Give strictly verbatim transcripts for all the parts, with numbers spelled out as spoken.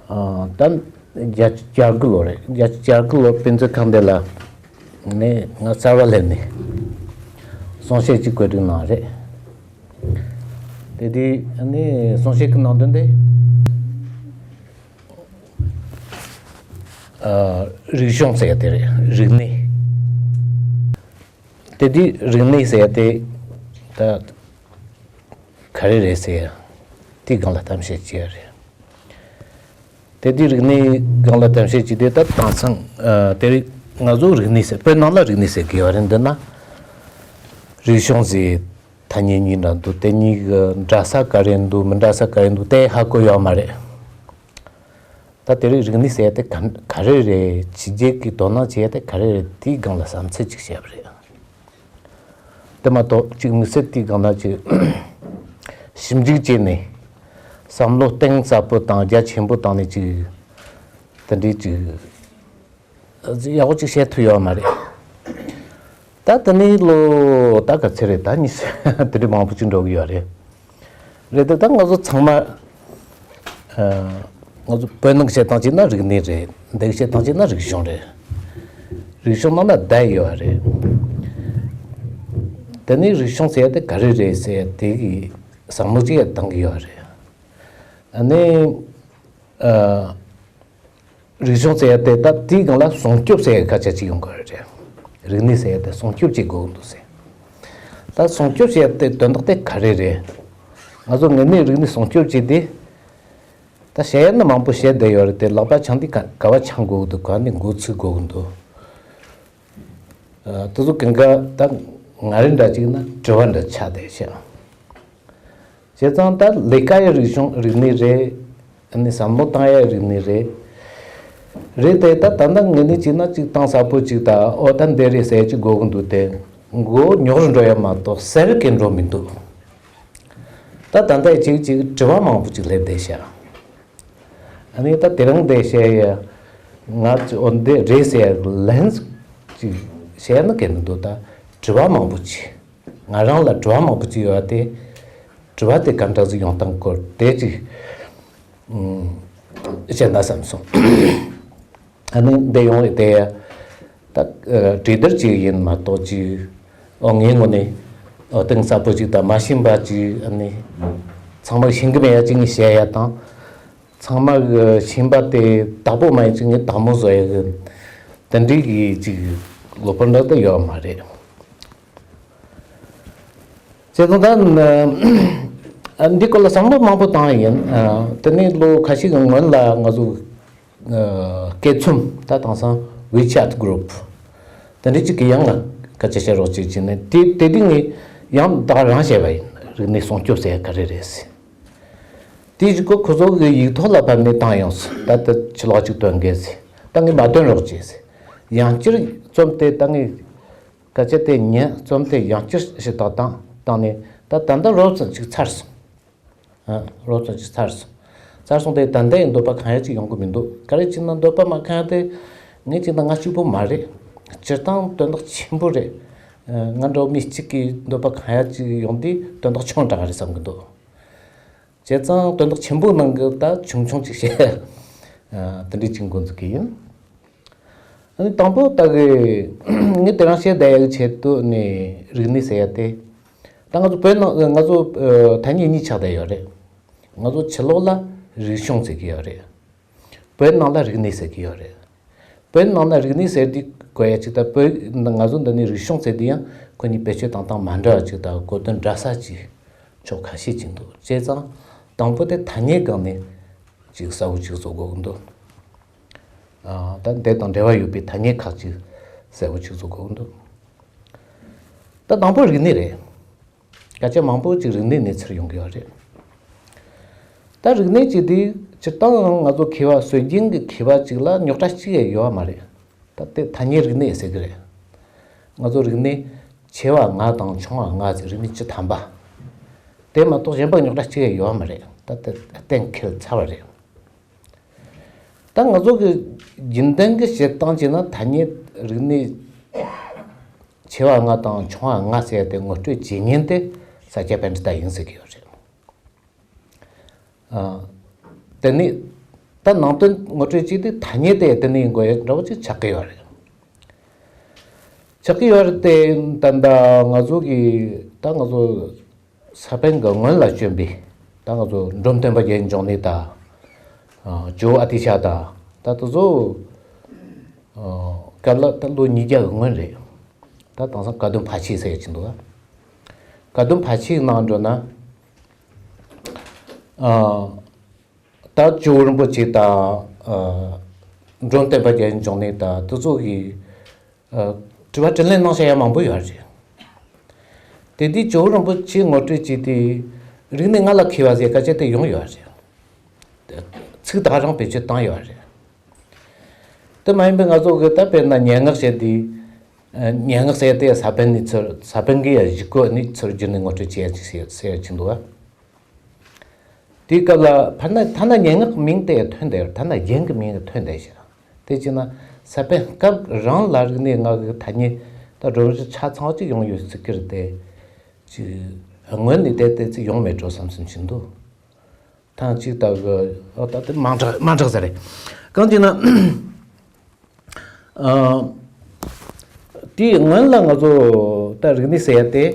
ཨ། ད་བརྒྱད་ཅུ་གྱ་དགུ་ལོ་རེད། བརྒྱད་ཅུ་གྱ་དགུ་ལོ་དཔེ་མཛོད་ཁང་འདི་ལ་ནས་ང་གསར་པ་སླེབས་ནས་གསུང་བཤད་ཅིག་བཀོད་སྒྲིག་གནང་རེད། དེ་དུས་ནས་གསུང་བཤད་ཀྱི་ནང་དོན་དེ། ཨ། རིག་གཞུང་ཟེར་ཡ་དེ་རེད། རིག་གནས། དེ་དུས་རིག་གནས་ཟེར་ཡ་དེ་ད་ག་རེ་རེད་ཟེར་ཡ་དེའི་སྒང་ལ་གཏམ་བཤད་བྱས་ཡ་རེད། དེ་དུས་རིག་གནས་སྒང་ལ་གཏམ་བཤད་བྱས་དུས་ད་དེང་སང་ཨ་དེ་རིང་ང་ཚོ་རིག་གནས་ཟེར། བོད་ནང་ལ་རིག་གནས་ཟེར་གི་ཡོད་རེད། འདི་ན་རིག་གཞུང་ཟེར་ཐ་སྙད་གཉིས་འདྲ་འདུག་དེ་གཉིས་ཀྱི་འདྲ་ས་ག་རེ་འདུག་མི་འདྲ་ས་ག་རེ་འདུག་དེ་ཧ་གོ་ཡོད་མ་རེད། ད་དེ་རིང་རིག་གནས་ཟེར་ཡ་དེ་ག་ག་རེ་རེད། ཕྱི་རྒྱལ་གྱིས་དོ་སྣང་བྱེད་ཡ་དེ་ག་རེ་རེད། དེའི་སྒང་ལ་བསམ་ཚུལ་ཅིག་བཤད་པ་རེད། དེ་མ་གཏོགས་ཅིག་དམིགས་བསལ་དེའི་སྒང་ལ་ཅིག་ཞིབ་འཇུག་བྱས་ནས་བསམ་བློ་གཏིང་ཟབ་པོ་དང་རྒྱ་ཆེན་པོ་བཏང་ནས་ཅིག་དེ་འདྲའི་ཅིག་ཡག་པོ་ཅིག་བཤད་ཐུབ་ཡོད་མ་རེད། ད་དེ་ནས་ལོ་ད་ག་ཚོད་རེད། ད་ཉི་ཤུ་དེ་འདྲ་མང་པོ་ཅིག་འགྲོ་གི་ཡོད་རེད། རེད་དེ་ད་ང་ཚོ་ཚང་མ་ཨ་ང་ཚོ་བོད་ནང་བཤད་སྟངས་བྱས་ན་རིག་གནས་རེད། འདི་བཤད་སྟངས་བྱས་ན་རིག་གཞུང་རེད། རིག་གཞུང་ནང་ན་བསྡད་ཡོད་རེད། དེ་ནས་རིག་གཞུང་ཟེར་ཡ་དེ་ག་རེ་རེད་ཟེར་ཡ་དེ་གི་བསམ་བློ་ཅིག་ཡང་བཏང་གི་ཡོད་རེད། ཨ་ནི་ཨ། རིག་གཞུང་ཟེར་ཡ་དེ་ད་དེའི་སྒང་ལ་སྲུང་སྐྱོབ་ཟེར་ཡ་སྐད་ཆ་ཅིག་ཡོང་གི་རེད། རིག་གནས་ཟེར་ཡ་དེ་སྲུང་སྐྱོབ་བྱེད་དགོས་ཀྱི་འདུག་ཟེར། ད་སྲུང་སྐྱོབ་བྱེད་ཡ་དེ་དོན་དག་དེ་ག་རེ་རེད། ང་ཚོ་དངོས་གནས་རིག་གནས་སྲུང་སྐྱོབ་བྱེད་དེ། ད་བཤད་ཡ་ནི་མང་པོ་བཤད་བསྡད་ཡོད་རེད་དེ། ལག་པ་འཆང་དུས་ག་ག་བ་འཆང་དགོས་ཀྱི་འདུག་ག་ནས་འགོ་ཚུགས་དགོས་ཀྱི་འདུག་ཨ། དེ་ཚོ་གང་ག་ད་ང་རང་འདྲ་ཅིག་ན་དྲི་བ་འདྲ་ཆགས་བསྡད་ཤག་བྱས་ཙང་ད་ལས་ཀ་ཡི་རིག་གཞུང་རིག་གནས་རེད། ཨ་ནི་བསམ་བློ་བཏང་ཡ་རིག་གནས་རེད། རེད་དེ་ད་ད་ལྟ་ངས་ནི་བྱས་ན་ཅིག་གཏིང་ཟབ་པོ་ཅིག་ད་ཨོ་ད་འདི་རེད་ཟེར་ཅིག་དགོས་ཀྱི་འདུག་དེ། མགོ་རྙོག་རུ་འགྲོ་ཡ་མ་གཏོགས་གསལ་གྱི་འགྲོ་མི་འདུག་ད་ད་ལྟ་ཅིག་ཅིག་དྲི་བ་མང་པོ་ཅིག་སླེབས་བསྡད་ཤག་ཨ་ནི་ད་དེ་རིང་འདི་བཤད་ཡ་ང་ཅིག་ཨོ་འདི་རེད་ཟེར་ཡ་ལན་ཅིག་བཤད་ཡ་ནི་གལ་མི་འདུག་ད་དྲི་བ་མང་པོ་ཅིག་ང་རང་ལ་དྲི་བ་མང་པོ་ཅིག་ཡོད་པ་དེ། དྲི་བ་དེ་ག་འདྲ་ཟིག་ཡོང་སྟངས་སྐོར་དེ་ཅིག་ཨུམ་བཤད་ན་བསམ་སོང་། ཨ་ནི་འདི་ཡོང་བའི་དེ་ད་ཨ་གྲོས་བསྡུར་ཅིག་ཡིན་མ་གཏོགས་ཅིག་ཨོ་ངའི་ངོས་ནས་ཨོ་གཏིང་ཟབ་པོ་ཅིག་དང་མ་ཤེས་པ་ཅིག་ཨ་ནི་ཚང་མ་ཤེས་གི་མེད་ཡ་ཅིག་ངས་བཤད་ཡ་དང་། ཚང་མ་གི་ཤེས་པ་དེ་བདག་པོ་མ་ཡིན་ཅིག་ངས་བདག་མོ་བཟོ་ཡ་གི་དེ་འདྲའི་གི་ཅིག་ལོ་པོ་འདྲ་ད་ཡོད་མ་རེད། བྱས་ཙང་ད་ཨ་འདི་སྐོར་ལ་བསམ་བློ་མང་པོ་བཏང་ཡིན། ཨ་དེ་ནས་ལོ་ཁ་ཤས་ཀྱི་སྔོན་ལ་ང་ཚོ་ཨ་སྐད་ཚོམས་ད་དེང་སང་WeChat group་དེ་འདྲ་ཅིག་གི་ཡང་ང་སྐད་ཆ་བཤད་རོགས་ཅིག་བྱས་ནས་དེ་དེ་དུས་ངས་ཡང་ད་ག་རང་བཤད་པ་ཡིན། རིག་གནས་སྲུང་སྐྱོབ་ཟེར་ཡ་ག་རེ་རེད་ཟེར། དེ་བཞིན་ཁོ་ཁོ་ཚོ་གི་ཡིག་ཐོག་ལ་ཕབ་ནས་བཏང་ཡོང་ཟེར། ད་ལྟ་ཕྱི་ལོགས་ཅིག་སྟོན་གས་ཟེར། ད་ངས་མ་སྟོན་རོགས་བྱས་ཟེར། ཡང་བསྐྱར་རྩོམ་དེ་ད་ངས་སྐད་ཆ་དེ་ཉན། རྩོམ་དེ་ཡང་བསྐྱར་ཞིབ་ལྟ་བཏང་བཏང་ནས་ད་ད་ལྟ་རོབ་ཙམ་ཅིག་ཚར་སོང་། ཨ་རོབ་ཙམ་ཅིག་ཚར་སོང་། ཚར་སོང་དེ་ད་ལྟ་ཡི་འདོད་པ་གང་ཡང་ཅིག་ཡོང་གི་མི་འདུག་ག་རེ་བྱས་ན་འདོད་པ་མ་ཁེངས་ཡ་དེ་ངས་བྱས་ན་ང་གཅིག་པོ་མ་རེད། སྤྱིར་བཏང་དོན་དག་ཆེན་པོ་རེད། ཨ་ང་འདྲ་བོ་མི་གཅིག་གིས་འདོད་པ་གང་ཡང་ཅིག་ཡོང་དུས་དོན་དག་ཆུང་དྲགས་རེད་བསམ་གི་འདུག་བྱས་ཙང་དོན་དག་ཆེན་པོའི་ནང་གི་ད་ཆུང་ཆུང་ཅིག་བཤད། ཨ་དེ་འདྲའི་ཅིག་འགོ་འཛུགས་ཀྱི་ཡིན། ཨ་ནི་དང་པོ་ད་གི་ངས་དེ་རིང་བཤད་བསྡད་ཡག་གི་ཆེད་དུ་ནི་རིག་གནས་ཟེར་ཡ་དེ། ད་ང་ཚོ་བོད་ནང་ང་ཚོ་ཨ་ཐ་སྙད་གཉིས་ཆགས་བསྡད་ཡོད་རེད། ང་ཚོ་ཕྱི་ལོགས་ལ་རིག་གཞུང་ཟེར་གི་ཡོད་རེད། བོད་ནང་ལ་རིག་གནས་ཟེར་གི་ཡོད་རེད། བོད་ནང་ན་རིག་གནས་ཟེར་དུས་གོ་ཡ་ཅིག་ད་བོད་ང་ཚོ་འདི་ནས་རིག་གཞུང་ཟེར་དུས་ཡང་ཁོ་གཉིས་བེད་སྤྱོད་བཏང་སྟངས་མ་འདྲ་བ་ཅིག་དང་གོ་དོན་འདྲ་ས་ཅིག་ཕྱོགས་ཁ་ཤས་ཅིག་འདུག་བྱས་ཙང་དང་པོ་དེ་ཐ་སྙད་སྒང་ནས་ཅིག་གསལ་བོ་ཅིག་བཟོ་དགོས་ཀྱི་འདུག་ཨ་ད་འདི་དང་འབྲེལ་བ་ཡོད་པའི་ཐ་སྙད་ཁག་ཅིག་གསལ་བོ་ཅིག་བཟོ་དགོས་ཀྱི་འདུག་ད་དང་པོ་རིག་གནས་རེད། སྐད་ཆ་མང་པོ་ཅིག་རིག་གནས་གནས་ཚུལ་ཡོང་གི་ཡོད་རེད། ད་རིག་གནས་ཅིག་དེ་སྤྱིར་བཏང་ང་ཚོ་མཁས་པ་སྲོལ་རྒྱུན་གྱི་མཁས་པ་ཅིག་ལ་རྙོག་དྲ་གཅིག་ཡང་ཡོད་མ་རེད། ད་དེ་ཐ་སྙད་རིག་གནས་ཟེར་གི་རེད། ང་ཚོ་རིག་གནས་ཆེ་བ་ལྔ་དང་ཆུང་བ་ལྔ་ཟེར་རིག་གནས་བཅུ་ཐམ་པ། དེ་མ་གཏོགས་གཞན་པ་རྙོག་དྲ་གཅིག་ཡང་ཡོད་མ་རེད། ད་དེ་གཏན་འཁེལ་ཚར་བ་རེད། ད་ང་ཚོ་གི་རྒྱུན་ལྡན་གྱི་བཤད་སྟངས་བྱས་ན་ཐ་སྙད་རིག་གནས་ཆེ་བ་ལྔ་དང་ཆུང་བ་ལྔ་ཟེར་ཏེ་ངོ་སྤྲོད་བྱེད་མཁན་དེ་ས་སྐྱ་པཎྜི་ཏ་ཡིན་ཟེར་གྱི་ཡོད་རེད། ཨ། དེ་ནི་ ད་ནང་དོན་ངོ་སྤྲོད་བྱས་ཏེ་ཐ་སྙད་དེ་དེ་ནས་འགོད་ཡ་འདྲ་བོ་ཅིག་ཆགས་ཀྱི་ཡོད་རེད། ཆགས་ཀྱི་ཡོད་རེད་དེ། ད་ད་ང་ཚོ་གི་ད་ང་ཚོ་ས་པཎ་གྱི་སྔོན་ལ་བྱོན་པའི་ད་ང་ཚོ་འབྲོམ་སྟོན་པ་རྒྱལ་བའི་འབྱུང་གནས་དང་། ཇོ་བོ་ཨ་ཏི་ཤ་དང་། ད་དེ་ཚོ་སྐབས་ལ་ད་ལོ་ཉིས་བརྒྱ་གི་སྔོན་རེད། ད་དེང་སང་བཀའ་བསྡུ་ཕལ་ཆེར་ཟེར་གྱི་འདུག་བཀའ་བསྡུ་ཕལ་ཆེར་ནང་འགྲོ་ན། ད་ཇོ་བོ་རིན་པོ་ཆེ་དང་། འབྲོམ་སྟོན་པ་རྒྱལ་བའི་འབྱུང་གནས་དང་དེ་ཚོ་གི་དྲི་བ་དྲིས་ལན་གནང་བྱ་ཡ་མང་པོ་ཡོད་རེད། དེ་དུས་ཇོ་བོ་རིན་པོ་ཆེ་ངོ་སྤྲོད་བྱས་ཏེ། རིག་གནས་ལྔ་ལ་མཁས་པ་ཟེར་སྐད་ཆ་དེ་ཡོང་ཡོད་རེད། ཚིག་ད་ག་རང་བེད་སྤྱོད་བཏང་ཡོད་རེད། དེ་མ་ཡིན་པའི་ང་ཚོ་གི་ད་དཔེར་ན་སྙན་ངག་བཤད་དུས། སྙན་ངག་ཟེར་དེ་ས་པཎ་ནས་ཚུར་ས་པཎ་གྱི་ཡ་གཞི་བཀོད་ནས་ཚུར་བསྒྱུར་ནས་ངོ་སྤྲོད་བྱེད་ཡ་ཅིག་ཟེར་ཟེར་ཡ་ཅིག་འདུག་བ། དེའི་སྐབས་ལ་ཕར་ན་ཐ་ན་སྙན་ངག་མིང་དེ་ཐོན་བསྡད་ཡོད། ཐ་ན་རྒྱན་གྱི་མིང་ཐོན་བསྡད་ཤག་དེ་བྱས་ན་ས་པཎ་སྐབས་རང་ལ་རིག་གནས་ལྔ་གི་ཐ་སྙད་ད་སྒྲོམ་གཞི་ཆ་ཚང་གཅིག་ཡོང་ཡོད་སྲིད་ཀྱི་རེད་དེ། ཅིག་སྔོན་ནས་དེ་ལྟ་ཅིག་ཡོང་མེད་འགྲོ་བསམ་བསམ་བྱེད་འདུག་ཐེངས་གཅིག་ལྟ་བུ་ཨོ་ད་དེ་མང་དྲགས་མང་དྲགས་ཟེར་རེད། གང་ཅི་ན། ཨ། དེའི་སྔོན་ལ་ང་ཚོ་ད་རིག་གནས་ཟེར་ཡ་དེ།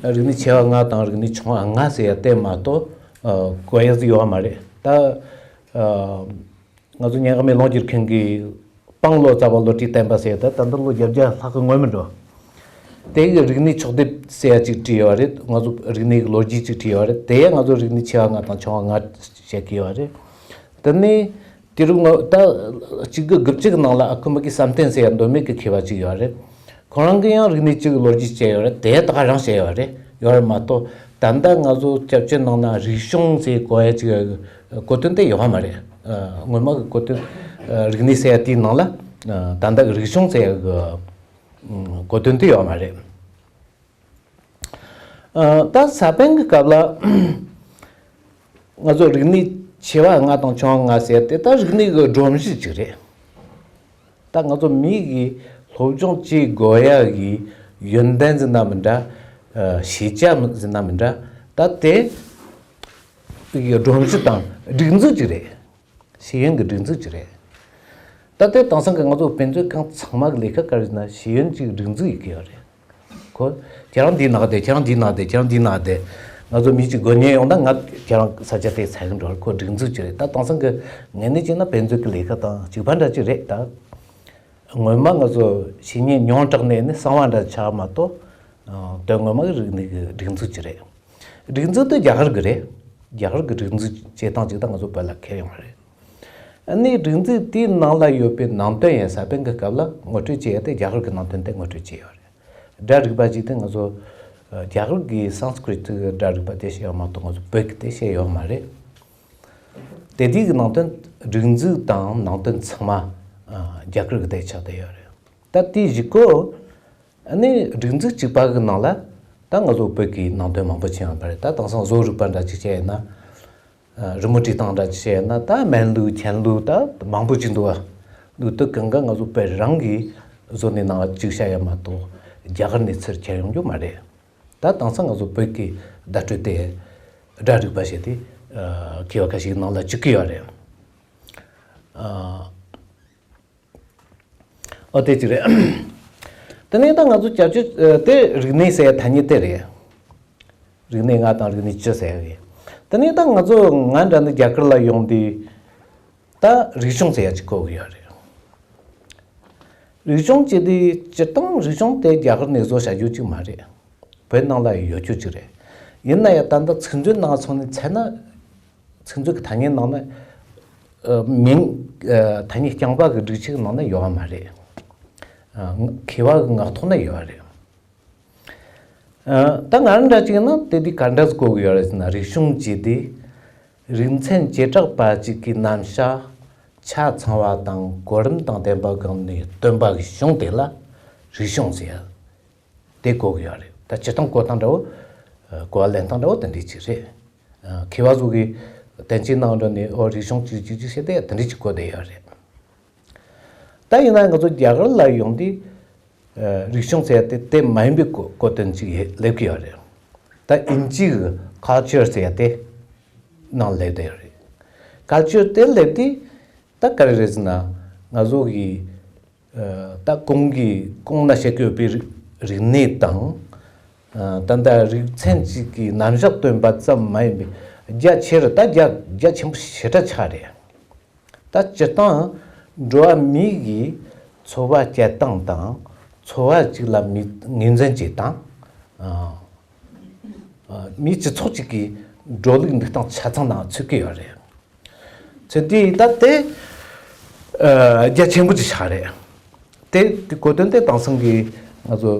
རིག་གནས་ཆེ་བ་ལྔ་དང་རིག་གནས་ཆུང་བ་ལྔ་ཟེར་ཡ་དེ་མ་གཏོགས། ཨ། གོ་ཡ་ཟིག་ཡོད་མ་རེད་ད། ཨ། ང་ཚོ་སྙན་ངག་མེ་ལོང་སྒྱུར་མཁན་གྱི་སྤང་བློ་རྩ་བ་བློ་གྲོས་བསྟན་པ་ཟེར་ཡ་ད་ད་ལྟ་ལོ་བརྒྱད་བརྒྱ་ལྷག་གི་སྔོན་མ་འགྲོ། དེ་གི་རིག་གནས་ཕྱོགས་སྡེབ་ཟེར་ཡ་ཅིག་བྲིས་ཡོད་རེད། ང་ཚོ་རིག་གནས་ཀྱི་ལོ་རྒྱུས་ཅིག་བྲིས་ཡོད་རེད། དེ་ཡང་ང་ཚོ་རིག་གནས་ཆེ་བ་ལྔ་དང་ཆུང་བ་ལྔ་བཤད་ཀྱི་ཡོད་རེད། དེ་ནས་དེ་རུ་ང་ད་གཅིག་དགུ་དགུ་བཅུ་གི་ནང་ལ་ཨ་ཁུ་མི་གི་བསམ་གཏན་ཟེར་ཡ་མདོ་སྨད་ཀྱི་མཁས་པ་ཅིག་ཡོད་རེད། ཁོ་རང་གིས་ཡང་རིག་གནས་གཅིག་གི་ལོ་རྒྱུས་བཤད་ཡོད་རེད། དེ་ད་ག་རང་བཤད་ཡོད་རེད། ཡོད་རེད་མ་གཏོགས་ད་ལྟ་ང་ཚོ་སྐྱབས་བཅོལ་ནང་ན་རིག་གཞུང་ཟེར་གོ་ཡ་ཅིག་གོ་དོན་དེ་ཡོད་མ་རེད། ཨ། སྔོན་མ་གི་གོ་དོན། ཨ། རིག་གནས་ཟེར་ཡ་དེའི་ནང་ལ། ཨ། ད་ལྟ་གི་རིག་གཞུང་ཟེར་ཡ་གི་ཨ། གོ་དོན་དེ་ཡོད་མ་རེད། ཨ། ད་ས་པཎ་གྱི་སྐབས་ལ་ང་ཚོ་རིག་གནས་ཆེ་བ་ལྔ་དང་ཆུང་བ་ལྔ་ཟེར་དེ་ད་རིག་གནས་ཀྱི་སྒྲོམ་གཞི་ཅིག་རེད། ད་ང་ཚོ་མི་གི་སློབ་སྦྱོང་བྱེད་དགོས་ཡ་གི་ཡོན་ཏན་ཟེར་ན་མི་འདྲ། ཨ། ཤེས་བྱ་ཟེར་ན་མི་འདྲ། ད་དེ་གི་སྒྲོམ་གཞི་དང་སྒྲིག་འཛུགས་ཅིག་རེད། ཤེས་ཡོན་གྱི་སྒྲིག་འཛུགས་ཅིག་རེད། ད་ལྟའི་དེང་སང་གི་ང་ཚོ་དཔེ་མཛོད་ཁང་ཚང་མ་གི་ལས་ཀ་ག་རེ་ཟེར་ན་ཤེས་ཡོན་གྱི་སྒྲིག་འཛུགས་ཡིན་གྱི་ཡོད་རེད། ཁོ་ཁྱེད་རང་འདི་ན་བསྡད། ཁྱེད་རང་འདི་ན་བསྡད། ཁྱེད་རང་འདི་ན་བསྡད། ང་ཚོ་མི་གཅིག་དགོས་ངེས་ཡོང་ན་ང་ཁྱེད་རང་ས་ཆ་དེ་ཚ་གི་འགྲོ། ཁོ་སྒྲིག་འཛུགས་ཅིག་རེད། ད་དེང་སང་གི་ངས་ནི་བྱས་ན་དཔེ་མཛོད་ཀྱི་ལས་ཀ་དང་གཅིག་པ་འདྲ་ཅིག་རེད་ད། སྔོན་མ་ང་ཚོ་བཤེས་གཉེན་ཉུང་དྲགས་ནས་ནི་གསང་བ་འདྲ་ཆགས་མ་གཏོགས། ཨ། དོན་ངོ་མ་གི་རིག་གནས་ཀྱི་སྒྲིག་འཛུགས་ཅིག་རེད། སྒྲིག་འཛུགས་དེ་རྒྱ་གར་གྱི་རེད། རྒྱ་གར་གྱི་སྒྲིག་འཛུགས་བྱེད་སྟངས་ཅིག་ད་ང་ཚོ་བོད་ལ་ཁྱེར་ཡོང་བ་རེད། ཨ་ནི་སྒྲིག་འཛུགས་དེའི་ནང་ལ་ཡོད་པའི་ནང་དོན་ཡང་ས་པཎ་གྱི་སྐབས་ལ་ངོ་སྤྲོད་བྱེད་ཡ་དེ་རྒྱ་གར་གྱི་ནང་དོན་དེ་ངོ་སྤྲོད་བྱས་ཡོད་རེད། སྒྲ་རིག་པ་ཅིག་དེ་ང་ཚོ་ཨ་རྒྱ་གར་གྱི་སཾ་སྐྲྀ་ཏ་གི་སྒྲ་རིག་པ་དེ་བཤད་ཡོད་མ་གཏོགས་ང་ཚོ་བོད་ཀྱི་དེ་བཤད་ཡོད་མ་རེད། དེ་དུས་ཀྱི་ནང་དོན་སྒྲིག་འཛུགས་དང་ནང་དོན་ཚང་མ་ཨ་རྒྱ་གར་གྱི་དེ་ཆགས་བསྡད་ཡོད་རེད། ད་དེའི་གཞུག་གུ་ཨ་ནི་སྒྲིག་འཛུགས་གཅིག་པ་གི་ནང་ལ་ད་ང་ཚོ་བོད་ཀྱི་ནང་དོན་མང་པོ་ཕྱིན་ཡོད་པ་རེད། ད་དེང་སང་བཟོ་རིག་པ་འདྲ་ཅིག་བཤད་ཡོད་ན། ཨ། རི་མོ་བྲིས་སྟངས་འདྲ་ཅིག་བཤད་ཡོད་ན། ད་སྨན་ལུགས་མཁྱེན་ལུགས་ད་མང་པོ་ཅིག་འདུག་བ། ལུགས་དེ་གང་ག་ང་ཚོ་བོད་རང་གིས་བཟོ་ནས་ནང་ལ་ཅིག་བཤད་ཡོད་མ་གཏོགས་རྒྱ་གར་ནས་ཚུར་ཁྱེར་ཡོང་རྒྱུ་མ་རེད། ད་དེང་སང་ང་ཚོ་བོད་ཀྱི་བརྡ་སྤྲོད་དེ་སྒྲ་རིག་པ་བྱས་ཏེ། ཨ། མཁས་པ་ཁ་ཤས་ནང་ལ་བཅུག་གི་ཡོད་རེད། ཨ། ཨོ་དེ་ཅི་རེད། དེ་ནས་ད་ང་ཚོ་སྐྱབས་བཅོལ་དེ་རིག་གནས་ཟེར་ཡ་ཐ་སྙད་དེ་རེད། རིག་གནས་ལྔ་དང་རིག་གནས་བཅུ་ཟེར་ཡ་རེད། དེ་ནས་ད་ང་ཚོ་ང་འདྲ་འདི་རྒྱ་གར་ལ་ཡོང་དུས་ད་རིག་གཞུང་ཟེར་ཡ་ཅིག་གོ་གི་ཡོད་རེད། རིག་གཞུང་ཅེས་དེ་སྤྱིར་བཏང་རིག་གཞུང་དེ་རྒྱ་གར་ནས་བཟོ་བྱ་རྒྱུ་ཅིག་མ་རེད། བོད་ནང་ལ་ཡོད་རྒྱུ་ཅིག་རེད། ཡིན་ན་ཡང་ད་ལྟ་ཚིག་མཛོད་ནང་སོང་ནས་འཚོལ་ན། ཚིག་མཛོད་ཀྱི་ཐ་སྙད་ནང་ན། ཨ། མིང་། ཨ། ཐ་སྙད་རྐྱང་པ་གི་སྒྲིག་ཆས་ནང་ན་ཡོད་པ་མ་རེད། ཨ། མཁས་པ་གི་ངག་ཐོག་ན་ཡོད་པ་རེད། ཨ། ད་ང་རང་འདྲ་ཅིག་ཡིན་ན་དེ་དུས་ག་འདྲ་ཟིག་གོ་གི་ཡོད་རེད་ཟེར་ན། རིག་གཞུང་ཅེས་དེ་རིག་ཚན་བྱེ་བྲག་པ་ཅིག་གི་རྣམ་གཞག་ཆ་ཚང་བ་དང་གོ་རིམ་དང་ལྡན་པ་སྒང་ནས་སྟོན་པ་གི་གཞུང་དེ་ལ་རིག་གཞུང་ཟེར་ཡ་དེ་གོ་གི་ཡོད་རེད། ད་སྤྱིར་བཏང་གོ་སྟངས་འདྲ་བོ། ཨ། གོ་བ་ལེན་སྟངས་འདྲ་བོ་དེ་འདྲ་ཅིག་རེད། ཨ། མཁས་པ་ཚོ་གིས་བསྟན་བཅོས་ནང་འགྲོ་ནས་ཨོ་རིག་གཞུང་ཅིག་ཅིག་ཅིག་བྱས་ཏེ་དེ་འདྲ་ཅིག་གོ་བསྡད་ཡོད་རེད། ད་ཡིན་ན་ང་ཚོ་རྒྱ་གར་ལ་ཡོང་དུས། ཨ། རིག་གཞུང་ཟེར་ཡ་དེ་དེ་མ་ཡིན་པའི་གོ་གོ་དོན་ཅིག་སླེབས་ཀྱི་ཡོད་རེད། ད་དབྱིན་ཇི་གི་ཁལ་ཅར་ཟེར་ཡ་དེ་ནང་སླེབས་བསྡད་ཡོད་རེད། ཁལ་ཅར་དེ་སླེབས་དུས། ད་ག་རེ་རེད་ཟེར་ན། ང་ཚོ་གི་ད་གོང་གི་གོང་ན་བཤད་ཀྱི་ཡོད་པའི་རིག་རིག་གནས་དང་། ད་ལྟ་རིག་ཚན་གཅིག་གི་རྣམ་གཞག་སྟོན་པ་ཙམ་མ་ཡིན་པའི་རྒྱ་ཆེ་རུ་ད་རྒྱ་རྒྱ་ཆེན་པོ་ཞེ་དྲག་ཆགས་རེད། ད་སྤྱིར་བཏང་འགྲོ་བ་མི་གི་འཚོ་བ་སྐྱེལ་སྟངས་དང་འཚོ་བ་གཅིག་ལ་མི་ངོས་འཛིན་བྱེད་སྟངས། མིའི་སྤྱི་ཚོགས་གཅིག་གི་འགྲོ་ལུགས་འདུག་སྟངས་ཆ་ཚང་དང་ཚུད་ཀྱི་ཡོད་རེད། ཚུལ་དེ་ད་དེ་རྒྱ་ཆེན་པོ་ཅིག་ཆགས་རེད། དེ་དེ་གོ་དོན་དེ་དེང་སང་གི་ང་ཚོ་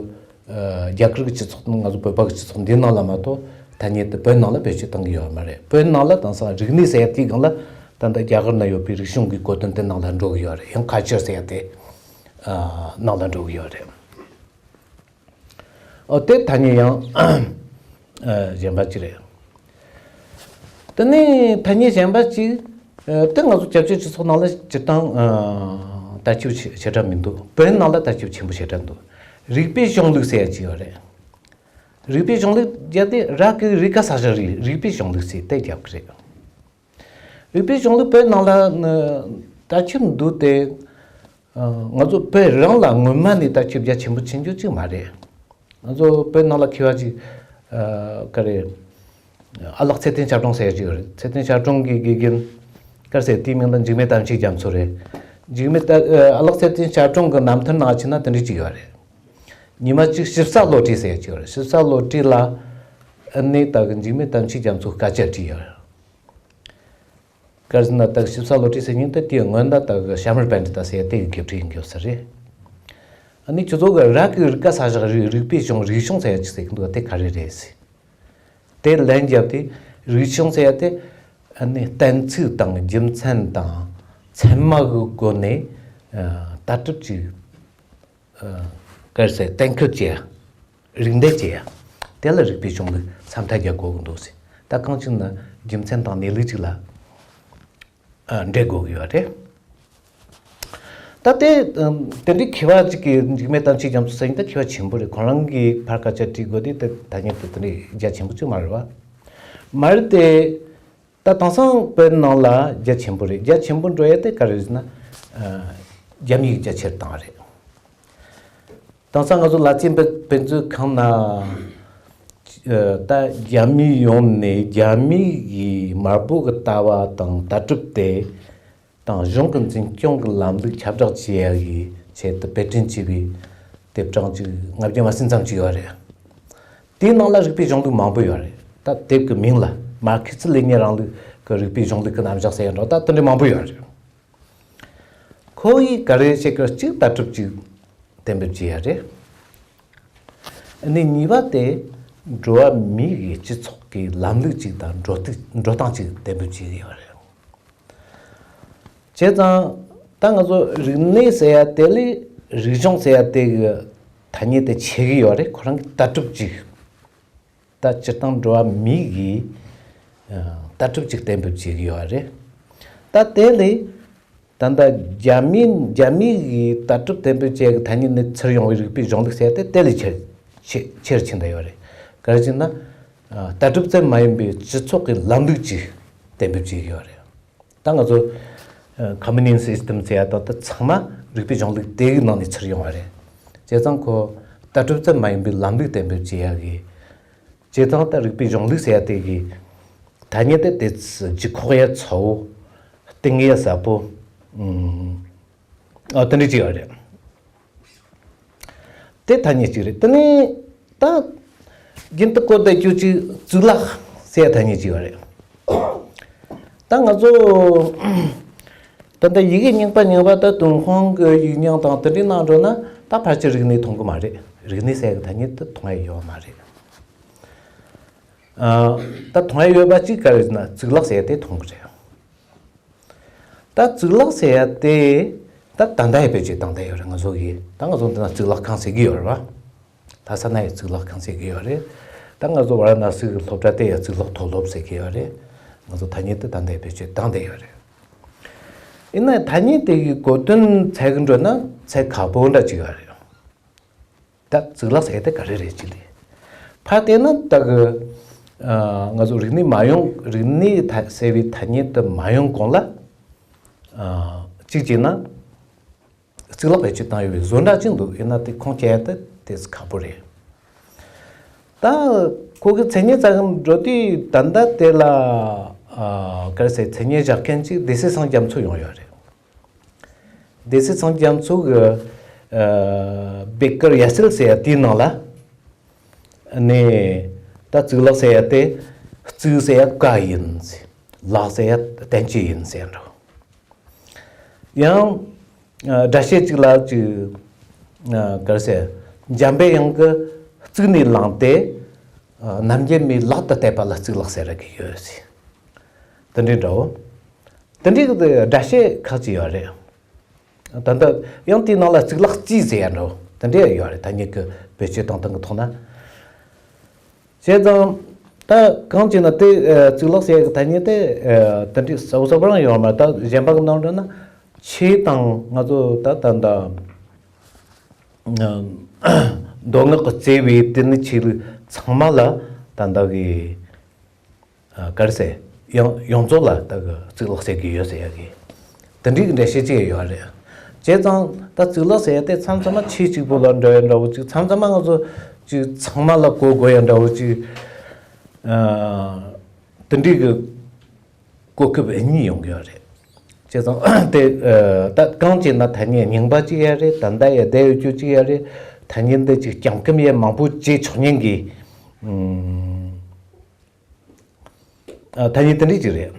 རྒྱ་གར་གྱི་སྤྱི་ཚོགས་དང་ང་ཚོ་བོད་པ་གི་སྤྱི་ཚོགས་འདིའི་ནང་ལ་མ་གཏོགས་ཐ་སྙད་དེ་བོད་ནང་ལ་བེད་སྤྱོད་གཏོང་གི་ཡོད་མ་རེད། བོད་ནང་ལ་དེང་སང་རིག་གནས་ཟེར་ཡ་དེའི་སྒང་ལ་ད་ལྟ་རྒྱ་གར་ན་ཡོད་པའི་རིག་གཞུང་གི་གོ་དོན་དེ་ནང་ལ་འགྲོ་གི་ཡོད་རེད། ཡང་ཁལ་ཅར་ཟེར་ཡ་དེ་ནང་ལ་འགྲོ་གི་ཡོད་རེད། ཨོ་དེ་ཐ་སྙད་ཡང་གཞན་པ་ཅིག་རེད། དེ་ནས་ཐ་སྙད་གཞན་པ་ཅིག་དེ་ང་ཚོ་རྒྱ་ཆེའི་སྤྱི་ཚོགས་ནང་ལ་སྤྱིར་བཏང་དར་ཁྱབ་ཆེ་ཞེ་དྲག་མི་འདུག་བོད་ནང་ལ་དར་ཁྱབ་ཆེན་པོ་ཞེ་དྲག་འདུག་རིག་པའི་གཞུང་ལུགས་ཟེར་ཡ་ཅིག་ཡོད་རེད། རིག་པའི་གཞུང་ལུགས་རྒྱ་དེ་ར་གི་རིག་ག་ས་ཞག་རིག་རིག་པའི་གཞུང་ལུགས་ཟེར་དེ་རྒྱབ་གི་རེད། རིག་པའི་གཞུང་ལུགས་བོད་ནང་ལ་ནི་དར་ཁྱབ་འདུག་སྟེ། ང་ཚོ་བོད་རང་ལ་སྔོན་མ་ནས་དར་ཁྱབ་རྒྱ་ཆེན་པོ་ཕྱིན་རྒྱུ་ཅིག་མ་རེད། ང་ཚོ་བོད་ནང་ལ་མཁས་པ་ཅིག་ག་རེ། ཨ་ལགས་ཚེ་བརྟན་ཞབས་དྲུང་ཟེར་གྱི་ཡོད་རེད། ཚེ་བརྟན་ཞབས་དྲུང་གི་དགེ་རྒན་དཀར་ཟས་དེའི་མིང་ལ་འཇིགས་མེད་དམ་ཆོས་རྒྱ་མཚོ་རེད། འཇིགས་མེད་ཨ་ལགས་ཚེ་བརྟན་ཞབས་དྲུང་གི་རྣམ་ཐར་ནང་ཕྱིན་ན་དེ་འདྲ་ཅིག་ཡོད་རེད། ཉི་མ་གཅིག་ཞིབ་ཚགས་བློ་གྲོས་ཟེར་གྱི་ཡོད་རེད། ཞིབ་ཚགས་བློ་གྲོས་ལ་ཨ་ནི་ད་གི་འཇིགས་མེད་དམ་ཆོས་རྒྱ་མཚོ་སྐད་ཆ་དྲིས་ཡོད་རེད། ག་རེ་ཟེར་ན་ད་གི་ཞིབ་ཚགས་བློ་གྲོས་ཟེར་མཁན་དེ་དེའི་སྔོན་ད་ད་གི་ཞྭ་དམར་པཎྜི་ཏ་ཟེར་དེ་གི་དགེ་ཕྲུག་ཡིན་གྱི་ཡོད་ས་རེད། ཨ་ནི་ཁྱོད་ཚོ་གི་ར་གི་རིག་ག་ས་ཞག་རིག་རིག་པའི་གཞུང་རིག་གཞུང་ཟེར་ཡ་ཅིག་ཟེར་གི་འདུག་དེ་ག་རེ་རེད་ཟེར། དེ་ལན་བརྒྱབ་སྟེ་རིག་གཞུང་ཟེར་ཡ་དེ་ཨ་ནི་གཏན་ཚིགས་དང་རྒྱུ་མཚན་དང་ཚད་མ་གི་སྒོ་ནས་ལྟ་གྲུབ་ཅིག་གལ་སྲིད་གཏན་འཁེལ་བྱེད་ཡ། རིགས་འདེད་བྱེད་ཡ། དེ་ལ་རིག་པའི་གཞུང་ལུགས་སམ་ཐག་རྒྱག་དགོས་ཀྱི་འདུག་ཟེར། ད་གང་ཅི་ན་རྒྱུ་མཚན་དང་གནས་ལུགས་ཅིག་ལ་འབྲེལ་དགོས་ཀྱི་ཡོད་རེད། ད་དེ་དེ་འདྲའི་མཁས་པ་ཅིག་གིས་འཇིགས་མེད་དམ་ཆོས་རྒྱ་མཚོ་ཟེར་མཁན་ད་མཁས་པ་ཆེན་པོ་རེད། ཁོ་རང་གིས་ཕར་སྐད་ཆ་དྲིས་དགོས་དེ་ད་ཐ་སྙད་དེ་དེ་འདྲའི་རྒྱ་ཆེན་པོ་ཅིག་མ་རེད་བ། མ་རེད་དེ། ད་དེང་སང་བོད་ནང་ལ་རྒྱ་ཆེན་པོ་རེད། རྒྱ་ཆེན་པོ་འགྲོ་ཡ་དེ་ག་རེ་རེད་ཟེར་ན། རྒྱ་མིའི་རྒྱ་ཆེར་བཏང་རེད། དེང་སང་ང་ཚོ་ལ་རྩེ་དཔེ་དཔེ་མཛོད་ཁང་ན། ད་རྒྱ་མི་ཡོང་ནས་རྒྱ་མི་གི་མར་པོ་གི་ལྟ་བ་དང་ལྟ་གྲུབ་དེ་དང་གཞུང་གི་འཛིན་སྐྱོང་གི་ལམ་ལུགས་ཁྱབ་བསྒྲགས་བྱེད་ཡ་གི་ཆེད་དུ་དཔེ་སྐྲུན་བྱས་པའི་དེབ་གྲངས་ཅིག་ལྔ་བརྒྱ་མ་ཟིན་ཙམ་ཅིག་ཡོད་རེད། དེའི་ནང་ལ་རིག་པའི་གཞུང་ལུགས་མང་པོ་ཡོད་རེད། ད་དེབ་ཀྱི་མིང་ལ་མར་ཁེ་སི་ལེ་ཉིན་རིང་ལུགས་ཀྱི་རིག་པའི་གཞུང་ལུགས་ཀྱི་རྣམ་གཞག་ཟེར་ཡ་འདྲ་ད་དེ་འདྲ་མང་པོ་ཡོད་རེད། ཁོ་ཡིས་ག་རེ་བྱེད་ཀྱི་གཅིག་ལྟ་གྲུབ་ཅིག་གཏན་འབེབས་བྱས་ཡ་རེད། ཨ་ནི་གཉིས་པ་དེ་འགྲོ་བ་མི་ཡི་སྤྱི་ཚོགས་ཀྱི་ལམ་ལུགས་ཅིག་དང་འགྲོ་སྟངས་འགྲོ་སྟངས་ཅིག་གཏན་འབེབས་བྱས་ཡོད་རེད། བྱས་ཙང་ད་ང་ཚོ་རིག་གནས་ཟེར་ཡ་དེ་ལས་རིག་གཞུང་ཟེར་ཡ་དེ་གི་ཐ་སྙད་དེ་ཆེ་གི་ཡོད་རེད། ཁོ་རང་གི་ལྟ་གྲུབ་ཅིག་ད་སྤྱིར་བཏང་འགྲོ་བ་མི་གི་ལྟ་གྲུབ་ཅིག་གཏན་འབེབས་བྱེད་ཀྱི་ཡོད་རེད། ད་དེ་ལས་ད་ལྟ་རྒྱ་མི་རྒྱ་མི་གི་ལྟ་གྲུབ་གཏན་འབེབས་བྱེད་ཀྱི་ཐ་སྙད་ནི་ཚུར་ཡོང་བའི་རིག་པའི་གཞུང་ལུགས་ཟེར་ཏེ་དེ་ལས་ཆེར་ཆེ་ཆེར་ཕྱིན་བསྡད་ཡོད་རེད། ག་རེ་ཟེར་ན། ལྟ་གྲུབ་ཙམ་མ་ཡིན་པའི་སྤྱི་ཚོགས་ཀྱི་ལམ་ལུགས་ཅིག་གཏན་འབེབས་བྱེད་ཀྱི་ཡོད་རེད། ད་ང་ཚོ་ཀོ་མུ་ནི་སི་ཊམ་ཟེར་ཡ་དང་དེ་ཚང་མ་རིག་པའི་གཞུང་ལུགས་དེ་གི་ནང་ནས་ཚུར་ཡོང་བ་རེད། བྱས་ཙང་ཁོ་ལྟ་གྲུབ་ཙམ་མ་ཡིན་པའི་ལམ་ལུགས་གཏན་འབེབས་བྱེད་ཡ་གི། བྱས་ཙང་ད་རིག་པའི་གཞུང་ལུགས་ཟེར་ཡ་དེ་གི་ཐ་སྙད་དེ་དེ་ལྗིད་ཁོག་ཡ་ཚ་བོ། གཏིང་ཡ་ཟབ་པོ། ཨ་དེ་འདྲ་ཅིག་ཡོད་རེད། དེ་ཐ་སྙད་ཅིག་རེད། དེ་ནས་ད་རྒྱུན་དུ་གོ་བསྡད་རྒྱུ་ཅིག་གཙུག་ལག་ཟེར་ཡ་ཐ་སྙད་ཅིག་ཡོད་རེད། ད་ང་ཚོ་ད་ལྟ་ཡི་གེ་རྙིང་པ་རྙིང་པ་ད་ཏུན་ཧོང་གི་ཡིག་རྙིང་དང་དེ་འདྲའི་ནང་འགྲོ་ན་ད་ཕལ་ཆེར་རིག་གནས་མཐོང་གི་མ་རེད། རིག་གནས་ཟེར་ཡ་གི་ཐ་སྙད་དེ་མཐོང་ཡ་ཡོད་མ་རེད། ཨ་ད་མཐོང་ཡ་ཡོད་པ་ཅིག་ག་རེ་ཟེར་ན་གཙུག་ལག་ཟེར་ཡ་དེ་མཐོང་གི་རེད། ད་གཙུག་ལག་ཟེར་ཡ་དེ་ད་ད་ལྟ་ཡང་བེད་སྤྱོད་བཏང་བསྡད་ཡོད་རེད། ང་ཚོ་གིས་ད་ང་ཚོ་འདི་ན་གཙུག་ལག་ཁང་ཟེར་གྱི་ཡོད་རེད་བ། ལྷ་ས་ན་ཡང་གཙུག་ལག་ཁང་ཟེར་གྱི་ཡོད་རེད། ད་ང་ཚོ་ཝཱ་ར་ཎ་སི་གི་སློབ་གྲྭ་དེ་ཡང་གཙུག་ལག་མཐོ་སློབ་ཟེར་གྱི་ཡོད་རེད། ང་ཚོ་ཐ་སྙད་དེ་ད་ལྟ་ཡང་བེད་སྤྱོད་བཏང་བསྡད་ཡོད་རེད། ཡིན་ན་ཐ་སྙད་དེ་གི་གོ་དོན་འཚོལ་གི་འགྲོ་ན་ཚད་ཁག་པོ་འདྲ་ཅིག་ཡོད་རེད། ད་གཙུག་ལག་ཟེར་ཡ་དེ་ག་རེ་རེད་ཅིག་ལས། ཕར་བལྟས་ན་ད་གི་ཨ་ང་ཚོ་རིག་གནས་མ་ཡོང་རིག་གནས་ད་ཟེར་བའི་ཐ་སྙད་དེ་མ་ཡོང་གོང་ལ་ཨ་ གཅིག་བྱས་ན། གཙུག་ལག་བེད་སྤྱོད་བཏང་ཡོད་པའི་བཟོ་འདྲ་ཅིག་འདུག་ཡིན་ན་དེ་ཁུངས་སྐྱེལ་ཡ་དེ་དེ་ཁག་པོ་རེད། ད་ཁོ་གི་མཚན་སྙན་རྩ་གི་འགྲོ་དུས་ད་ལྟ་དེ་ལ་ཨ་ག་རེ་ཟེར། མཚན་སྙན་བཞག་མཁན་ཅིག་སྡེ་སྲིད་སངས་རྒྱ་མཚོ་ཡོང་ཡོད་རེད། སྡེ་སྲིད་སངས་རྒྱ་མཚོ་གི་ཨ་བེ་ཀར་ཡ་སིལ་ཟེར་ཡ་དེའི་ནང་ལ་ནས་ད་གཙུག་ལག་ཟེར་ཡ་དེ། གཙུག་ཟེར་ཡ་བཀའ་ཡིན་ཟེར། ལག་ཟེར་ཡ་བསྟན་བཅོས་ཡིན་ཟེར་འགྲོ། ཡང་ཨ་སྒྲ་བཤད་ཅིག་ལ་ཅིག་ཨ་ག་རེ་ཟེར། འཇམ་པའི་དབྱངས་ཀྱིས་གཙུག་ནས་བླངས་ཏེ་ཨ་རྣམ་རྒྱལ་མའི་ལག་ཏུ་གཏད་པ་ལ་གཙུག་ལག་ཟེར་གི་ཡོད་ཟེར། དེ་འདྲའི་འདྲ་བོ། དེ་འདྲའི་གི་སྒྲ་བཤད་ཁག་ཅིག་ཡོད་རེད། ད་ལྟ་ཡང་དེའི་ནང་ལ་གཙུག་ལག་རྩིས་ཟེར་ཡ་འདྲ་བོ་དེ་འདྲའི་ཡོད་རེད། ཐ་སྙད་ཀྱི་བེད་སྤྱོད་བཏང་སྟངས་ཀྱི་ཐོག་ན། བྱས་ཙང་ད་གང་བྱས་ན་དེ་ཨ་གཙུག་ལག་ཟེར་ཡ་གི་ཐ་སྙད་དེ་ཨ་དེ་འདྲའི་གསལ་པོ་གསལ་པོ་རང་ཡོད་མ་རེད། ད་གཞན་པ་གི་ནང་འདྲ་ན་ཆོས་དང་ང་ཚོ་ད་ད་ད་ཨ་མདོ་སྔགས་ཀྱི་བརྩེ་བའི་དེ་ནི་ཆོས་ལུགས་ཚང་མ་ལ་ད་ད་གི་ཨ་ག་རེ་ཟེར། ཡང་ཡོངས་རྫོགས་ལ་ད་གི་གཙུག་ལག་ཟེར་གི་ཡོད་ཟེར་ཡ་གི་དེ་འདྲའི་གི་འགྲེལ་བཤད་ཅིག་ཡོད་རེད། བྱས་ཙང་ད་གཙུག་ལག་ཟེར་ཡ་དེ་མཚམས་མཚམས་མ་ཆོས་གཅིག་པོ་ལ་འདྲ་བའི་འདྲ་བོ་ཅིག་མཚམས་མཚམས་མ་ང་ཚོ་ཅིག་ཚང་མ་ལ་གོ་དགོས་ཡ་འདྲ་བོ་ཅིག་ཨ་དེ་འདྲའི་གི་གོ་སྐབས་གཉིས་ཡོང་གི་ཡོད་རེད། བྱས་ཙང་དེ་ཨ་ད་གང་བྱས་ན་ཐ་སྙད་རྙིང་པ་ཅིག་ཡ་རེད། ད་ལྟ་ཡ་བསྡད་ཡོད་རྒྱུ་ཅིག་ཡ་རེད། ཐ་སྙད་འདི་ཅིག་སྐྱོང་གི་ཡ་མང་པོ་བྱེད་ཆོག་མཁན་གི་ཨ་ཨ་ཐ་སྙད་དེ་འདྲ་ཅིག་རེད།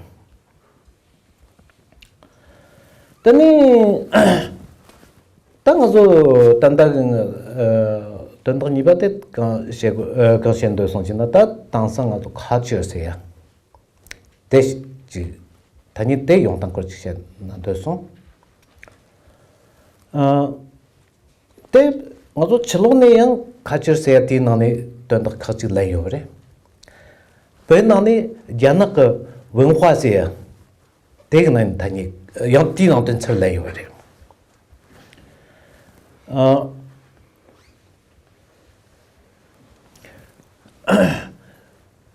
དེ་ནས་ད་ང་ཚོ་ད་ལྟ་གི་ཨ་དོན་དག་གཉིས་པ་དེ་གང་བཤད་དགོས་ཨ་གང་བཤད་འདོད་སོང་ཅེ་ན། ད་དེང་སང་ང་ཚོ་ཁ་ཆེར་ཟེར་ཡ་དེ་ཅིག་ཐ་སྙད་དེ་ཡོང་སྟངས་སྐོར་ཅིག་བཤད་ན་འདོད་སོང་། ཨ། དེ་ང་ཚོ་ཕྱི་ལོགས་ནས་ཡང་ཁ་ཆེར་ཟེར་ཡ་དེའི་ནང་ནས་དོན་དག་ཁག་ཅིག་ལེན་ཡོད་རེད། བོད་ནང་ནས་རྒྱ་ནག་གི་文化ཟེར་ཡ་དེ་གི་ནང་ནས་ཐ་སྙད་ཡང་དེའི་ནང་དོན་ཚུར་ལེན་ཡོད་རེད། ཨ།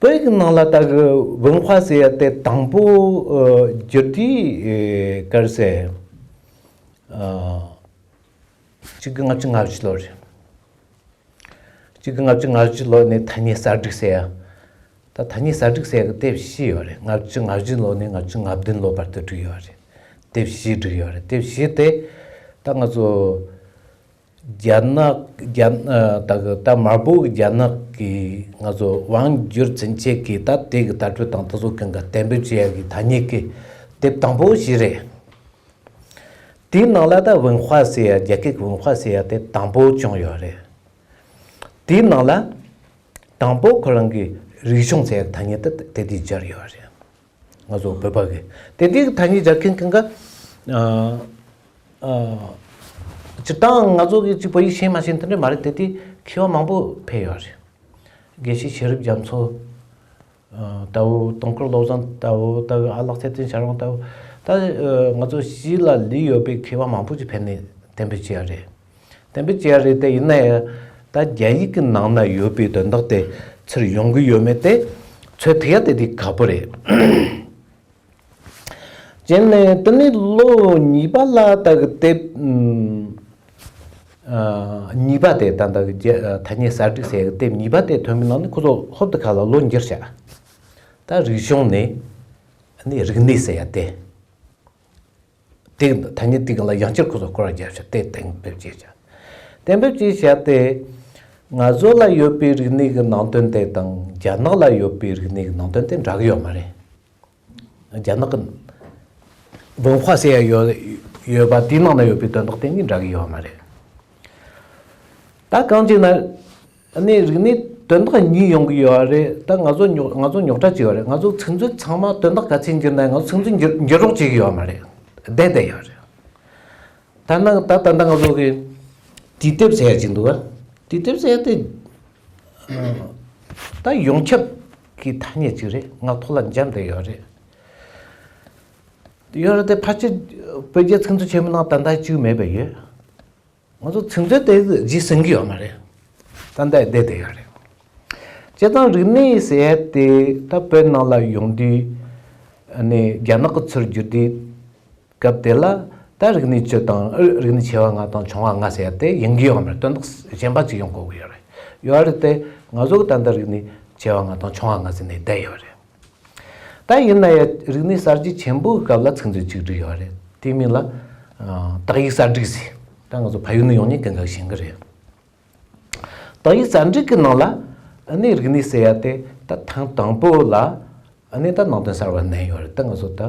བོད་ཀྱི་ནང་ལ་ད་གི་文化ཟེར་ཡ་དེ་དང་པོ་ཨ་བསྒྱུར་དུས་ཨེ་ག་རེ་ཟེར། ཨ། གཅིག་དགུ་ལྔ་བཅུ་ང་བཞི་ལོ་རེད། གཅིག་དགུ་ལྔ་བཅུ་ང་བཞི་ལོ་ནས་ཐ་སྙད་གསར་བསྒྲིགས་ཟེར་ཡ། ད་ཐ་སྙད་གསར་བསྒྲིགས་ཟེར་ཡ་གི་དེབ་བཞི་ཡོད་རེད། ལྔ་བཅུ་ང་བཞི་ལོ་ནས་ལྔ་བཅུ་ང་བདུན་ལོ་བར་དུ་བསྒྲིགས་ཡོད་རེད། དེབ་བཞི་བསྒྲིགས་ཡོད་རེད། དེབ་བཞི་དེ་ད་ང་ཚོ་རྒྱ་ནག་རྒྱ་ཨ་ད་གི་ད་དམར་པོ་གི་རྒྱ་ནག་གི་ང་ཚོ་དབང་སྒྱུར་ཚུན་ཆད་ཀྱི་ད་དེ་གི་དར་ཁྲོད་དང་དེ་ཚོ་གང་ག་གཏན་འབེབས་བྱེད་ཡ་གི་ཐ་སྙད་ཀྱི་དེབ་དང་པོ་བཞི་རེད། དེའི་ནང་ལ་ད་文化ཟེར་ཡ་རྒྱ་སྐད་ཀྱི་文化ཟེར་ཡ་དེ་དང་པོ་བྱུང་ཡོད་རེད། དེའི་ནང་ལ་དང་པོ་ཁོ་རང་གི་རིག་གཞུང་ཟེར་ཡ་ཐ་སྙད་དེ་དེ་དུས་སྦྱར་ཡོད་རེད། ང་ཚོ་བོད་པ་གི་དེ་དུས་ཐ་སྙད་སྦྱར་མཁན་གང་ག་ཨ་ཨ་སྤྱིར་བཏང་ང་ཚོ་གི་གཅིག་བོད་ཡིག་ཤེས་མ་ཤེས་དེ་འདྲ་མ་རེད། དེ་དུས་མཁས་པ་མང་པོ་ཕེབས་ཡོད་རེད། དགེ་བཤེས་ཤེས་རབ་རྒྱ་མཚོ། ཨ་ལྟ་བུ། དུང་དཀར་བློ་བཟང་ལྟ་བུ། ལྟ་བུ། ཨ་ལགས་ཚེ་བརྟན་ཤར་དབང་ལྟ་བུ། ད་ཨ་ང་ཚོ་ཕྱི་ལ་ལུས་ཡོད་པའི་མཁས་པ་མང་པོ་ཅིག་ཕེབས་ནས་གཏན་འབེབས་བྱས་ཡ་རེད། གཏན་འབེབས་བྱས་ཡ་རེད་དེ། ཡིན་ན་ཡང་ད་རྒྱ་ཡིག་གི་ནང་ན་ཡོད་པའི་དོན་དག་དེ་ཚུར་ཡོང་གི་ཡོད་མེད་དེ་ཚོད་ཐིག་ཡ་དེ་དེ་ཁག་པོ་རེད། བྱས་ནས་དེ་ནས་ལོ་གཉིས་པ་ལ་ད་གི་དེབ་ཨ་གཉིས་པ་དེ་ད་ད་གི་རྒྱ་ཐ་སྙད་གསར་བསྒྲིགས་ཟེར་ཡ་གི་དེབ་གཉིས་པ་དེ་ཐོན་པའི་ནང་ནས་ཁོ་ཚོ་ཧོབ་ཏེ་ཁ་ལ་བློ་འགྱུར་བྱ། ད་རིག་གཞུང་ནས་ནི་རིག་གནས་ཟེར་ཡ་དེ། དེ་ཐ་སྙད་དེ་ག་ལ་ཡང་བསྐྱར་ཁོ་ཚོ་སྐོར་ར་རྒྱབ་བྱ་དེ་གཏན་འབེབས་བྱས་བྱ། གཏན་འབེབས་བྱས་བྱ་དེ། ང་ཚོ་ལ་ཡོད་པའི་རིག་གནས་ཀྱི་ནང་དོན་དེ་དང་རྒྱ་ནག་ལ་ཡོད་པའི་རིག་གནས་ཀྱི་ནང་དོན་དེ་འདྲ་གི་ཡོད་མ་རེད། རྒྱ་ནག་གི་文化ཟེར་ཡ་ཡོད་ཡོད་པ་དེའི་ནང་ན་ཡོད་པའི་དོན་དག་དེ་གཉིས་འདྲ་གི་ཡོད་མ་རེད། ད་གང་ཅི་ན། ཨ་ནི་རིག་གནས་དོན་དག་གཉིས་ཡོང་གི་ཡོད་རེད། ད་ང་ཚོ་རྙོག་ང་ཚོ་རྙོག་དྲ་ཅིག་ཡོད་རེད། ང་ཚོ་ཚིག་མཛོད་ཚང་མ་དོན་དག་ག་ཚད་འགྱུར་ན་ང་ཚོ་ཚིག་མཛོད་འགྱུར་འགྱུར་རོགས་བྱེད་ཀྱི་ཡོད་མ་རེད། བསྡད་བསྡད་ཡོད་རེད། ད་ན་ད་ད་ད་ང་ཚོ་གི་དུས་དེབ་ཟེར་ཡ་ཅིག་འདུག་བ། དུས་དེབ་ཟེར་ཡ་དེ་ད་ཡོངས་ཁྱབ་ཀྱི་ཐ་སྙད་ཅིག་རེད། ངག་ཐོག་ལ་འབྱམས་བསྡད་ཡོད་རེད། ཡོད་རེད་དེ་ཕལ་ཆེར་བོད་རྒྱ་ཚིག་མཛོད་ཆེན་མོ་ནང་ད་ལྟ་བཅུག་མེད་པ་ཡོད། ང་ཚོ་ཚིག་མཛོད་དེ་རྗེས་ཟིན་གྱི་ཡོད་མ་རེད། ད་ལྟ་བསྡད་བསྡད་ཡོད་རེད། བྱས་ཙང་རིག་གནས་ཟེར་ཡ་དེ་ད་བོད་ནང་ལ་ཡོང་དུས་ཨ་ནི་རྒྱ་ནག་གི་ཚུར་བསྒྱུར་དུས་སྐབས་དེ་ལ་ ད་རིག་གནས་བཅུ་དང་རིག་གནས་ཆེ་བ་ལྔ་དང་ཆུང་བ་ལྔ་ཟེར་ཡ་དེ་ཡིན་གྱི་ཡོད་མ་རེད། དོན་དག་གཞན་པ་ཅིག་ཡོང་དགོས་ཀྱི་ཡོད་རེད། ཡོད་རེད་དེ། ང་ཚོ་གི་ད་ལྟ་རིག་གནས་ཆེ་བ་ལྔ་དང་ཆུང་བ་ལྔ་ཟེར་ནས་བསྡད་ཡོད་རེད། ད་ཡིན་ན་ཡང་རིག་གནས་གསར་བརྗེ་ཆེན་པོའི་སྐབས་ལ་ཚིག་མཛོད་གཅིག་བསྒྲིགས་ཡོད་རེད། དེའི་མིང་ལ་ཨ་དག་ཡིག་གསར་བསྒྲིགས་ཟེར། ད་ང་ཚོ་ཕ་ཡུལ་ནས་ཡོང་མཁན་གང་ག་ཤེས་ཀྱི་རེད། དག་ཡིག་གསར་བསྒྲིགས་ཀྱི་ནང་ལ་ཨ་ནི་རིག་གནས་ཟེར་ཡ་དེ་ད་ཐེངས་དང་པོ་ལ་ཨ་ནི་ད་ནང་དོན་གསར་བ་བསྣན་ཡོད་རེད། ད་ང་ཚོ་ད་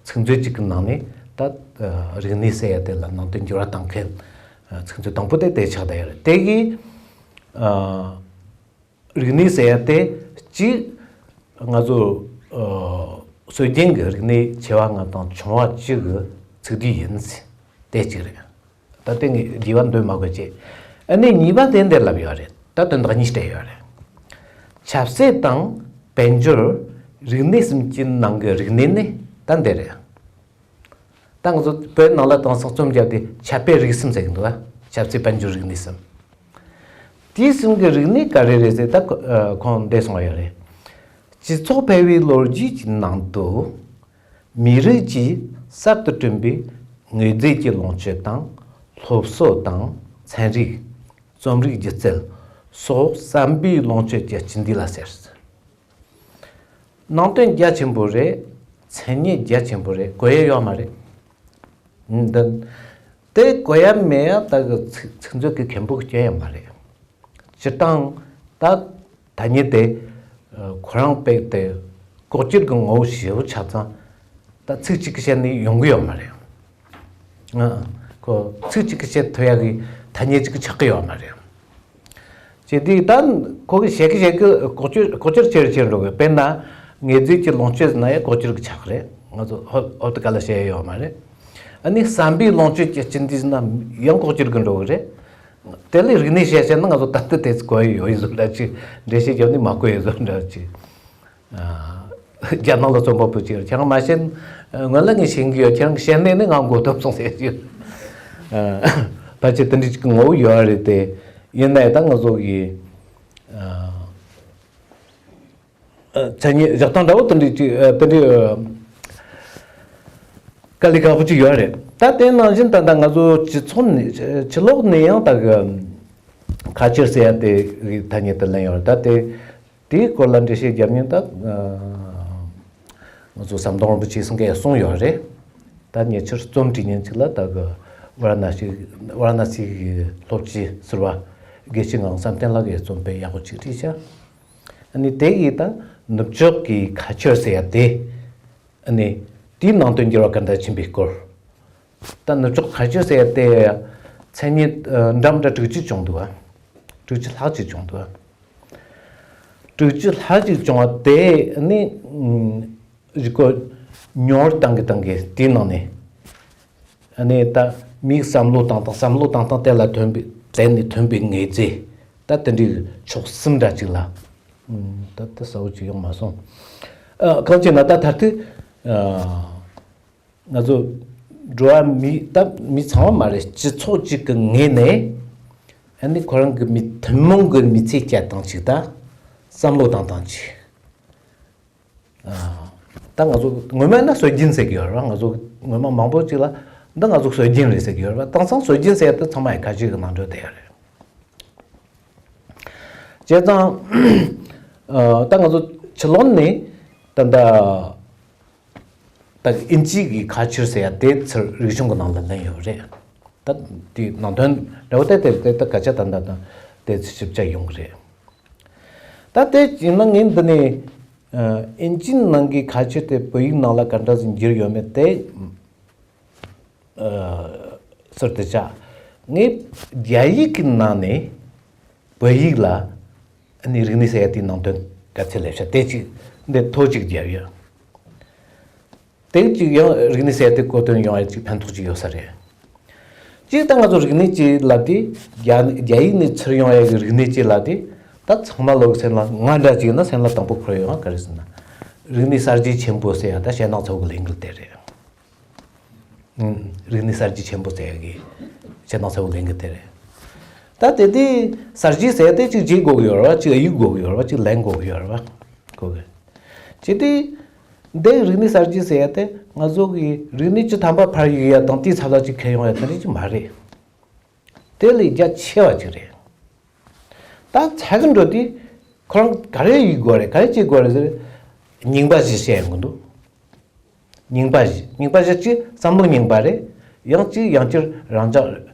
ཚིག་མཛོད་གཅིག་གི་ནང་ནས་ད་ཨ་རིག་གནས་ཟེར་ཡ་དེ་ལ་ནང་དོན་འགྱུར་བ་གཏོང་མཁན་ཨ་ཚིག་མཛོད་དང་པོ་དེ་དེ་ཆགས་བསྡད་ཡོད་རེད། དེ་གིས་ཨ། རིག་གནས་ཟེར་ཡ་དེ་གཅིག་ང་ཚོ་ཨ་སྲོལ་རྒྱུན་གྱི་རིག་གནས་ཆེ་བ་ལྔ་དང་ཆུང་བ་བཅུ་གི་ཚིག་བསྡུས་ཡིན། དེ་གཅིག་རེད། ད་དེ་ངས་རྒྱས་པ་འདོན་མ་དགོས་ཀྱི། ཨ་ནི་གཉིས་པ་དེ་འདིར་ལབ་ཡོད་རེད། ད་དོན་དག་གཉིས་སྤྲད་ཡོད་རེད། ཆབ་སྲིད་དང་དཔལ་འབྱོར། རིག་གནས་གསུམ་གྱི་ནང་གི་རིག་གནས་ནི་ད་འདི་རེད། ད་ང་ཚོ་བོད་ནང་ལ་དེང་སང་རྩོམ་བརྒྱབ་སྟེ་ཆབ་དཔལ་རིག་གསུམ་ཟེར་གྱི་འདུག་ག་ཆབ་སྲིད་དཔལ་འབྱོར་རིག་གནས་གསུམ། དེའི་གསུམ་གྱི་རིག་གནས་ག་རེ་རེད་ཟེར། ད་ཁོ་ཨ་ཁོང་འདི་གསུངས་པ་ཡོད་རེད། སྤྱི་ཚོགས་འཕེལ་བའི་ལོ་རྒྱུས་ཀྱི་ནང་དུ་མི་རིགས་ཀྱིས་གསར་དུ་བསྐྲུན་པའི་དངོས་རྫས་ཀྱི་ལོངས་སྤྱོད་དང་། སློབ་གསོ་དང་། ཚན་རིག་རྩོམ་རིག་སྒྱུ་རྩལ་སོགས་བསམ་པའི་ལོངས་སྤྱོད་ཀྱི་སྤྱི་འདུས་ལ་ཟེར། ནང་དོན་རྒྱ་ཆེན་པོ་རེད། མཚན་ཉིད་རྒྱ་ཆེན་པོ་རེད། གོ་ཡ་ཡོད་མ་རེད། འདི་དེ་གོ་ཡ་མེད་ཡ་ད་གི་ཚིག་ཚིག་མཛོད་ཀྱི་མཁན་པོ་གི་སྐྱོན་ཡང་མ་རེད། སྤྱིར་བཏང་ད་ཐ་སྙད་དེ་ཨ་ཁོ་རང་དཔེ་དེ་ལྐོག་གྱུར་གྱི་ངོ་བོ་ཞེ་པོ་ཆགས་ཙང་ད་ཚིག་གཅིག་གིས་བཤད་ནས་ཡོང་གི་ཡོད་མ་རེད། ཨ་ཁོ་ཚིག་གཅིག་གིས་བཤད་ཐུབ་ཡ་གི་ཐ་སྙད་གཅིག་གིས་ཆགས་ཀྱི་ཡོད་མ་རེད། བྱས་དུས་ད་ཁོ་གི་བཤད་ཀི་བཤད་ཀི་ལྐོག་གྱུར་ལྐོག་གྱུར་ཆེ་རུ་ཆེ་རུ་འགྲོ་གི། དཔེར་ན་དངོས་རྫས་ཀྱི་ལོངས་སྤྱོད་ཟེར་ན་ཡང་ལྐོག་གྱུར་གི་ཆགས་རེད། ང་ཚོ་ཧོབ་ཧོབ་ཏེ་ག་ལ་བཤད་ཡ་ཡོད་མ་རེད། ཨ་ནི་བསམ་པའི་ལོངས་སྤྱོད་ཀྱི་སྤྱི་འདུས་ཟེར་ན་ཡང་ལྐོག་གྱུར་གི་འགྲོ་གི་རེད། དེ་ལས་རིག་གནས་བཤད་བཤད་ན་ང་ཚོ་ད་ལྟ་དེ་ཚོ་གོ་ཡི་ཡོད་ཡི་བཟོ་འདྲ་ཅིག་འགྲེལ་བཤད་བརྒྱབ་ནས་མ་གོ་ཡི་བཟོ་འདྲ་ཅིག་རྒྱ་ནག་ལ་རྩོམ་པ་པོ་ཅིག་ཁྱེད་རང་མ་ཤེས། སྔོན་ལ་ངས་ཤེས་ཀྱི་ཡོད། ཁྱེད་རང་གི་ཤེས་ནས་ནི་ང་མགོ་སྟོབས་སོང་ཟེར་གྱི་ཡོད། ཕལ་ཆེར་དེ་འདྲ་ཅིག་གི་ངོ་བོ་ཡོད་རེད་དེ། ཡིན་ནའི་ད་ང་ཚོ་གི་མཚན་ཉིད་བཞག་སྟངས་འདྲ་བོ་དེ་འདྲ་ཅིག་དེ་འདྲ་དཀའ་ལས་ཁག་པོ་ཅིག་ཡོད་རེད། ད་དེ་ནང་བཞིན་ད་ལྟ་ང་ཚོ་སྤྱི་ཚོགས་ནས་ཕྱི་ལོགས་ནས་ཡང་ད་གི་ཁ་ཆེར་ཟེར་ཡ་དེ་གི་ཐ་སྙད་དུ་ལེན་ཡོད་རེད། ད་དེ། དེའི་སྐོར་ལ་འགྲེལ་བཤད་རྒྱབ་མཁན་ད་ང་ཚོ་ཟམ་གདོང་རིན་པོ་ཆེ་སེང་གེ་གསུངས་ཡོད་རེད། ད་ཉེ་ཆར་རྩོམ་བྲིས་མཁན་ཅིག་ལ་ད་གི་ཝ་ར་ཎ་སི་ཝ་ར་ཎ་སི་གི་སློབ་སྤྱི་ཟུར་པ་དགེ་བཤེས་ངག་དབང་བསམ་གཏན་ལགས་ཀྱིས་རྩོམ་དཔེ་ཡག་པོ་ཅིག་བྲིས་ཤག་ཨ་ནི་དེ་གིས་ད་ནུབ་ཕྱོགས་ཀྱི་ཁ་ཆེར་ཟེར་ཡ་དེ། ཨ་ནི་དེའི་ནང་དོན་འགྱུར་བ་ག་འདྲ་ཕྱིན་པའི་སྐོར། ད་ནུབ་ཕྱོགས་ཁ་ཆེར་ཟེར་ཡ་དེ་མཚན་ཉིད་འདྲ་མི་འདྲ་དྲུག་ཅུ་བྱུང་འདུག་ག་དྲུག་ཅུ་ལྷག་ཅིག་བྱུང་འདུག་ག་དྲུག་ཅུ་ལྷག་ཅིག་བྱུང་བ་དེ་ནི་རིག་གོ་ཉོར་བཏང་གི་བཏང་གི་དེའི་ནང་ནས་ནི་ད་མིའི་བསམ་བློ་བཏང་སྟངས་བསམ་བློ་བཏང་སྟངས་དེ་ལ་ཐོན་པའི་དེ་ནས་ཐོན་པའི་དངོས་རྫས་ད་དེ་འདྲའི་ཕྱོགས་གསུམ་འདྲ་ཅིག་ལ་ད་ད་གསལ་བོ་ཅིག་ཡོང་མ་སོང་། གང་ཅི་ན་ད་མཐར་ཐུག་ང་ཚོ་འགྲོ་བ་མི་ད་མི་ཚང་མ་མ་རེད། སྤྱི་ཚོགས་གཅིག་གི་ངོས་ནས་ཨ་ནི་ཁོ་རང་གི་མི་ཐུན་མོང་གི་མི་ཚེ་སྐྱེལ་སྟངས་གཅིག་དང་བསམ་བློ་བཏང་སྟངས་གཅིག་ད་ང་ཚོ་ངོ་མ་ན་སྲོལ་རྒྱུན་ཟེར་གྱི་ཡོད་རེད་བ། ང་ཚོ་ངོ་མ་མང་པོ་གཅིག་ལ་འདི་ང་ཚོ་སྲོལ་རྒྱུན་རེད་ཟེར་གྱི་ཡོད་རེད་བ། དེང་སང་སྲོལ་རྒྱུན་ཟེར་ཡ་དེ་ཚང་མ་ཡི་ཁ་ཤས་ཀྱི་ནང་འགྲོ་བསྡད་ཡོད་རེད། བྱས་ཙང་ད་ང་ཚོ་ཕྱི་ལོགས་ནས་ད་ལྟ། ད་ཨིན་ཇི་གི་ཁ་ཆེར་ཟེར་ཡ་དེ་ཚུར་རིག་གཞུང་གི་ནང་ལ་ལེན་ཡོད་རེད། ད་དེ་ནང་དོན་འདྲ་བོ་དེ་དེ་དེ་ད་སྐད་ཆ་ད་ད་ད་དེ་ཚོ་ཞིབ་ཆ་ཡོང་གི་རེད། ད་དེ་ཡིན་ན་ངས་འདི་ནས་ཨིན་ཇི་ནང་གི་ཁ་ཆེར་དེ་བོད་ཡིག་ནང་ལ་ག་འདྲ་ཞིག་འགྱུར་ཡོད་མེད་དེ་ཟུར་དུ་བཞག་ངས་རྒྱ་ཡིག་གི་ནང་ནས་བོད་ཡིག་ལ་ཨ་ནི་རིག་གནས་ཟེར་ཡ་དེའི་ནང་དོན་ག་ཚད་ལས་བྱ་དེ་གཅིག་འདི་ཐོ་གཅིག་བརྒྱབ་ཡོད། དེ་གཅིག་ཡང་རིག་གནས་ཟེར་ཡ་དེ་གོ་དོན་ཡོང་ཡ་གཅིག་ཕན་ཐོགས་གཅིག་ཡོད་ས་རེད། གཅིག་ད་ང་ཚོ་རིག་གནས་ཅིག་ལབ་དུས་རྒྱ་རྒྱ་ཡིག་ནས་ཚུར་ཡོང་ཡ་གི་རིག་གནས་ཅིག་ལབ་དུས་ད་ཚང་མ་ལོག་སེམས་ལ་ང་འདྲ་ཅིག་ཡིན་ན་སེམས་ལ་དང་པོ་འཁོར་ཡོང་བ་ག་རེ་ཟེར་ན། རིག་གནས་གསར་བརྗེ་ཆེན་པོ་ཟེར་ཡ་ད་ཞེད་སྣང་ཚ་བོ་གི་ལས་འགུལ་དེ་རེད། ཨང་། རིག་གནས་གསར་བརྗེ་ཆེན་པོ་ཟེར་ཡ་གི་ཞེད་སྣང་ཚ་བོ་ལེན་གི་དེ་རེད། ད་དེ་དུས་གསར་བརྗེ་ཟེར་ཡ་དེ་གཅིག་བརྗེ་དགོས་ཀྱི་ཡོད་རེད་བ། གཅིག་གཡུག་དགོས་ཀྱི་ཡོད་རེད་བ། གཅིག་ལེན་དགོས་ཀྱི་ཡོད་རེད་བ། གོ་གི། བྱས་དུས་ འདི་རིག་གནས་གསར་བརྗེ་ཟེར་ཡ་དེ་ང་ཚོ་གི་རིག་གནས་བཅུ་ཐམ་པ་ཕར་གཡུག་ཡ་དང་དེའི་ཚབ་ལ་ཅིག་ཁྱེར་ཡོང་ཡ་དེ་འདྲ་ཅིག་མ་རེད། དེ་ལས་རྒྱ་ཆེ་བ་ཅིག་རེད། ད་ཆ་གི་འགྲོ་དུས་ཁོ་རང་ག་རེ་ཡིན་དགོས་རེད། ག་རེ་བྱེད་དགོས་རེད་ཟེར། རྙིང་པ་བཞི་བཤད་ཡོང་གི་འདུག་རྙིང་པ་བཞི། རྙིང་པ་བཞི་གཅིག་བསམ་བློ་རྙིང་པ་རེད། ཡང་གཅིག་ཡང་བསྐྱར་རང་ཅག་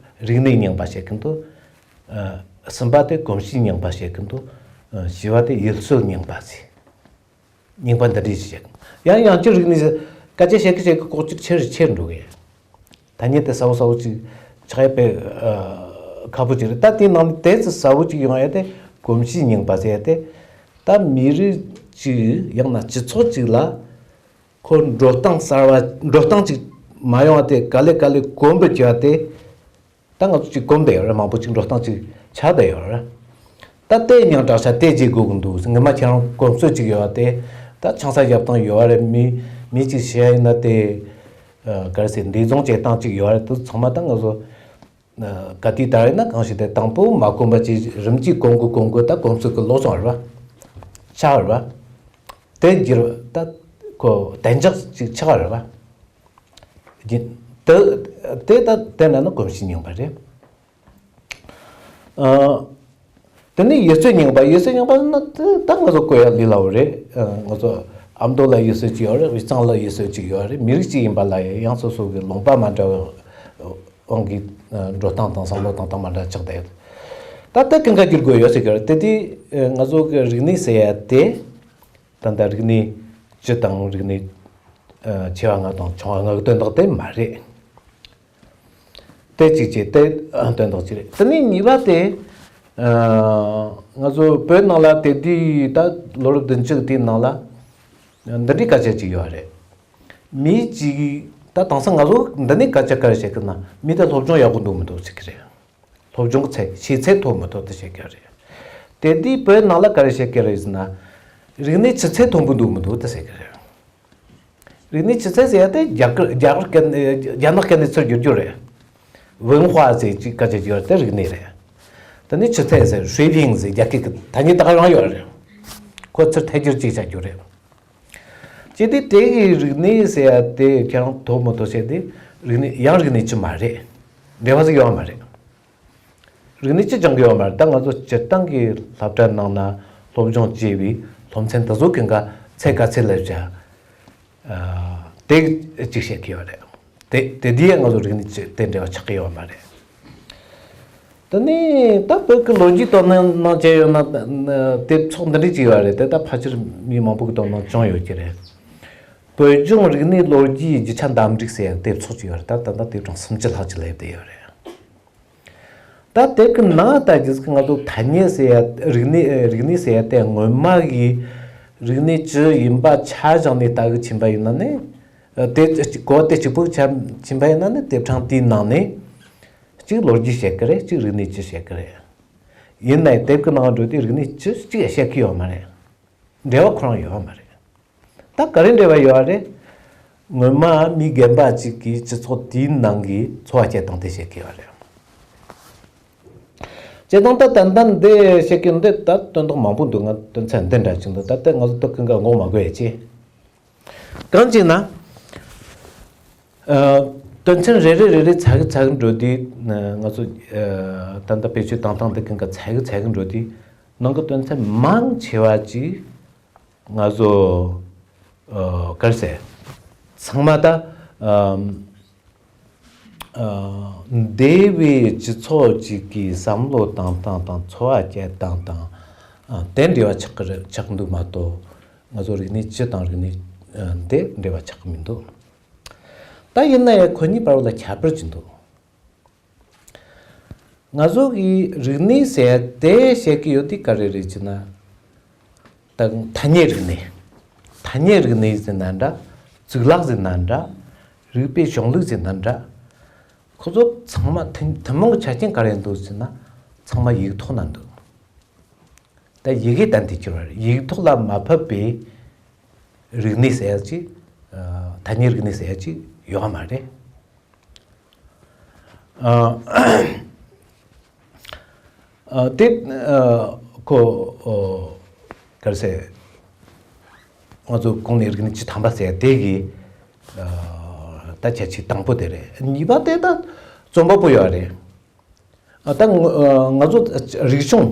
རིག་གནས་རྙིང་པ་བཤད་ཀྱི་འདུག་གསུམ་པ་དེ་གོམས་གཤིས་རྙིང་པ་བཤད་ཀྱི་འདུག་བཞི་པ་དེ་ཡུལ་སྲོལ་རྙིང་པ་ཟེར། རྙིང་པ་འདི་འདྲས་ཞིག་བཤད། ཡང་ཡང་བསྐྱར་རིག་གནས་ཟེར། སྐད་ཆ་བཤད་ཀི་བཤད་ཀི་ལྐོག་ཅིག་ཆེར་ཆེར་འགྲོ་གི། ཐ་སྙད་དེ་གསལ་བོ་གསལ་བོ་ཅིག་ཆགས་ཡ་དཔེ་ཁག་པོ་ཅིག་རེད། ད་དེའི་ནང་ནས་དེ་ཚོ་གསལ་བོ་ཅིག་ཡོང་ཡ་དེ་གོམས་གཤིས་རྙིང་པ་ཟེར་ཡ་དེ། ད་མི་རིགས་ཅིག་ཡང་ན་སྤྱི་ཚོགས་ཅིག་ལ་ཁོ་འགྲོ་སྟངས་གསར་བ། འགྲོ་སྟངས་ཅིག་མ་ཡོང་བ་དེ་ག་ལེ་ག་ལེ་གོམས་པ་བྱས་ཏེ། ད་ང་ཚོ་ཅིག་གོམས་བསྡད་ཡོད་རེད། མང་པོ་ཅིག་འགྲོ་སྟངས་ཅིག་ཆགས་བསྡད་ཡོད་རེད། ད་ལྟའི་ཉང་དྲག་ཆ་དེ་བརྗེ་དགོས་ཀྱི་འདུག་སྔོན་མ་ཁྱེད་རང་གོམས་སྲོལ་ཅིག་ཡོད་པ་དེ། ད་ཆང་ས་བཞག་སྟངས་ཡོད་པ་རེད། མི་མི་ཅིག་ཤི་ཡ་ཡིན་ན་དེ་ག་རེ་ཟེར། འདས་རྫོངས་བྱེད་སྟངས་ཅིག་ཡོད་པ་རེད། དེ་ཚང་མ་ད་ང་ཚོ་ག་དུས་ལྟར་ཡིན་ན་གང་ཞིག་དེ་དང་པོ་མ་གོམས་པ་ཅིག་རིམ་གྱིས་གོམས་དགོས་གོམས་དགོས་ད་གོམས་སྲོལ་གྱི་ལོག་སོང་བ་རེད་པ། ཆགས་པ་རེད་པ། དེ་འགྱུར་བ་ད་ཁོ་བདེ་འཇགས་ཅིག་ཆགས་པ་རེད་པ། རྒྱུན། དེ་དེ་ད་དེ་འདྲ་ན་གོམས་གཤིས་རྙིང་པ་རེད། ཨ། དེ་ནས་ཡུལ་སྲོལ་རྙིང་པ། ཡུལ་སྲོལ་རྙིང་པ་ན་དེ་ད་ང་ཚོ་བཀོད་ཡ་ལས་སླ་བོ་རེད། ཨ། ང་ཚོ་ཨ་མདོ་ལ་ཡུལ་སྲོལ་གཅིག་ཡོད་རེད། དབུས་གཙང་ལ་ཡུལ་སྲོལ་གཅིག་ཡོད་རེད། མི་རིགས་གཅིག་ཡིན་པ་ལ་ཡང་སོ་སོ་གི་ལུང་པ་མ་འདྲ་བའི་དབང་གིས་འགྲོ་སྟངས་དང་བསམ་བློ་བཏང་སྟངས་མ་འདྲ་ཆགས་བསྡད་ཡོད། ད་ལྟ་ཀུན་དགའ་བསྒྱུར་དགོས་ཡོད་ཟེར་གི་རེད། དེ་དུས་ང་ཚོ་གི་རིག་གནས་ཟེར་ཡ་དེ། ད་ལྟ་རིག་གནས་བཅུ་དང་རིག་གནས་ཆེ་བ་ལྔ་དང་ཆུང་བ་ལྔ་གི་དོན་དག་དེ་མ་རེད། དེ་གཅིག་བྱས་དེ་དོན་དག་གཅིག་རེད། དེ་ནས་གཉིས་པ་དེ། ང་ཚོ་བོད་ནང་ལ་དེ་དུས་ད་ལོ་རབས་བདུན་ཅུ་དེའི་ནང་ལ་འདི་འདྲའི་སྐད་ཆ་གཅིག་ཡོད་རེད། མི་གཅིག་ད་དེང་སང་ང་ཚོ་འདི་ནས་སྐད་ཆ་ག་རེ་བཤད་གི་ན། མི་དེ་སློབ་སྦྱོང་ཡག་པོ་འདུག་མི་འདུག་ཟེར་གི་རེད། སློབ་སྦྱོང་གི་ཚད། ཤེས་ཚད་མཐོ་མི་མཐོ་དེ་བཤད་ཀྱི་རེད། དེ་དུས་བོད་ནང་ལ་ག་རེ་བཤད་ཀྱི་རེད་ཟེར་ན། རིག་གནས་ཆུ་ཚད་མཐོན་པོ་འདུག་མི་འདུག་དེ་བཤད་ཀྱི་རེད། རིག་གནས་ཆུ་ཚད་ཟེར་ཡ་དེ་རྒྱ་གར་རྒྱ་གར་སྐད་རྒྱ་ནག་སྐད་ནས་ཚུར་བསྒྱུར་རྒྱུ་རེད། ཝུན་ཧྭ་ཟེར་ཅིག་སྐད་ཆ་བརྗོད་དེ་རིག་གནས་རེད། དེ་ནས་ཆུ་ཚད་ཟེར། ཧྲུའེ་ཕིང་ཟེར་རྒྱ་སྐད་ཀྱི་ཐ་སྙད་ད་ག་རང་ཡོད་རེད། ཁོ་ཚུར་ཐད་སྒྱུར་ཅིག་བྱ་རྒྱུ་རེད། ཅི་སྟེ་དེ་གི་རིག་གནས་ཟེར་ཡ་དེ་ཁྱེད་རང་མཐོ་མི་མཐོ་བཤད་དེ། རིག་གནས་ཡང་རིག་གནས་ཅིག་མ་རེད། འབྲེལ་བ་ཟིག་ཡོད་མ་རེད། རིག་གནས་ཅིག་སྦྱང་གི་ཡོད་མ་རེད། ད་ང་ཚོ་སྤྱིར་བཏང་གི་སློབ་གྲྭ་ནང་ན་སློབ་སྦྱོང་བྱས་པའི་སློབ་ཚན་དེ་ཚོ་གི་འགའ་ཚད་ག་ཚད་ལ་བྱ། དེ་གཅིག་བཤད་ཀྱི་ཡོད་རེད། དེ་དེ་དུས་ང་ཚོ་རིག་གནས་ཅིག་དེ་འབྲེལ་བ་ཆགས་ཀྱི་ཡོད་མ་རེད། དེ་ནས་ད་བོད་ཀྱི་ལོ་རྒྱུས་དོ་སྣང་གནང་བྱས་ཡོད་ན། དེབ་ཚོགས་འདི་འདྲ་ཅིག་ཡོད་རེད། དེ་ད་ཕལ་ཆེར་མི་མང་པོ་གི་དོ་སྣང་བྱུང་ཡོད་ཀྱི་རེད། བོད་ལྗོངས་རིག་གནས་ལོ་རྒྱུས་རྒྱུ་ཆ་འདམ་རིགས་ཟེར་ཡ་དེབ་ཚོགས་ཅིག་ཡོད་རེད། ད་ད་ལྟ་དེབ་གྲངས་སུམ་ཅུ་ལྷག་ཅིག་སླེབས་བསྡད་ཡོད་རེད། ད་དེབ་ཀྱི་ནང་ལྟ་རྒྱུ་ཟིག་ང་ཚོ་ཐ་སྙད་ཟེར་ཡ། རིག་གནས་རིག་གནས་ཟེར་ཡ་དེ་སྔོན་མ་གི་རིག་གནས་ཅི་ཡིན་པ་ཆ་བཞག་ནས་ལྟ་གི་ཕྱིན་པ་ཡིན་ན་ནི། དེ་གོ་བ་དེ་གཅིག་པུ་ཆ་ཕྱིན་པ་ཡིན་ན་ནི། དེབ་གྲངས་དེའི་ནང་ནས་གཅིག་ལོ་རྒྱུས་བཤད་ཀྱི་རེད། གཅིག་རིག་གནས་ཅི་བཤད་ཀྱི་རེད། ཡིན་ནའི་དེབ་ཀྱི་ནང་འགྲོ་དུས་རིག་གནས་ཅི་གཅིག་བཤད་ཀྱི་ཡོད་མ་རེད། འབྲེལ་བ་ཁོ་རང་ཡོད་མ་རེད། ད་ག་རེ་འབྲེལ་བ་ཡོད་རེད། སྔོན་མ་མི་རྒན་པ་གཅིག་གིས་སྤྱི་ཚོགས་དེའི་ནང་གི་འཚོ་བ་སྐྱེལ་སྟངས་དེ་བཤད་ཀྱི་ཡོད་རེད། བྱས་ཙང་ད་ཏན་ཏན་འདི་བཤད་ཀྱི་འདི་ད་དོན་དག་མང་པོ་འདུག་ང་དོན་ཚན་འདི་འདྲ་ཅིག་འདུག་ད་ལྟ་ང་ཚོ་ད་ཀུན་དགའ་ངོ་མ་དགོས་ཡ་ཅི། གང་ཅི་ན། ཨ། དོན་ཚན་རེ་རེ་རེ་རེ་ཚ་གི་ཚ་གི་འགྲོ་དུས། ང་ཚོ་ཨ་ད་ལྟ་བེད་སྤྱོད་བཏང་སྟངས་འདི་ཀུན་དགའ་ཚ་གི་ཚ་གི་འགྲོ་དུས། ནང་གི་དོན་ཚན་མང་ཆེ་བ་ཅིག་ང་ཚོ་ཨ་ག་རེ་ཟེར། ཚང་མ་ད་ཨ་ཨ་འདས་པའི་སྤྱི་ཚོགས་ཅིག་གི་བསམ་བློ་བཏང་སྟངས་དང་འཚོ་བ་སྐྱེལ་སྟངས་དང་། ཨ་དེ་འབྲེལ་བ་ཆགས་ཀྱི་རེད། ཆགས་འདུག་མ་གཏོགས། ང་ཚོ་རིག་གནས་སྤྱི་དང་རིག་གནས་ཨ་འདི་འབྲེལ་བ་ཆགས་ཀྱི་མི་འདུག་ད་ཡིན་ན་ཡང་ཁོ་གཉིས་བར་ལ་ཁྱད་པར་ཅིག་འདུག་ང་ཚོ་གི་རིག་གནས་ཟེར་དེ་བཤད་ཀྱི་ཡོད་དེ་ག་རེ་རེད་ཅེ་ན། ད་ཐ་སྙད་རིག་གནས། ཐ་སྙད་རིག་གནས་ཟེར་ན་འདྲ། གཙུག་ལག་ཟེར་ན་འདྲ། རིག་པའི་གཞུང་ལུགས་ཟེར་ན་འདྲ། ཁོ་ཚོ་ཚང་མ་ཐུན་ཐུན་མོང་གི་ཆ་རྐྱེན་ག་རེ་འདུག་ཟེར་ན། ཚང་མ་ཡིག་ཐོག་ན་འདུག་ད་ཡི་གེ་དང་དེ་གྱུར་བ་རེད། ཡིག་ཐོག་ལ་མ་ཕབ་པའི་རིག་གནས་ཟེར་ཡ་ཅིག་ཨ་ཐ་སྙད་རིག་གནས་ཟེར་ཡ་ཅིག་ཡོད་མ་རེད། ཨ་ཨ་དེ་ཨ་ཁོ་ཨོ་ག་རེ་ཟེར། ང་ཚོ་གོང་ནས་རིག་གནས་བཅུ་ཐམ་པ་ཟེར་དེ་གི་ད་ཁྱད་ཆོས་དང་པོ་དེ་རེད། གཉིས་པ་དེ་ད་རྩོམ་པ་པོ་ཡོད་རེད། ད་ང་ཚོ་རིག་གཞུང་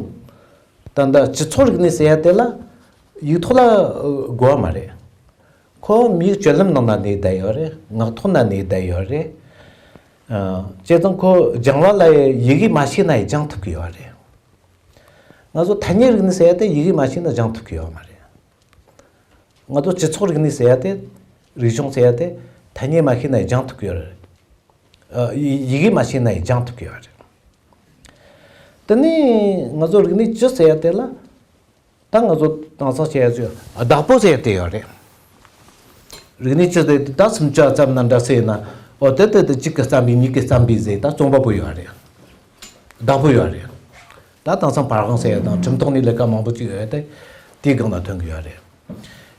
ད་ད་སྤྱི་ཚོགས་རིག་གནས་ཟེར་ཡ་དེ་ལ་ཡིག་ཐོག་ལ་དགོས་པ་མ་རེད། ཁོ་མིའི་སྤྱོད་ལམ་ནང་ན་གནས་བསྡད་ཡོད་རེད། ངག་ཐོག་ན་གནས་བསྡད་ཡོད་རེད། བྱས་ཙང་ཁོ་སྦྱང་བ་ལ་ཡི་གེ་མ་ཤེས་ན་ཡང་སྦྱང་ཐུབ་ཀྱི་ཡོད་རེད། ང་ཚོ་ཐ་སྙད་རིག་གནས་ཟེར་ཡ་དེ་ཡི་གེ་མ་ཤེས་ན་སྦྱང་ཐུབ་ཀྱི་ཡོད་མ་རེད། ང་ཚོ་སྤྱི་ཚོགས་རིག་གནས་ཟེར་ཡ་དེ། རིག་གཞུང་ཟེར་ཡ་དེ་ཐ་སྙད་མ་ཤེས་ན་ཡང་སྦྱང་ཐུབ་ཀྱི་ཡོད་རེད། ཡི་གེ་མ་ཤེས་ན་ཡང་སྦྱང་ཐུབ་ཀྱི་ཡོད་རེད། དེ་ནས་ང་ཚོ་རིག་གནས་བཅུ་ཟེར་ཡ་དེ་ལ་ད་ང་ཚོ་དེང་སང་བཤད་ཡ་ཚོས་བདག་པོ་ཟེར་ཡ་དེ་ཡོད་རེད། རིག་གནས་བཅུ་དེ་ད་སུམ་ཅུ་ཙམ་ན་འདྲ་ཟེར་ན། འོ་དེ་དེ་དེ་གཅིག་གིས་བརྩམས་པའི་གཉིས་ཀྱིས་བརྩམས་པའི་ཟེར་ད་རྩོམ་པ་པོ་ཡོད་རེད། བདག་པོ་ཡོད་རེད། ད་དེང་སང་པར་ཁང་ཟེར་ཡ་དང་ཁྲིམས་ཐོག་ནས་ལས་ཀ་མང་པོ་ཅིག་ཡོད་དེ། དེའི་སྒང་ལ་ཐོན་གྱི་ཡོད་རེད།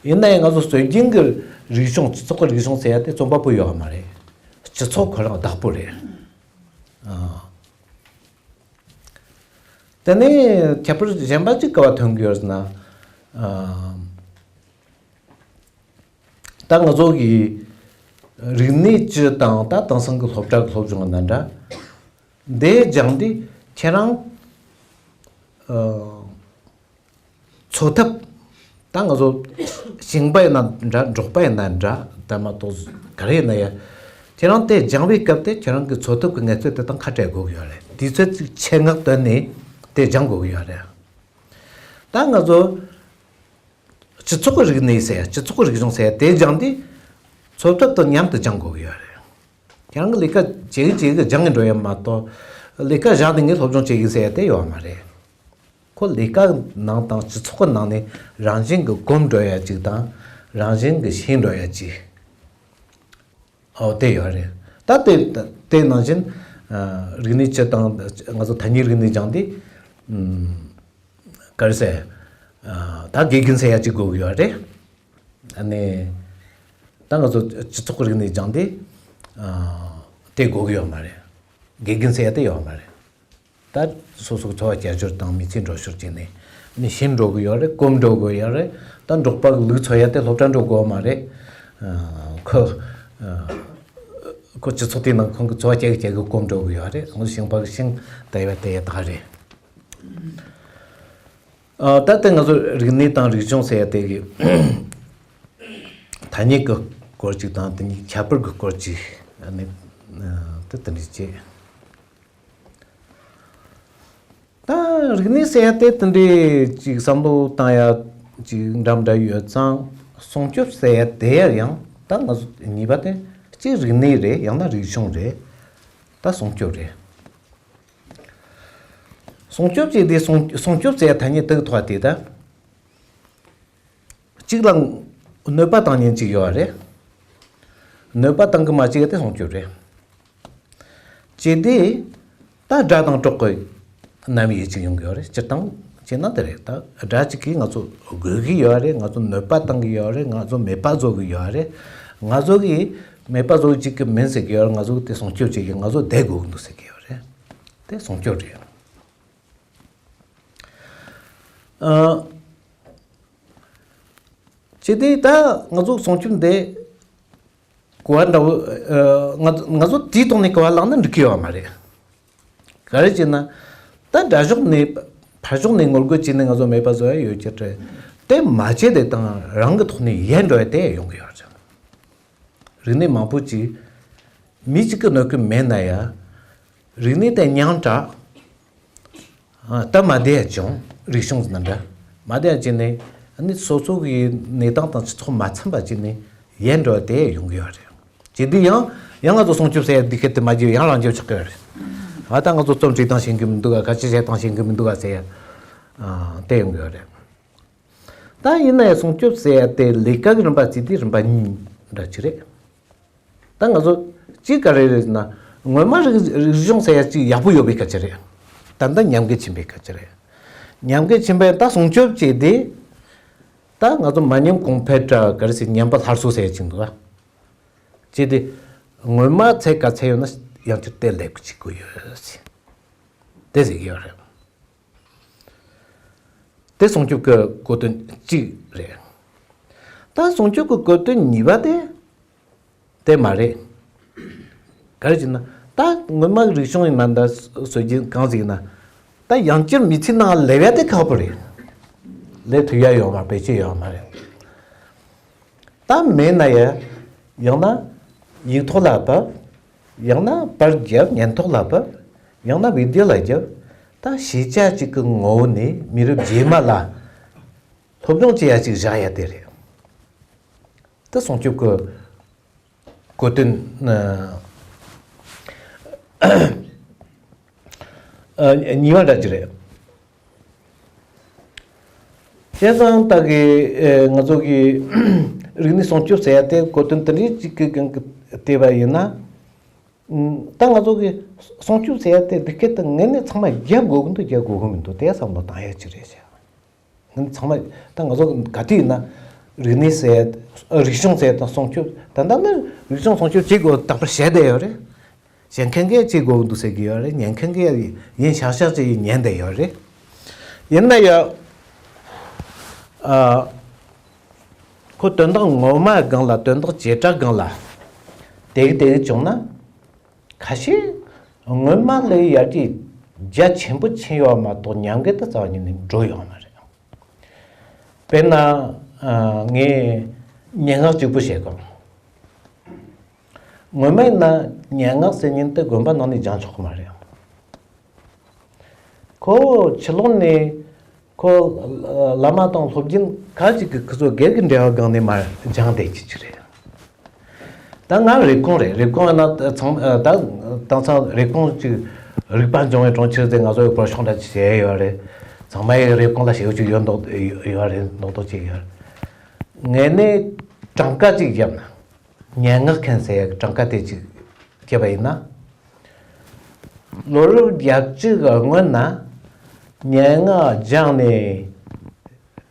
ཡིན་ན་ཡང་ང་ཚོ་སྲོལ་རྒྱུན་གྱི་རིག་གཞུང་སྤྱི་ཚོགས་ཀྱི་རིག་གཞུང་ཟེར་ཡ་དེ་རྩོམ་པ་པོ་ཡོད་མ་རེད། སྤྱི་ཚོགས་ཁོ་རང་བདག་པོ་རེད། ཨ། དེ་ནས་ཁྱད་པར་གཞན་པ་ཅིག་ག་བ་ཐོན་གྱི་ཡོད་ཟེར་ན། ཨ། ད་ང་ཚོ་གི་རིག་གནས་སྤྱི་དང་ད་དེང་སང་གི་སློབ་གྲྭ་གི་སློབ་སྦྱོང་གི་ནང་འདྲ། འདི་སྦྱངས་དུས་ཁྱེད་རང་ཨ། འཚོ་ཐབས། ད་ང་ཚོ་ཞིང་པ་ཡིན་ན་འདྲ། འབྲོག་པ་ཡིན་ན་འདྲ། ད་མ་གཏོགས་ག་རེ་ཡིན་ན་ཡང་། ཁྱེད་རང་དེ་སྦྱང་བའི་སྐབས་དེ་ཁྱེད་རང་གི་འཚོ་ཐབས་ཀྱི་ངལ་རྩོལ་དེ་དང་ཁ་བྲལ་དགོས་ཀྱི་ཡོད་རེད། དུས་ཚོད་ཅིག་ཆེད་མངགས་བཏོན་ནས་དེ་སྦྱང་དགོས་ཀྱི་ཡོད་རེད། ད་ང་ཚོ་སྤྱི་ཚོགས་ཀྱི་རིག་གནས་ཟེར་ཡ། སྤྱི་ཚོགས་ཀྱི་རིག་གཞུང་ཟེར་ཡ་དེ་སྦྱངས་དུས་འཚོ་ཐབས་དང་མཉམ་དུ་སྦྱང་དགོས་ཀྱི་ཡོད་རེད། ཁྱེད་རང་གི་ལས་ཀ་བྱེད་གི་བྱེད་གི་སྦྱང་གི་འགྲོ་ཡ་མ་གཏོགས། ལས་ཀ་བཞག་ནས་ངས་སློབ་སྦྱོང་བྱེད་གི་ཟེར་ཡ་དེ་ཡོད་མ་རེད། ཁོ་ལས་ཀ་ནང་དང་སྤྱི་ཚོགས་ཀྱི་ནང་ནས་རང་བཞིན་གྱི་གོམས་འགྲོ་ཡ་ཅིག་དང་། རང་བཞིན་གྱི་ཤེས་འགྲོ་ཡ་ཅིག་འོ་དེ་ཡོད་རེད། ད་དེ་དེ་ནང་བཞིན་ཨ། རིག་གནས་སྤྱི་དང་ང་ཚོ་ཐ་སྙད་རིག་གནས་སྦྱངས་ཏེ། ཨུམ། ག་རེ་ཟེར། ཨ། ད་དགེ་རྒན་ཟེར་ཡ་ཅིག་དགོས་ཀྱི་ཡོད་རེད། ཨ་ནི། ད་ང་ཚོ་སྤྱི་ཚོགས་ཀྱི་རིག་གནས་སྦྱངས་ཏེ། ཨ། དེ་དགོས་ཀྱི་ཡོད་མ་རེད། དགེ་རྒན་ཟེར་ཡ་དེ་ཡོད་མ་རེད། ད་སོ་སོའི་འཚོ་བ་རྒྱ་སྐྱོར་དང་མི་ཚེ་འགྲོ་ཞོར་བྱས་ནས་ནི་ཤེས་འགྲོ་གི་ཡོད་རེད། གོམས་འགྲོ་གི་ཡོད་རེད། ད་འབྲོག་པ་གི་ལུག་འཚོ་ཡ་དེ་སློབ་གྲྭ་འགྲོ་དགོས་མ་རེད། ཨ། ཁོ། ཨ། ཁོ་སྤྱི་ཚོགས་དེའི་ནང་ཁོང་གི་འཚོ་བ་སྐྱེལ་གི་སྐྱེལ་གི་གོམས་འགྲོ་གི་ཡོད་རེད། ང་ཚོ་ཞིང་པ་གི་ཤིང་བཏབ་ཡ་དེ་ཡ་ད་རེད། ཨ། ད་ལྟ་ང་ཚོ་རིག་གནས་དང་རིག་གཞུང་ཟེར་ཡ་དེ་གི་ཐ་སྙད་ཀྱི་སྐོར་ཅིག་དང་དེ་གཉིས་ཁྱད་པར་གྱི་སྐོར་ཅིག་ཨ་ནི། ཨ། དེ་དེ་འདྲ་བྱས། ད་རིག་གནས་ཟེར་ཡ་དེ་དེ་འདྲའི་ཅིག་བསམ་བློ་བཏང་ཡ་ཅིག་འདྲ་མི་འདྲ་ཡོད་ཙང་། སྲུང་སྐྱོབ་ཟེར་ཡ་དེ་ཡང་ད་ང་ཚོ་གཉིས་པ་དེ་གཅིག་རིག་གནས་རེད། ཡང་ན་རིག་གཞུང་རེད། ད་སྲུང་སྐྱོབ་རེད། སྲུང་སྐྱོབ་བྱས་ཏེ་སྲུང་སྲུང་སྐྱོབ་ཟེར་ཡ་ཐ་སྙད་དེ་གི་ཐོག་དེ་ད། གཅིག་ལ་གནོད་པ་བཏང་མཁན་གཅིག་ཡོད་རེད། གནོད་པ་བཏང་གི་མ་བཅུག་ཡ་དེ་སྲུང་སྐྱོབ་རེད། བྱས་ཏེ་ད་དགྲ་དང་གྲོགས་ཀྱི་རྣམ་དབྱེ་གཅིག་ཡོང་གི་ཡོད་རེད། སྤྱིར་བཏང་བྱས་ན་དེ་རེད། ད་དགྲ་གཅིག་གིས་ང་ཚོ་རྒོལ་གི་ཡོད་རེད། ང་ཚོ་གནོད་པ་བཏང་གི་ཡོད་རེད། ང་ཚོ་མེད་པ་བཟོ་གི་ཡོད་རེད། ང་ཚོ་གིས་མེད་པ་བཟོ་གི་གཅིག་གི་མིན་ཟེར་གི་ཡོད་རེད། ང་ཚོ་གིས་དེ་སྲུང་སྐྱོབ་བྱེད་ཀྱི། ང་ཚོ་བསྡད་དགོས་གི་འདུག་ཟེར་གི་ཡོད་རེད། དེ་སྲུང་སྐྱོབ་རེད། ཨ། བྱས་ཏེ་ད་ང་ཚོ་སྲུང་སྐྱོབ་འདི་གོ་བ་འདྲ་བོ། ཨ། ང་ང་ཚོ་དེའི་ཐོག་ནས་གོ་བ་བླངས་ན་འགྲིག་གི་ཡོད་མ་རེད། ག་རེ་བྱས་ན། ད་དགྲ་ཕྱོགས་ནས་ཕར་ཕྱོགས་ནས་ངོ་རྒོལ་བྱས་ནས་ང་ཚོ་མེད་པ་བཟོ་ཡ་ཡོད་ཀྱི་རེད། དེ་མ་བྱས་ཏེ་དང་རང་གི་ཐོག་ནས་ཡལ་འགྲོ་ཡ་དེ་ཡོང་གི་ཡོད་རེད། རིག་གནས་མང་པོ་ཅིག་མི་གཅིག་གི་གནོད་སྐྱོན་མེད་ན་ཡང་། རིག་གནས་དེ་ཉམས་དྲགས། ཨ། ད་མ་བདེ་ཡ་བྱུང་། རིག་གཞུང་ཟེར་ན་འདྲ། མ་བདེ་ཡ་བྱས་ནས་ཨ་ནི་སོ་སོ་གི་གནས་སྟངས་དང་སྤྱི་ཚོགས་མ་འཚམ་པ་བྱས་ནས་ཡལ་འགྲོ་བ་དེ་ཡོང་གི་ཡོད་རེད། བྱས་དུས་ཡང་ཡང་ང་ཚོ་སྲུང་སྐྱོབ་ཟེར་ཡ་འདི་སྐད་དེ་མ་བརྗེད་ཡང་རང་སྐྱོབ་ཆགས་ཀྱི་ཡོད་རེད། ཨ། ད་ང་ཚོ་རྩོམ་བྲིས་སྟངས་ཤེས་གི་མི་འདུག་ག་ག་ཅི་བྱེད་སྟངས་ཤེས་གི་མི་འདུག་ག་ཟེར་ཡ། ཨ། དེ་ཡོང་གི་ཡོད་རེད། ད་ཡིན་ན་ཡང་སྲུང་སྐྱོབ་ཟེར་ཡ་དེ་ལས་ཀ་གི་རིམ་པ་བརྩིས་དུས་རིམ་པ་གཉིས་འདྲ་ཅིག་རེད། ད་ང་ཚོ་གཅིག་ག་རེ་རེད་ཟེར་ན། སྔོན་མ་རིག་རིག་གཞུང་ཟེར་ཡ་གཅིག་ཡག་པོ་ཡོད་པའི་སྐད་ཆ་རེད། ད་ལྟ་ཉམས་རྒུད་ཕྱིན་པའི་སྐད་ཆ་རེད། ཉམས་རྒུད་ཕྱིན་པའི་ད་སྲུང་སྐྱོབ་བྱས་ཏེ། ད་ང་ཚོ་མ་ཉམས་གོང་འཕེལ་འདྲ་ག་རེ་ཟེར། ཉམས་པ་སླར་གསོ་ཟེར་ཡ་གཅིག་འདུག་ག་བྱས་ཏེ་སྔོན་མ་ཚད་ག་ཚད་ཡོད་ན་ཡང་བསྐྱར་དེ་ལེགས་པོ་བྱེད་དགོས་ཡོད་ཟེར། དེ་ཟེར་གྱི་ཡོད་རེད། དེ་སྲུང་སྐྱོབ་ཀྱི་གོ་དོན་གཅིག་རེད། ད་སྲུང་སྐྱོབ་ཀྱི་གོ་དོན་གཉིས་པ་དེ་དེ་མ་རེད། ག་རེ་བྱས་ན་ད་སྔོན་མ་རིག་གཞུང་ཡིན་ན་འདྲ། སྲོལ་རྒྱུན་གང་ཞིག་ཡིན་ན་ད་ཡང་བསྐྱར་མི་ཚེའི་ནང་སླེབས་ཡ་དེ་ཁག་པོ་རེད། སླེབས་ཐུབ་ཡ་ཡོད་མ་རེད། བེད་སྤྱོད་ཡོད་མ་རེད། ད་མེད་ན་ཡང་ཡང་ན་ཡིག་ཐོག་ལ་ཕབ། ཡང་ན་པར་རྒྱབ། ཉན་ཐོག་ལ་ཕབ། ཡང་ན་བི་ཌི་ཡོ་ལ་རྒྱབ། ད་གཞིས་ཆགས་གཅིག་གི་ངོ་བོ་ནས་མི་རབས་རྗེས་མ་ལ་སློབ་སྦྱོང་བྱེད་ཡ་གཅིག་བཞག་ཡ་དེ་རེད། ད་སྲུང་སྐྱོབ་ཀྱི་གོ་དོན་ཨ་ཨ་གཉིས་པ་འདྲ་ཅིག་རེད། བྱས་ཙང་ད་གི་ཨེ་ང་ཚོ་གི་རིག་གནས་སྲུང་སྐྱོབ་ཟེར་ཡ་དེ་གོ་དོན་དེ་འདྲའི་གཅིག་གི་སྒང་གི་བལྟས་པ་ཡིན་ན། ཨུམ། ད་ང་ཚོ་གི་སྲུང་སྐྱོབ་ཟེར་ཡ་དེ་འདི་སྐད་དུ་ངེས་ནས་ཚང་མ་རྒྱབ་དགོས་ཀྱི་འདུག་རྒྱབ་དགོས་ཀྱི་མི་འདུག་དེ་བསམ་བློ་བཏང་ཡ་ཅིག་རེད་ཤག་ངེས་ནས་ཚང་མ་ད་ང་ཚོ་ག་དུས་ཡིན་ན་རིག་གནས་ཟེར་ཡ་ཨ་རིག་གཞུང་ཟེར་ཡ་དང་སྲུང་སྐྱོབ། ད་ལྟ་ནི་རིག་གཞུང་སྲུང་སྐྱོབ་བྱེད་དགོས་རྟག་པར་བཤད་བསྡད་ཡོད་རེད། བྱེད་མཁན་གྱིས་བྱེད་དགོས་ཀྱི་འདུག་ཟེར་གྱི་ཡོད་རེད། ཉན་མཁན་གྱིས་ཡིན་ཤག་ཤག་ཅིག་ཉན་བསྡད་ཡོད་རེད། ཡིན་ན་ཡང་ཨ། ཁོ་དོན་དག་ངོ་མ་སྒང་ལ། དོན་དག་བྱེ་བྲག་སྒང་ལ་དེ་གི་དེ་གི་བྱུང་ན། ཁ་ཤས་སྔོན་མ་ལས་ཡར་རྒྱས་རྒྱ་ཆེན་པོ་ཕྱིན་ཡོད་མ་གཏོགས་ཉམས་རྒུད་དུ་རྩ་བ་ཉིད་ནས་འགྲོ་ཡོད་མ་རེད། དཔེར་ན་ཨ་ངས་སྙན་ངག་གཅིག་པུ་བཤད་གོ། སྔོན་མ་ཡིན་ན་སྙན་ངག་ཟེར་མཁན་དེ་དགོན་པ་ནང་ནས་སྦྱང་ཆོག་གི་མ་རེད། ཁོ་ཕྱི་ལོགས་ནས་ཁོ་བླ་མ་དང་སློབ་སྦྱོང་ག་ཅིག་གི་ཁུ་ཚོ་སྒེར་གྱི་འབྲེལ་བ་སྒང་ནས་མར་སྦྱངས་བསྡད་ཀྱི་ཅིག་རེད། ད་ང་རེབ་གོང་རེད། རེབ་གོང་ཡིན་ན་ཚང་ད་དེང་སང་རེབ་གོང་ཅིག་རིག་པ་འབྱུང་བའི་གྲོང་ཁྱེར་ཟེར་ང་ཚོ་ཡི་བར་ཤོག་འདྲ་ཅིག་བྱས་ཡོད་རེད། ཚང་མ་ཡི་རེབ་གོང་ལ་ཞེ་པོ་ཅིག་ཡོད་མདོག་ཡོད་རེད། མདོག་མདོག་ཅིག་ཡོད་རེད། ངས་ནས་གྲངས་ཀ་ཅིག་བརྒྱབ་ན། སྙན་ངག་མཁན་ཟེར་ཡག་གྲངས་ཀ་དེ་ཅིག་བརྒྱབ་པ་ཡིན་ན། ལོ་རབས་བརྒྱད་ཅུ་གི་སྔོན་ན་སྙན་ངག་སྦྱངས་ནས་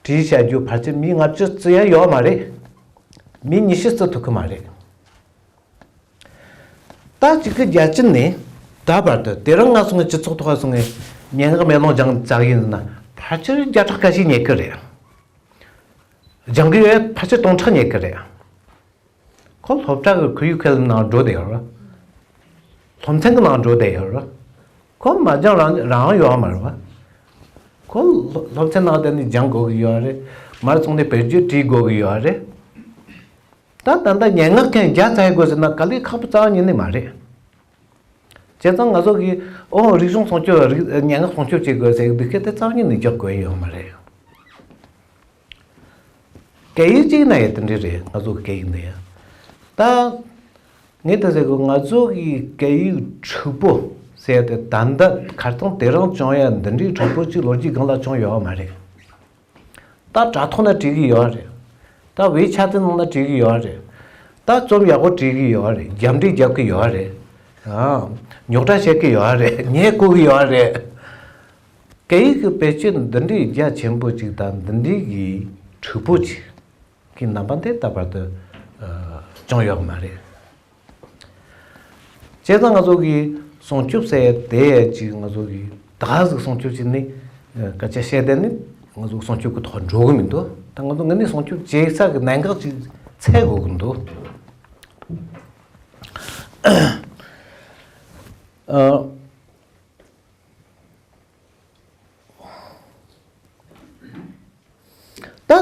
བྲིས་བྱ་རྒྱུ་ཕལ་ཆེར་མི་ལྔ་བཅུ་བརྩི་ཡ་ཡོད་མ་རེད། མི་ཉི་ཤུ་བརྩི་ཐུབ་ཀྱི་མ་རེད། ད་གཅིག་གི་བརྒྱད་ཅུ་ནས་ད་བར་དུ་དེ་རིང་ང་སོང་ངས་སྤྱི་ཚོགས་ཐོག་སོང་ངས་སྙན་ངག་མེ་ལོང་སྦྱངས་ཚར་ཡིན་ན་ཕལ་ཆེར་བརྒྱ་ཕྲག་ཁ་ཤས་རྙེད་ཀྱི་རེད། སྦྱང་གི་ཡོད་ཕལ་ཆེར་སྟོང་ཕྲག་རྙེད་ཀྱི་རེད། ཁོ་སློབ་གྲྭ་གི་ཁོར་ཡུག་ཁེལ་ནང་འགྲོ་བསྡད་ཡོད་རེད། སློབ་ཚན་གི་ནང་འགྲོ་བསྡད་ཡོད་རེད། ཁོ་མ་སྦྱངས་རང་རང་ཡོད་མ་རེད་བ། ཁོ་སློབ་སློབ་ཚན་ནང་བསྡད་ནས་སྦྱང་དགོས་ཀྱི་ཡོད་རེད། མར་སོང་ནས་བེད་སྤྱོད་བྲིས་དགོས་ཀྱི་ཡོད་རེད། ད་ད་ལྟ་སྙན་ངག་མཁན་བརྒྱ་བཙལ་དགོས་ཟེར་ན་དཀའ་ལས་ཁག་པོ་རྩ་བ་ཉིད་ནས་མ་རེད། བྱས་ཙང་ང་ཚོ་གིས་ཨོ་རིག་གཞུང་སྲུང་སྐྱོབ། རིག་སྙན་ངག་སྲུང་སྐྱོབ་བྱེད་དགོས་ཟེར་གི་འདུག་གི་དེ་རྩ་བ་ཉིད་ནས་རྒྱག་དགོས་ཡོད་མ་རེད། སྐད་ཡིག་གཅིག་ན་ཡང་དེ་འདྲ་རེད། ང་ཚོ་གི་སྐད་ཡིག་འདི་ཡང་། ད་ངས་ད་ཟེར་གི་ང་ཚོ་གི་སྐད་ཡིག་འཁྲུག་པོ་ཟེར་དེ་ད་ལྟ་ཁ་སང་དེ་རིང་བྱུང་ཡ་འདི་འདྲའི་འཁྲུག་པོ་གཅིག་ལོ་རྒྱུས་སྒང་ལ་བྱུང་ཡོད་མ་རེད། ད་དྲ་ཐོག་ན་བྲིས་གི་ཡོད་རེད། ད་ཝེ་ཆེ་ཊི་ནང་ན་བྲིས་གི་ཡོད་རེད། ད་རྩོམ་ཡག་པོ་བྲིས་གི་ཡོད་རེད། རྒྱབ་འདྲི་རྒྱབ་གི་ཡོད་རེད། ཨ། རྙོག་དྲ་བཤད་གི་ཡོད་རེད། ངས་གོ་གི་ཡོད་རེད། སྐད་ཡིག་གི་བེད་སྤྱོད་འདི་འདྲའི་རྒྱ་ཆེན་པོ་ཅིག་དང་འདི་འདྲའི་གི་འཁྲུག་པོ་ཅིག་གི་རྣམ་པ་འདི་ད་བར་དུ་ཨ་བྱུང་ཡོད་མ་རེད། བྱས་ཙང་ང་ཚོ་གི་སྲུང་སྐྱོབ་ཟེར་ཡ་དེ་ཅིག་ང་ཚོ་གི་ད་ག་ཟིག་སྲུང་སྐྱོབ་བྱས་ནས་ཨ་སྐད་ཆ་བཤད་བསྡད་ནས་ང་ཚོ་སྲུང་སྐྱོབ་གི་ཐོག་འགྲོ་གི་མི་འདུག་ད་ང་ཚོ་ངོས་ནས་སྲུང་སྐྱོབ་བྱེད་ས་གི་གནད་འགག་ཅིག་འཚོལ་དགོས་གི་འདུག་ཨ། ད་ཨ་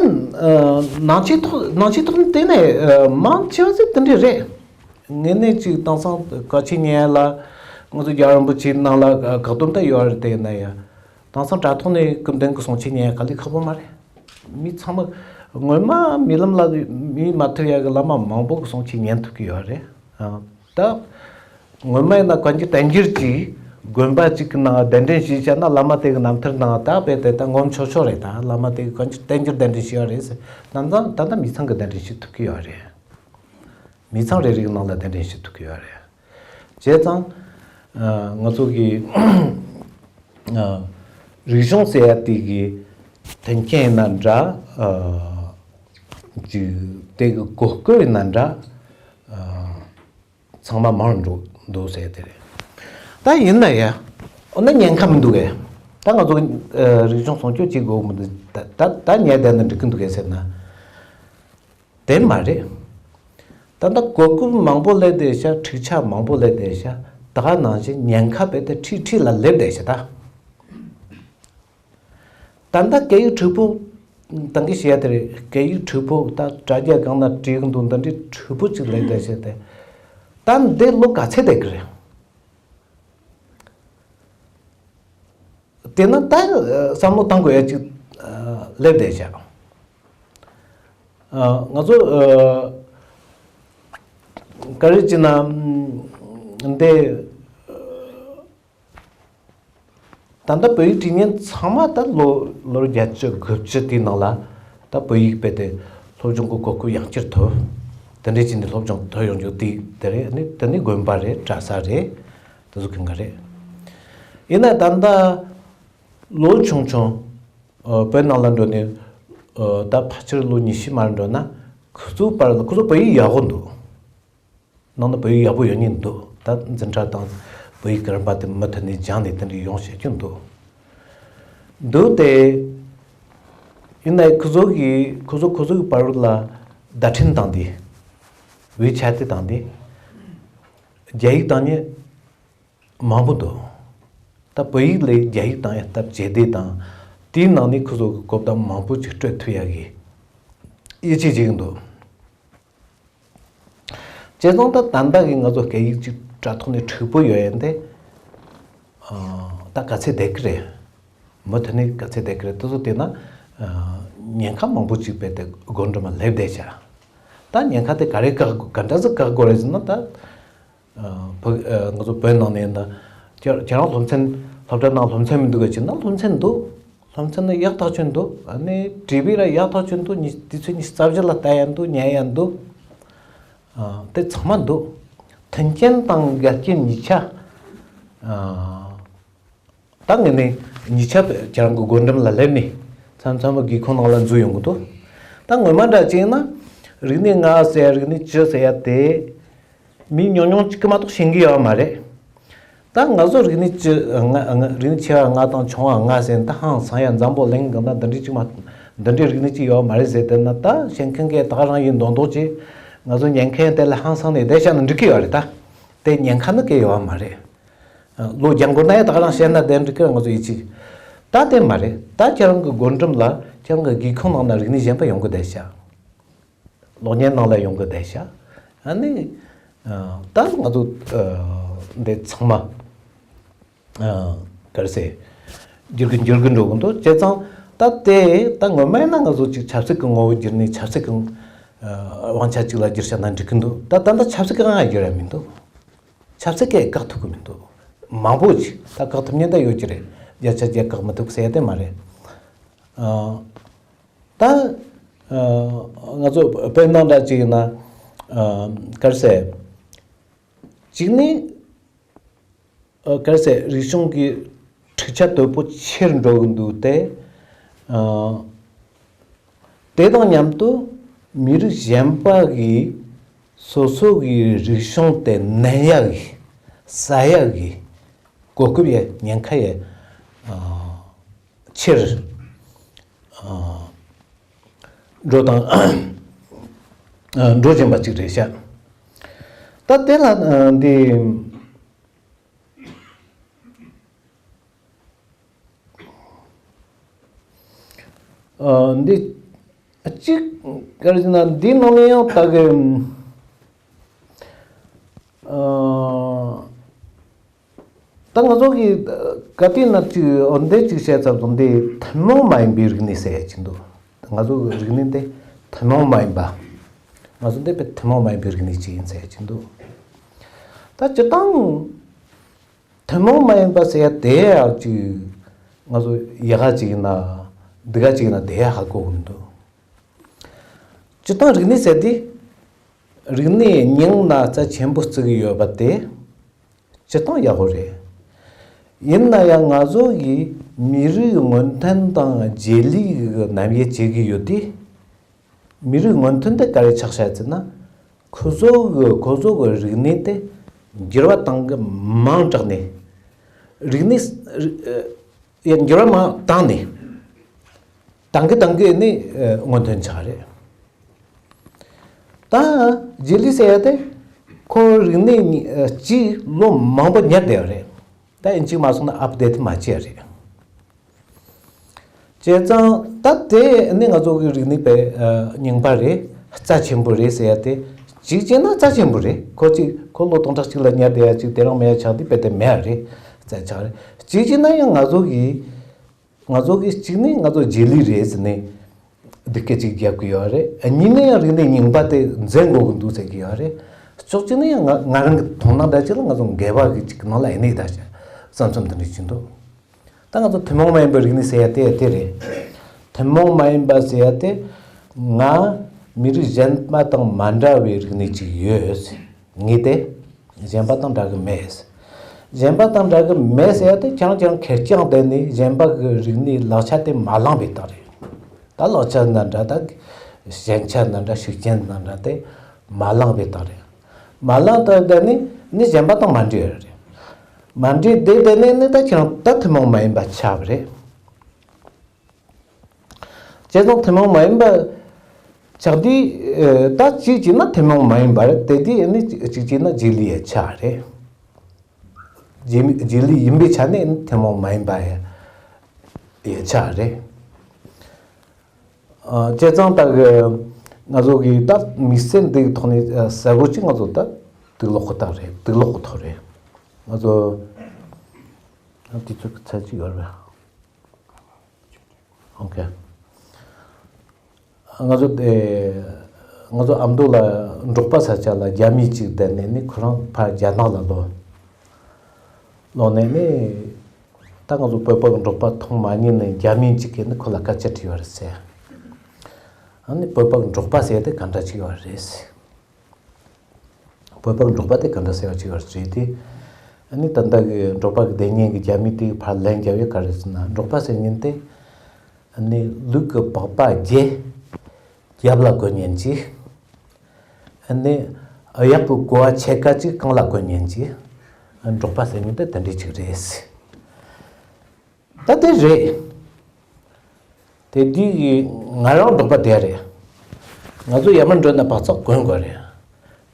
ནང་ཆོས་ཐོག་ནང་ཆོས་ཐོག་ནས་བལྟས་ན་ཨ་མང་ཆེ་བ་ཞིག་དེ་འདྲ་རེད། ངོས་ནས་ཅིག་དེང་སང་གལ་ཆེ་ཉན་ཡ་ལ་ང་ཚོ་རྒྱལ་བ་རིན་པོ་ཆེའི་ནང་ལ་ཨ་བཀག་སྡོམ་ད་ཡོད་རེད། དེ་ཡིན་ན་ཡང་དེང་སང་དྲ་ཐོག་ནས་སྐུ་མདུན་གྱི་གསུང་ཆོས་ཉན་ཡ་དཀའ་ལས་ཁག་པོ་མ་རེད། མི་ཚང་མ་སྔོན་མ་མི་ལམ་ལ་མི་མ་ཐུབ་ཡ་གི་བླ་མ་མང་པོ་གི་གསུང་ཆོས་ཉན་ཐུབ་ཀྱི་ཡོད་རེད། ཨ་ད། སྔོན་མ་ཡིན་ན་བཀའ་འགྱུར་བསྟན་འགྱུར་གྱིས་དགོན་པ་གཅིག་གི་ནང་གདན་འདྲེན་ཞུས་བྱས་ན་བླ་མ་དེ་གི་རྣམ་ཐར་ནང་ད་དཔེ་དེ་ད་ངོམ་ཆོག་ཆོག་རེད། ད་བླ་མ་དེ་གི་བཀའ་འགྱུར་བསྟན་འགྱུར་གདན་འདྲེན་ཞུས་པ་རེད་ཟེར། ད་ལྟ་ད་ལྟ་མི་ཚང་གི་གདན་འདྲེན་ཞུ་ཐུབ་ཀྱི་ཡོད་རེད། མི་ཚང་རེ་རེ་གི་ནང་ལ་གདན་འདྲེན་ཞུ་ཐུབ་ཀྱི་ཡོད་རེད། བྱས་ཙང་ཨ་ང་ཚོ་གི་ཨ་རིག་གཞུང་ཟེར་ཡ་དེ་གི་མཐུན་རྐྱེན་ཡིན་ན་འདྲ། ཨ་ཅིག་དེ་གི་གོ་སྐབས་ཡིན་ན་འདྲ། ཨ། ཚང་མ་མང་རུ་འགྲོ་འདུག་ཟེར་དེ་རེད། ད་ཡིན་ན་ཡ། འོ་ན་ཉེན་ཁ་མི་འདུག་གས། ད་ང་ཚོ་ཨ་རིག་གཞུང་སྲུང་སྐྱོབ་བྱེད་དགོས་མི་འདུག་ད་ད་ད་ཉལ་བསྡད་ན་འགྲིག་གི་འདུག་གས་ཟེར་ན། དེ་མ་རེད། ད་ལྟ་གོ་སྐབས་མང་པོ་སླེབས་བསྡད་ཤག་འཕྲུལ་ཆས་མང་པོ་སླེབས་བསྡད་ཤག་ད་ག་ནང་བཞིན་ཉེན་ཁ་རྦད་དེ་ཁྲིད་ཁྲིད་ལ་སླེབས་བསྡད་ཤག་ད། ད་ལྟ་སྐད་ཡིག་འཕྲུལ་པོ། ད་གིན་བཤད་ཡ་དེ་རེད། སྐད་ཡིག་འཕྲུལ་པོ་ད་དྲ་རྒྱ་སྒང་ན་བྲིས་གི་འདུག་འདི་འདྲའི་འཕྲུལ་པོ་ཅིག་སླེབས་བསྡད་ཤག་དེ། ད་འདི་ལོ་ག་ཚད་བསྡད་གི་རེད། དེ་ན་ད་བསམ་བློ་བཏང་དགོས་ཡ་ཅིག་སླེབས་བསྡད་ཤག་ང་ཚོ་ག་རེ་བྱས་ན་འདི། ད་ལྟ་བོད་ཡིག་འབྲི་མཁན་ཚང་མ་ད་ལོ་ལོ་བརྒྱད་ཅུ་དགུ་བཅུ་དེའི་ནང་ལ་ད་བོད་ཡིག་རྦད་དེ་སློབ་སྦྱོང་གི་གོ་སྐབས་ཡང་བསྐྱར་ཐོབ། དེ་འདྲ་བྱས་ནས་སློབ་སྦྱོང་ཐོབ་ཡོང་རྒྱུ་དེ་དེ་རེད། ཨ་ནི་དེ་ནི་དགོན་པ་རེད། གྲྭ་ས་རེད། དེ་ཚོ་གང་ག་རེད། ཡིན་ན་ད་ལྟ་ལོ་ཆུང་ཆུང་བོད་ནང་ལ་འགྲོ་ནས་ད་ཕལ་ཆེར་ལོ་ཉི་ཤུ་མར་འགྲོ་ན་ཁོ་ཚོའི་བར་ལ་ཁོ་ཚོ་བོད་ཡིག་ཡག་པོ་འདུག་ནང་ན་བོད་ཡིག་ཡག་པོ་ཡོད་ཉིན་འདུག་ད་འཛིན་གྲྭ་དང་བོད་ཡིག་གི་རིམ་པ་དེ་མུ་མཐུད་ནས་སྦྱངས་ནས་དེ་འདྲ་ཡོང་བྱེད་ཀྱི་འདུག་འདུག་སྟེ། ཡིན་ནའི་ཁོ་ཚོ་གིས་ཁོ་ཚོ་ཁོ་ཚོ་གི་བར་ལ་བརྡ་འཕྲིན་བཏང་སྟེ། ཝེ་ཆེ་ཊི་བཏང་སྟེ། རྒྱ་ཡིག་བཏང་ཉིན་མང་པོ་འདུག་ད་བོད་ཡིག་ལས་རྒྱ་ཡིག་བཏང་ཡ་སྟབས་བྱེད་བདེ་དང་། དེའི་ནང་ནས་ཁོ་ཚོ་གི་གོ་བརྡ་མང་པོ་ཅིག་སྤྲོད་ཐུབ་ཡ་གི་ཡིད་ཆེས་བྱེད་ཀྱི་འདུག་བྱས་ཙང་ད་ད་ལྟ་གི་ང་ཚོ་སྐད་ཡིག་ཅིག་དྲ་ཐོག་ནས་འཕྲུལ་པོ་ཡོད་ཡན་དེ། ཨ། ད་ག་ཚད་བསྡད་ཀྱི་རེད། མུ་མཐུད་ནས་ག་ཚད་བསྡད་ཀྱི་རེད། དེ་ཚོ་བལྟས་ན། ཨ། ཉེན་ཁ་མང་པོ་ཅིག་རྦད་དེ་སྒོ་འགྲམ་ལ་སླེབས་བསྡད་ཤག་ད་ཉེན་ཁ་དེ་ག་རེ་བཀག་དགོས་ག་འདྲ་ཟིག་བཀག་དགོས་རེད་ཟེར་ན་ད། ཨ། བོད་ཨ། ང་ཚོ་བོད་ནང་ནས་ཡིན་ན། ཁྱེད་ཁྱེད་རང་སློབ་ཚན་སློབ་གྲྭ་ནང་སློབ་ཚན་མི་འདུག་ག་བྱས་ན་སློབ་ཚན་འདུག་སློབ་ཚན་ནི་ཡག་ཐག་ཆོད་འདུག་ཨ་ནི་བྲིས་པའི་ར་ཡག་ཐག་ཆོད་འདུག་ཉི་དུས་ཚོད་ཉི་ཤུ་རྩ་བཞི་ལ་ལྟ་ཡ་འདུག་ཉན་ཡ་འདུག་ཨ། དེ་ཚང་མ་འདུག་མཐུན་རྐྱེན་དང་འགལ་རྐྱེན་གཉིས་ཆ། ཨ། ད་ངས་ནི་གཉིས་ཆ་ཁྱེད་རང་གི་སྒོ་འགྲམ་ལ་སླེབས་ནས་མཚམས་མཚམས་སྒེའུ་ཁུང་ནང་ལ་འཛུལ་ཡོང་གི་འདུག་ད་ངོ་མ་འདྲ་བྱས་ན་རིག་གནས་ལྔ་ཟེར་ཡ་རིག་གནས་བཅུ་ཟེར་ཡ་དེ། མི་ཉུང་ཉུང་གཅིག་གིས་མ་གཏོགས་ཤེས་ཀྱི་ཡོད་མ་རེད། ད་ང་ཚོ་རིག་གནས་ཆེ་ལྔ་ལྔ་རིག་གནས་ཆེ་བ་ལྔ་དང་ཆུང་བ་ལྔ་ཟེར་ན་ད་ཧང་སང་ཡ་འཛམ་བུ་གླིང་གང་ན་འདི་འདྲའི་གཅིག་མ་འདི་འདྲའི་རིག་གནས་གཅིག་ཡོད་མ་རེད་ཟེར། དེ་ན་ད་ཤེས་མཁན་གྱི་ད་ག་རང་ཡིན་མདོག་མདོག་ཅིག་ང་ཚོ་ཉན་མཁན་དེ་ལ་ཧང་སང་ནས་བསྡད་བཞག་ན་འགྲིག་གི་ཡོད་རེད། ད་དེ་ཉེན་ཁ་ནི་གང་ཡང་ཡོད་མ་རེད། ལོ་རྒྱང་འགོར་ན་ཡང་ད་ག་རང་བཤད་ན་དེ་འགྲིག་གི་རེད། ང་ཚོ་ཡིད་ཆེས། ད་དེ་མ་རེད། ད་ཁྱེད་རང་གི་སྒོ་འགྲམ་ལ་ཁྱེད་རང་གི་སྒེའུ་ཁུང་ནང་ན་རིག་གནས་གཞན་པ་ཡོང་གི་བསྡད་ཤག་གློག་བརྙན་ནང་ལ་ཡོང་གི་བསྡད་ཤག་ཨ་ནི། ཨ། ད་ང་ཚོ་ཨ། འདི་ཚང་མ་ཨ། ག་རེ་ཟེར། འགྱུར་གི་འགྱུར་གི་འགྲོ་གི་འདུག་བྱས་ཙང་ད་དེ་ད་ངོ་མ་ཡིན་ན་ང་ཚོ་ཅིག་ཆབ་སྲིད་ཀྱི་ངོ་བོ་བསྒྱུར་ནས་ཆབ་སྲིད་ཀྱི་ཨ། དབང་ཆ་ཅིག་ལ་བསྒྱུར་བྱས་ན་འགྲིག་གི་འདུག་ད་ད་ལྟ་ཆབ་སྲིད་ཀྱི་ཨང་བསྒྱུར་ཡ་མི་འདུག་ཆབ་སྲིད་ཀྱིས་བཀག་ཐུབ་ཀྱི་མི་འདུག་མང་པོ་ཅིག་ད་བཀག་ཐུབ་མཁན་ད་ཡོད་ཀྱི་རེད། བརྒྱ་ཆ་བརྒྱ་བཀག་མི་ཐུབ་ཟེར་ཡ་དེ་མ་རེད། ཨ། ད་ཨ། ང་ཚོ་དཔེར་ན་འདྲ་ཅིག་ཡིན་ན། ཨ། ག་རེ་ཟེར། གཅིག་ནི། ཨ། ག་རེ་ཟེར། རིག་གཞུང་གི་འཁྲུག་ཆ་དོད་པོ་ཆེར་འགྲོ་གི་འདུག་སྟེ། ཨ། དེ་དང་མཉམ་དུ་མི་རིགས་གཞན་པ་གིས་སོ་སོ་གི་རིག་གཞུང་དེ་ནན་ཡག་གི་ཟ་ཡག་གི་གོ་སྐབས་ཡ་ཉེན་ཁ་ཡ། ཨ། ཆེར། ཨ། འགྲོ་དང་། ཨ། འགྲོ་བཞིན་པ་ཅིག་རེད་ཤག་ད་དེ་ལ་ཨ། འདི། ཨ། འདི་གཅིག་ག་རེ་ཟེར་ན་འདི་ནང་ནས་ཡང་ད་གི། ཨ། ད་ང་ཚོ་གི་ག་དུས་ན་ཅིག་འོ་འདི་ཅིག་བཤད་ཙམ་དུ་འདི་ཐུན་མོང་མ་ཡིན་པའི་རིག་གནས་ཟེར་ཡ་ཅིག་འདུག་ང་ཚོ་གི་རིག་གནས་འདི་ཐུན་མོང་མ་ཡིན་པ། ང་ཚོ་འདི་དཔེ་ཐུན་མོང་མ་ཡིན་པའི་རིག་གནས་ཅིག་ཡིན་ཟེར་ཡ་ཅིག་འདུག་ད་སྤྱིར་བཏང་ཐུན་མོང་མ་ཡིན་པ་ཟེར་ཡ་དེ་ཡ་ཅིག་ང་ཚོ་ཡག་ག་ཅིག་ཡིན་ན་སྡུག་ག་ཅིག་ཡིན་ན་དེ་ཡ་ཧ་གོ་གི་མི་འདུག་སྤྱིར་བཏང་རིག་གནས་ཟེར་དུས། རིག་གནས་སྙིང་ན་རྩ་ཆེན་པོ་བརྩི་གི་ཡོད་པ་དེ་སྤྱིར་བཏང་ཡག་པོ་རེད། ཡིན་ན་ཡང་ང་ཚོ་གིས་མི་རིགས་སྔོན་ཐོན་དང་རྗེས་ལུས་ཀྱི་རྣམ་དབྱེ་བྱེད་ཀྱི་ཡོད་དུས། མི་རིགས་སྔོན་ཐོན་དེ་ག་རེ་ཆགས་བྱ་ཟེར་ན། ཁོ་ཚོ་གི་ཁོ་ཚོ་གི་རིག་གནས་དེ་འགྱུར་བ་བཏང་གི་མང་དྲགས་ནས། རིག་གནས་ཡ་འགྱུར་བ་མང་བཏང་ནས། བཏང་གི་བཏང་གི་ནས་སྔོན་ཐོན་ཆགས་རེད། ད་རྗེས་ལུས་ཟེར་ཡ་དེ་ཁོ་རིག་གནས་གཅིག་ལོ་མང་པོ་ཉར་བསྡད་ཡོད་རེད། ད་ཡིན་གཅིག་མ་སོང་ན་ཨབ་ཌེཊ་མ་བྱས་རེད། བྱས་ཙང་ད་དེ་ནི་ང་ཚོ་གི་རིག་གནས་པའི་རྙིང་པ་རེད། རྩ་ཆེན་པོ་རེད་ཟེར་ཡ་དེ་གཅིག་བྱས་ན་རྩ་ཆེན་པོ་རེད། ཁོ་གཅིག་ཁོ་ལོ་སྟོང་ཕྲག་གཅིག་ལ་ཉར་བསྡད་ཡ་གཅིག་དེ་རང་མེད་ཡ་ཆགས་དུས་དཔེ་དེ་མེད་ཡ་རེད། རྩ་ཆགས་རེད། གཅིག་བྱས་ན་ཡང་ང་ཚོ་གི་ང་ཚོ་གི་གཅིག་ནི་ང་ཚོ་རྗེས་ལུས་རེད་ཟེར་ནས་སྡིགས་སྐད་ཅིག་རྒྱབ་ཀྱི་ཡོད་རེད། གཉིས་ནི་ཡང་རིག་གནས་རྙིང་པ་དེ་འཛིན་དགོས་ཀྱི་འདུག་ཟེར་གྱི་ཡོད་རེད། ཕྱོགས་གཅིག་ནི་ཡང་ང་ང་རང་གི་མཐོང་སྣང་འདྲ་ཅིག་ལ་ང་ཚོ་འགལ་བ་གི་ཅིག་ནང་ལ་ཡིན་ནའི་ད་བསམ་ཚུལ་འདི་འདྲ་ཅིག་འདུག་ད་ང་ཚོ་ཐུན་མོང་མ་ཡིན་པའི་རིག་གནས་ཟེར་ཡ་དེ་དེ་རེད། ཐུན་མོང་མ་ཡིན་པ་ཟེར་ཡ་དེ་ང་མི་རིགས་གཞན་པ་དང་མ་འདྲ་བའི་རིག་གནས་ཅིག་ཡོད། ངས་དེ་གཞན་པ་དང་འདྲ་གི་མེད། གཞན་པ་དང་འདྲ་གི་མེད་ཟེར་ཡ་དེ་ཁྱེད་རང་ཁྱེད་རང་ཁེར་རྐྱང་བསྡད་ནས་གཞན་པ་གི་རིག་གནས་ལག་ཆ་དེ་མ་བླངས་པའི་རྟགས་རེད། ད་ལག་ཆ་འདི་འདྲ་ད་ཞན་ཆ་འདི་འདྲ་ཤུགས་རྐྱེན་འདི་འདྲ་དེ་མ་བླངས་པའི་རྟགས་རེད། མ་བླངས་ད་བསྡད་ནས་ནི་གཞན་པ་དང་མ་འདྲེས་ཡོད་རེད། མ་འདྲེས་བསྡད་བསྡད་ནས་ནི་ད་ཁྱེད་རང་ད་ཐུན་མོང་མ་ཡིན་པ་ཆགས་པ་རེད། བྱས་ཙང་ཐུན་མོང་མ་ཡིན་པ་ཆགས་དུས་ད་གཅིག་བྱས་ན་ཐུན་མོང་མ་ཡིན་པ་རེད། དེ་དུས་ནི་གཅིག་བྱས་ན་རྗེས་ལུས་ཡ་ཆགས་རེད། རྗེས་རྗེས་ལུས་ཡིན་པའི་ཆ་ནས་ཐུན་མོང་མ་ཡིན་པ་ཡ་ཡ་ཆགས་རེད། བྱས་ཙང་ད་གི་ང་ཚོ་གི་ད་དམིགས་བསལ་འདི་གི་ཐོག་ནས་གསལ་པོ་ཅིག་ང་ཚོ་ད་དུག་ལོག་གི་རྟགས་རེད། དུག་ལོག་གི་ཐོག་རེད། ང་ཚོ་དུས་ཚོད་ཀྱི་ཚད་ཅིག་ཡོད་རེད། ཨོ་ཁེ། ང་ཚོ་དེ་ང་ཚོ་ཨ་མདོ་ལ་འབྲོག་པ་ས་ཆ་ལ་རྒྱ་མི་གཅིག་བསྡད་ནས་ནི་ཁོ་རང་ཕར་རྒྱ་ནག་ལ་ལོག་ལོག་ནས་ནི་ད་ང་ཚོ་བོད་པ་གི་འབྲོག་པ་མཐོང་མ་མྱོང་ནས་རྒྱ་མི་གཅིག་གིས་ནི་ཁོ་ལ་སྐད་ཆ་དྲིས་པ་རེད་ཟེར། ཨ་ནི་བོད་པ་གི་འབྲོག་པ་ཟེར་དེ་ག་འདྲ་ཅིག་ཡོད་རེད་ཟེར། བོད་པ་གི་འབྲོག་པ་དེ་ག་འདྲ་ཟེར་བ་ཅིག་ཡོད་རེད་དེ། ཨ་ནི་ད་ལྟ་གི་འབྲོག་པ་གི་སྡེ་གཉིས་ཀྱི་རྒྱ་མི་དེ་ཕར་ལན་རྒྱབ་ཡོད་ག་རེ་ཟེར་ན། འབྲོག་པ་ཟེར་མཁན་དེ་ཨ་ནི་ལུག་གི་པགས་པ་བརྒྱད་རྒྱབ་ལ་གོན་མཁན་ཅིག་ཨ་ནི་གཡག་གི་ཀོ་བ་ཕྱེད་ཀ་ཅིག་རྐང་ལ་གོན་མཁན་ཅིག་འབྲོག་པ་ཟེར་མཁན་དེ་དེ་འདྲ་ཅིག་རེད། ད་དེ་རེད། དེ་དུས་ང་རང་འབྲོག་པ་དེ་རེད། ང་ཚོ་ཡར་མར་འགྲོ་ན་བག་ཚགས་གོན་དགོས་རེད།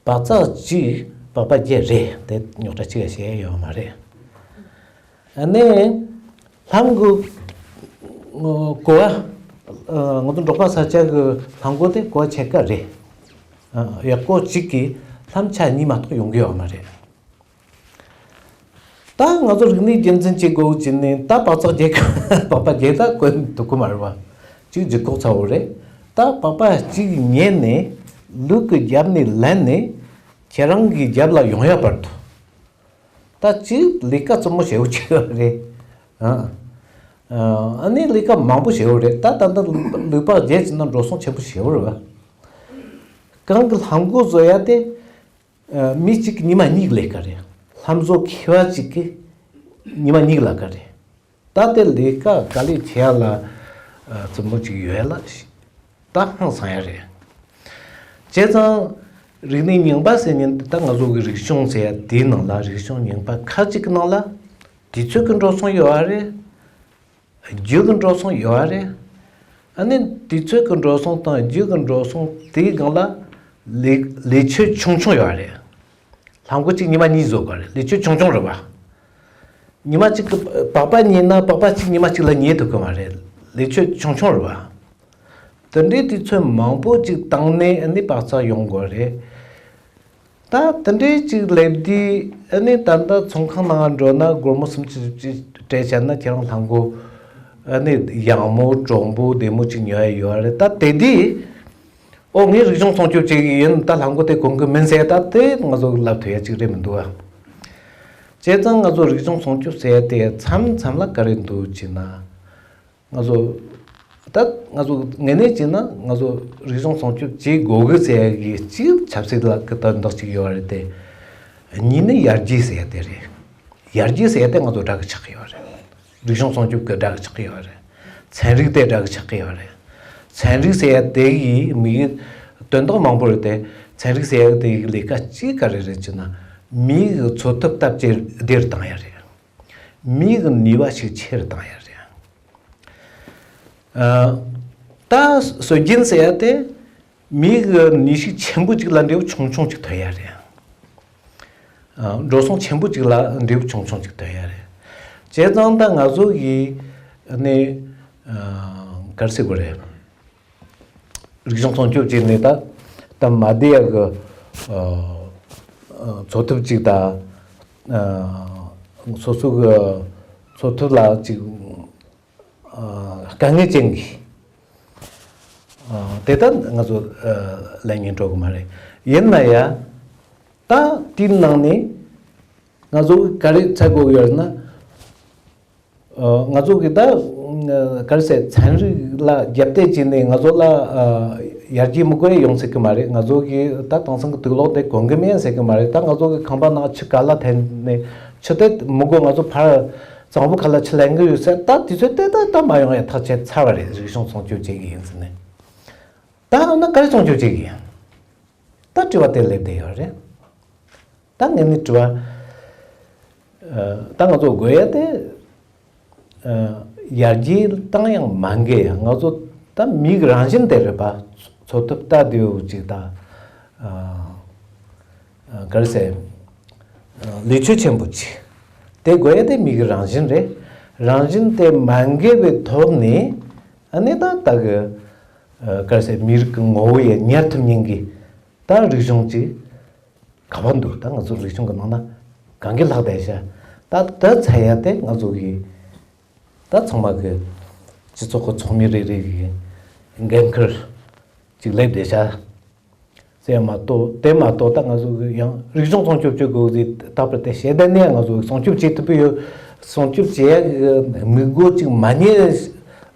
བག་ཚགས་གཅིག་པགས་པ་བརྒྱད་རེད། དེ་རྙོག་དྲ་གཅིག་ཡང་བྱས་ཡོད་མ་རེད། ཨ་ནི་ལྷམ་གི་ཀོ་བ། ང་ཚོ་འབྲོག་པ་ས་ཆ་གི་ལྷམ་གོག་དེ་ཀོ་བ་ཕྱེད་ཀ་རེད། གཡག་ཀོ་གཅིག་གིས་ལྷམ་ཆ་གཉིས་མ་གཏོགས་ཡོང་གི་ཡོད་མ་རེད། ད་ང་ཚོ་རིག་གནས་རྒྱུན་འཛིན་བྱེད་དགོས་ཀྱི་ནི་ད་པགས་ཚགས་རྒྱག་པགས་པ་རྒྱག་ད་གོན་ཐུབ་ཀྱི་མ་རེད་བ། གཅིག་ལྗིད་ཁོག་ཚ་བོ་རེད། ད་པགས་པ་གཅིག་ཉལ་ནས་ལུག་གི་རྒྱབ་ནས་ལེན་ནས་ཁྱེད་རང་གི་རྒྱབ་ལ་ཡོང་ཡ་བར་དུ། ད་གཅིག་ལས་ཀ་རྩུབ་མོ་བྱེད་དགོས་ཀྱི་རེད། ཨ་ཨ་ནི་ལས་ཀ་མང་པོ་བྱེད་དགོས་རེད། ད་ད་ལྟ་ལུག་པགས་རྒྱག་བྱས་ན་འགྲོ་སོང་ཆེན་པོ་བྱེད་དགོས་རེད་བ། གང་གི་ལྷམ་གོག་བཟོ་ཡ་དེ། མི་གཅིག་གི་ཉི་མ་གཉིས་ཀྱི་ལས་ཀ་རེད། ལྷམ་བཟོ་མཁས་པ་གཅིག་གི་ཉི་མ་གཉིས་ཀྱི་ལས་ཀ་རེད། ད་དེ་ལས་ཀ་དཀའ་ལས་ཆེ་ཡ་ལ་རྩུབ་མོ་གཅིག་ཡོད་ལ། ད་ཧང་སང་ཡ་རེད། བྱས་ཙང་རིག་གནས་རྙིང་པ་ཟེར་མཁན་དེ་ད་ང་ཚོ་གི་རིག་གཞུང་ཟེར་ཡ་དེའི་ནང་ལ་རིག་གཞུང་རྙིང་པ་ཁག་ཅིག་གི་ནང་ལ་དུས་ཚོད་ཀྱི་འགྲོ་སོང་ཡོད་པ་རེད། རྒྱུ་གི་འགྲོ་སོང་ཡོད་པ་རེད། ཨ་ནི་དུས་ཚོད་ཀྱི་འགྲོ་སོང་དང་རྒྱུ་གི་འགྲོ་སོང་དེའི་སྒང་ལ་ལས་ལས་ཆོད་ཆུང་ཆུང་ཡོད་པ་རེད། ལྷམ་གོག་གཅིག་ཉི་མ་གཉིས་བཟོ་དགོས་རེད། ལས་ཆོད་ཆུང་ཆུང་རེད་བ། ཉི་མ་གཅིག་གི་པགས་པ་ཉལ་ན་པགས་པ་གཅིག་ཉི་མ་གཅིག་ལ་ཉལ་ཐུབ་ཀྱི་མ་རེད། ལས་ཆོད་ཆུང་ཆུང་རེད་བ། དེ་འདྲའི་དུས་ཚོད་མང་པོ་ཅིག་བཏང་ནས་ཨ་ནི་བག་ཚ་ཡོང་དགོས་རེད། ད་དེ་འདྲའི་ཅིག་སླེབས་དུས་ཨ་ནི་ད་ལྟ་ཚོང་ཁང་ནང་འགྲོ་ན་སྒོར་མོ་སུམ་ཅུ་བཞི་བཅུ་སྤྲད་བྱས་ན་ཁྱེད་རང་ལྷམ་གོག་ཨ་ནི་ཡག་མོ་དྲོན་པོ་བདེ་མོ་ཅིག་ཉོ་ཡ་ཡོད་རེད། ད་དེ་དུས་ཨོ་ངས་རིག་གཞུང་སྲུང་སྐྱོབ་བྱེད་ཀྱི་ཡིན། ད་ལྷམ་གོག་དེ་གོན་གི་མིན་ཟེར་ད་དེ་ང་ཚོ་ལབ་ཐུབ་ཡ་ཅིག་རེད་མི་འདུག་ཨ། བྱས་ཙང་ང་ཚོ་རིག་གཞུང་སྲུང་སྐྱོབ་ཟེར་ཡ་དེ་མཚམས་མཚམས་ལ་ག་རེ་འདུག་ཅེ་ན། ང་ཚོ་ད་ང་ཚོ་དངོས་གནས་བྱས་ན་ང་ཚོ་རིག་གཞུང་སྲུང་སྐྱོབ་བྱེད་དགོས་གི་ཟེར་ཡ་གི་གཅིག་ཆབ་སྲིད་ལ་གི་དོན་དག་ཅིག་ཡོད་རེད་དེ། གཉིས་ནི་ཡར་རྒྱས་ཟེར་ཡ་དེ་རེད། ཡར་རྒྱས་ཟེར་ཡ་དེ་ང་ཚོ་དགྲ་གི་ཆགས་ཀྱི་ཡོད་རེད། རིག་གཞུང་སྲུང་སྐྱོབ་གི་དགྲ་གི་ཆགས་ཀྱི་ཡོད་རེད། ཚན་རིག་དེ་དགྲ་གི་ཆགས་ཀྱི་ཡོད་རེད། ཚན་རིག་ཟེར་ཡ་དེ་ཡི་མི་གི་དོན་དག་མང་པོ་རེད་དེ། ཚན་རིག་ཟེར་ཡ་དེ་ཡི་ལས་ཀ་གཅིག་ག་རེ་རེད་ཅེ་ན། མི་གི་འཚོ་ཐབས་སྟབས་ཇེ་བདེ་རུ་བཏང་ཡ་རེད། མི་གི་ནུས་པ་ཤུགས་ཆེ་རུ་བཏང་ཡ་རེད། ཨ། ད་སྲོལ་རྒྱུན་ཟེར་ཡ་དེ་ མི་གི་ནུས་ཤུགས་ཆེན་པོ་ཅིག་ལ་འབྲས་བུ་ཆུང་ཆུང་ཅིག་ཐོན་ཡ་རེད། ཨ། འགྲོ་སོང་ཆེན་པོ་ཅིག་ལ་འབྲས་བུ་ཆུང་ཆུང་ཅིག་ཐོན་ཡ་རེད། བྱས་ཙང་ད་ང་ཚོ་གི་ནི། ཨ། ག་རེ་ཟེར་དགོས་རེད། རིག་གཞུང་སྲུང་སྐྱོབ་བྱས་ནས་ད་ད་མ་བསྡད་ཡ་གི། ཨ། ཨ། འཚོ་ཐབས་ཅིག་དང་། ཨ། སོ་སོ་གི་འཚོ་ཐབས་ལ་ཅིག་ཨ། དཀའ་ངལ་ཅན་གྱི། ཨ། དེ་ལྟར་ང་ཚོ། ཨ། ལབ་སྙིང་བྲོ་གི་མ་རེད། ཡིན་ན་ཡང་ད་དེའི་ནང་ནས་ང་ཚོ་ག་རེ་འཚོལ་དགོས་ཡོད་ན། ཨ། ང་ཚོ་གི་ད་ག་རེ་ཟེར། ཚན་རིག་ལ་རྒྱབ་གཏད་བྱས་ནས་ང་ཚོ་ལ། ཨ། ཡར་རྒྱས་མི་དགོས་ཡ་ཡོང་སྲིད་གི་མ་རེད། ང་ཚོ་གི་ད་དེང་སང་གི་དུག་ལོག་དེ་གོན་གི་མེད་ཟེར་གི་མ་རེད། ད་ང་ཚོ་གི་ཁང་པ་ནང་ཆུ་ག་ལ་འཐེན་ནས་ཆུ་དེ་མི་དགོས། ང་ཚོ་ཕར་གཙང་པོ་ཁ་ལ་ཆུ་ལེན་གི་ཡོད་ཟེར། ད་དུས་ཚོད་དེ་ད་ད་མ་ཡོང་ཡ་ཐག་བཅད་ཚར་བ་རེད། རིག་གཞུང་སྲུང་སྐྱོབ་བྱེད་གི་ཡིན་ཟེར་ནས། ད་འོ་ན་ག་རེ་སྲུང་སྐྱོབ་བྱེད་གི་ཡིན། ད་དྲི་བ་དེ་སླེབས་བསྡད་ཡོད་རེད། ད་ངས་ནི་དྲི་བ། ཨ། ད་ང་ཚོ་དགོས་ཡ་དེ། ཨ། ཡར་རྒྱས་བཏང་ཡང་མ་འགལ་ཡ། ང་ཚོ་ད་མིའི་རང་བཞིན་དེ་རེད་པ། འཚོ་ཐབས་ལྟ་དེའུ་ཅིག་ད། ཨ། ཨ། ག་རེ་ཟེར། ཨ། ལས་ཆོད་ཆེན་པོ་ཅིག་དེ་དགོས་ཡ་དེ་མིའི་རང་བཞིན་རེད། རང་བཞིན་དེ་མ་འགལ་བའི་ཐོག་ནས། ཨ་ནི་ད་ད་གི། ཨ། ག་རེ་ཟེར། མི་རིགས་ཀྱི་ངོ་བོ་ཡ་ཉར་ཐུབ་མཁན་གྱི་ད་རིག་གཞུང་ཅིག་ག་པར་འདུག་ད་ང་ཚོ་རིག་གཞུང་གི་ནང་ན་གང་གི་ལྷག་བསྡད་ཤག་ད་ད་འཚོལ་ཡ་དེ་ང་ཚོ་གི་ད་ཚང་མ་གི་སྤྱི་ཚོགས་ཀྱི་ཚོགས་མི་རེ་རེ་གི་འགན་ཁུར་ཅིག་སླེབས་བསྡད་ཤག་ཟེར་མ་གཏོགས། དེ་མ་གཏོགས་ད་ང་ཚོ་གི་ཡང་རིག་གཞུང་སྲུང་སྐྱོབ་བྱེད་དགོས་ཟེར། ད་བར་དེ་བཤད་བསྡད་ནས་ང་ཚོ་སྲུང་སྐྱོབ་བྱེད་ཐུབ་ཀྱི་ཡོད། སྲུང་སྐྱོབ་བྱེད་ཡ་གི་དམིགས་སྒོ་ཅིག་མ་རྙེད།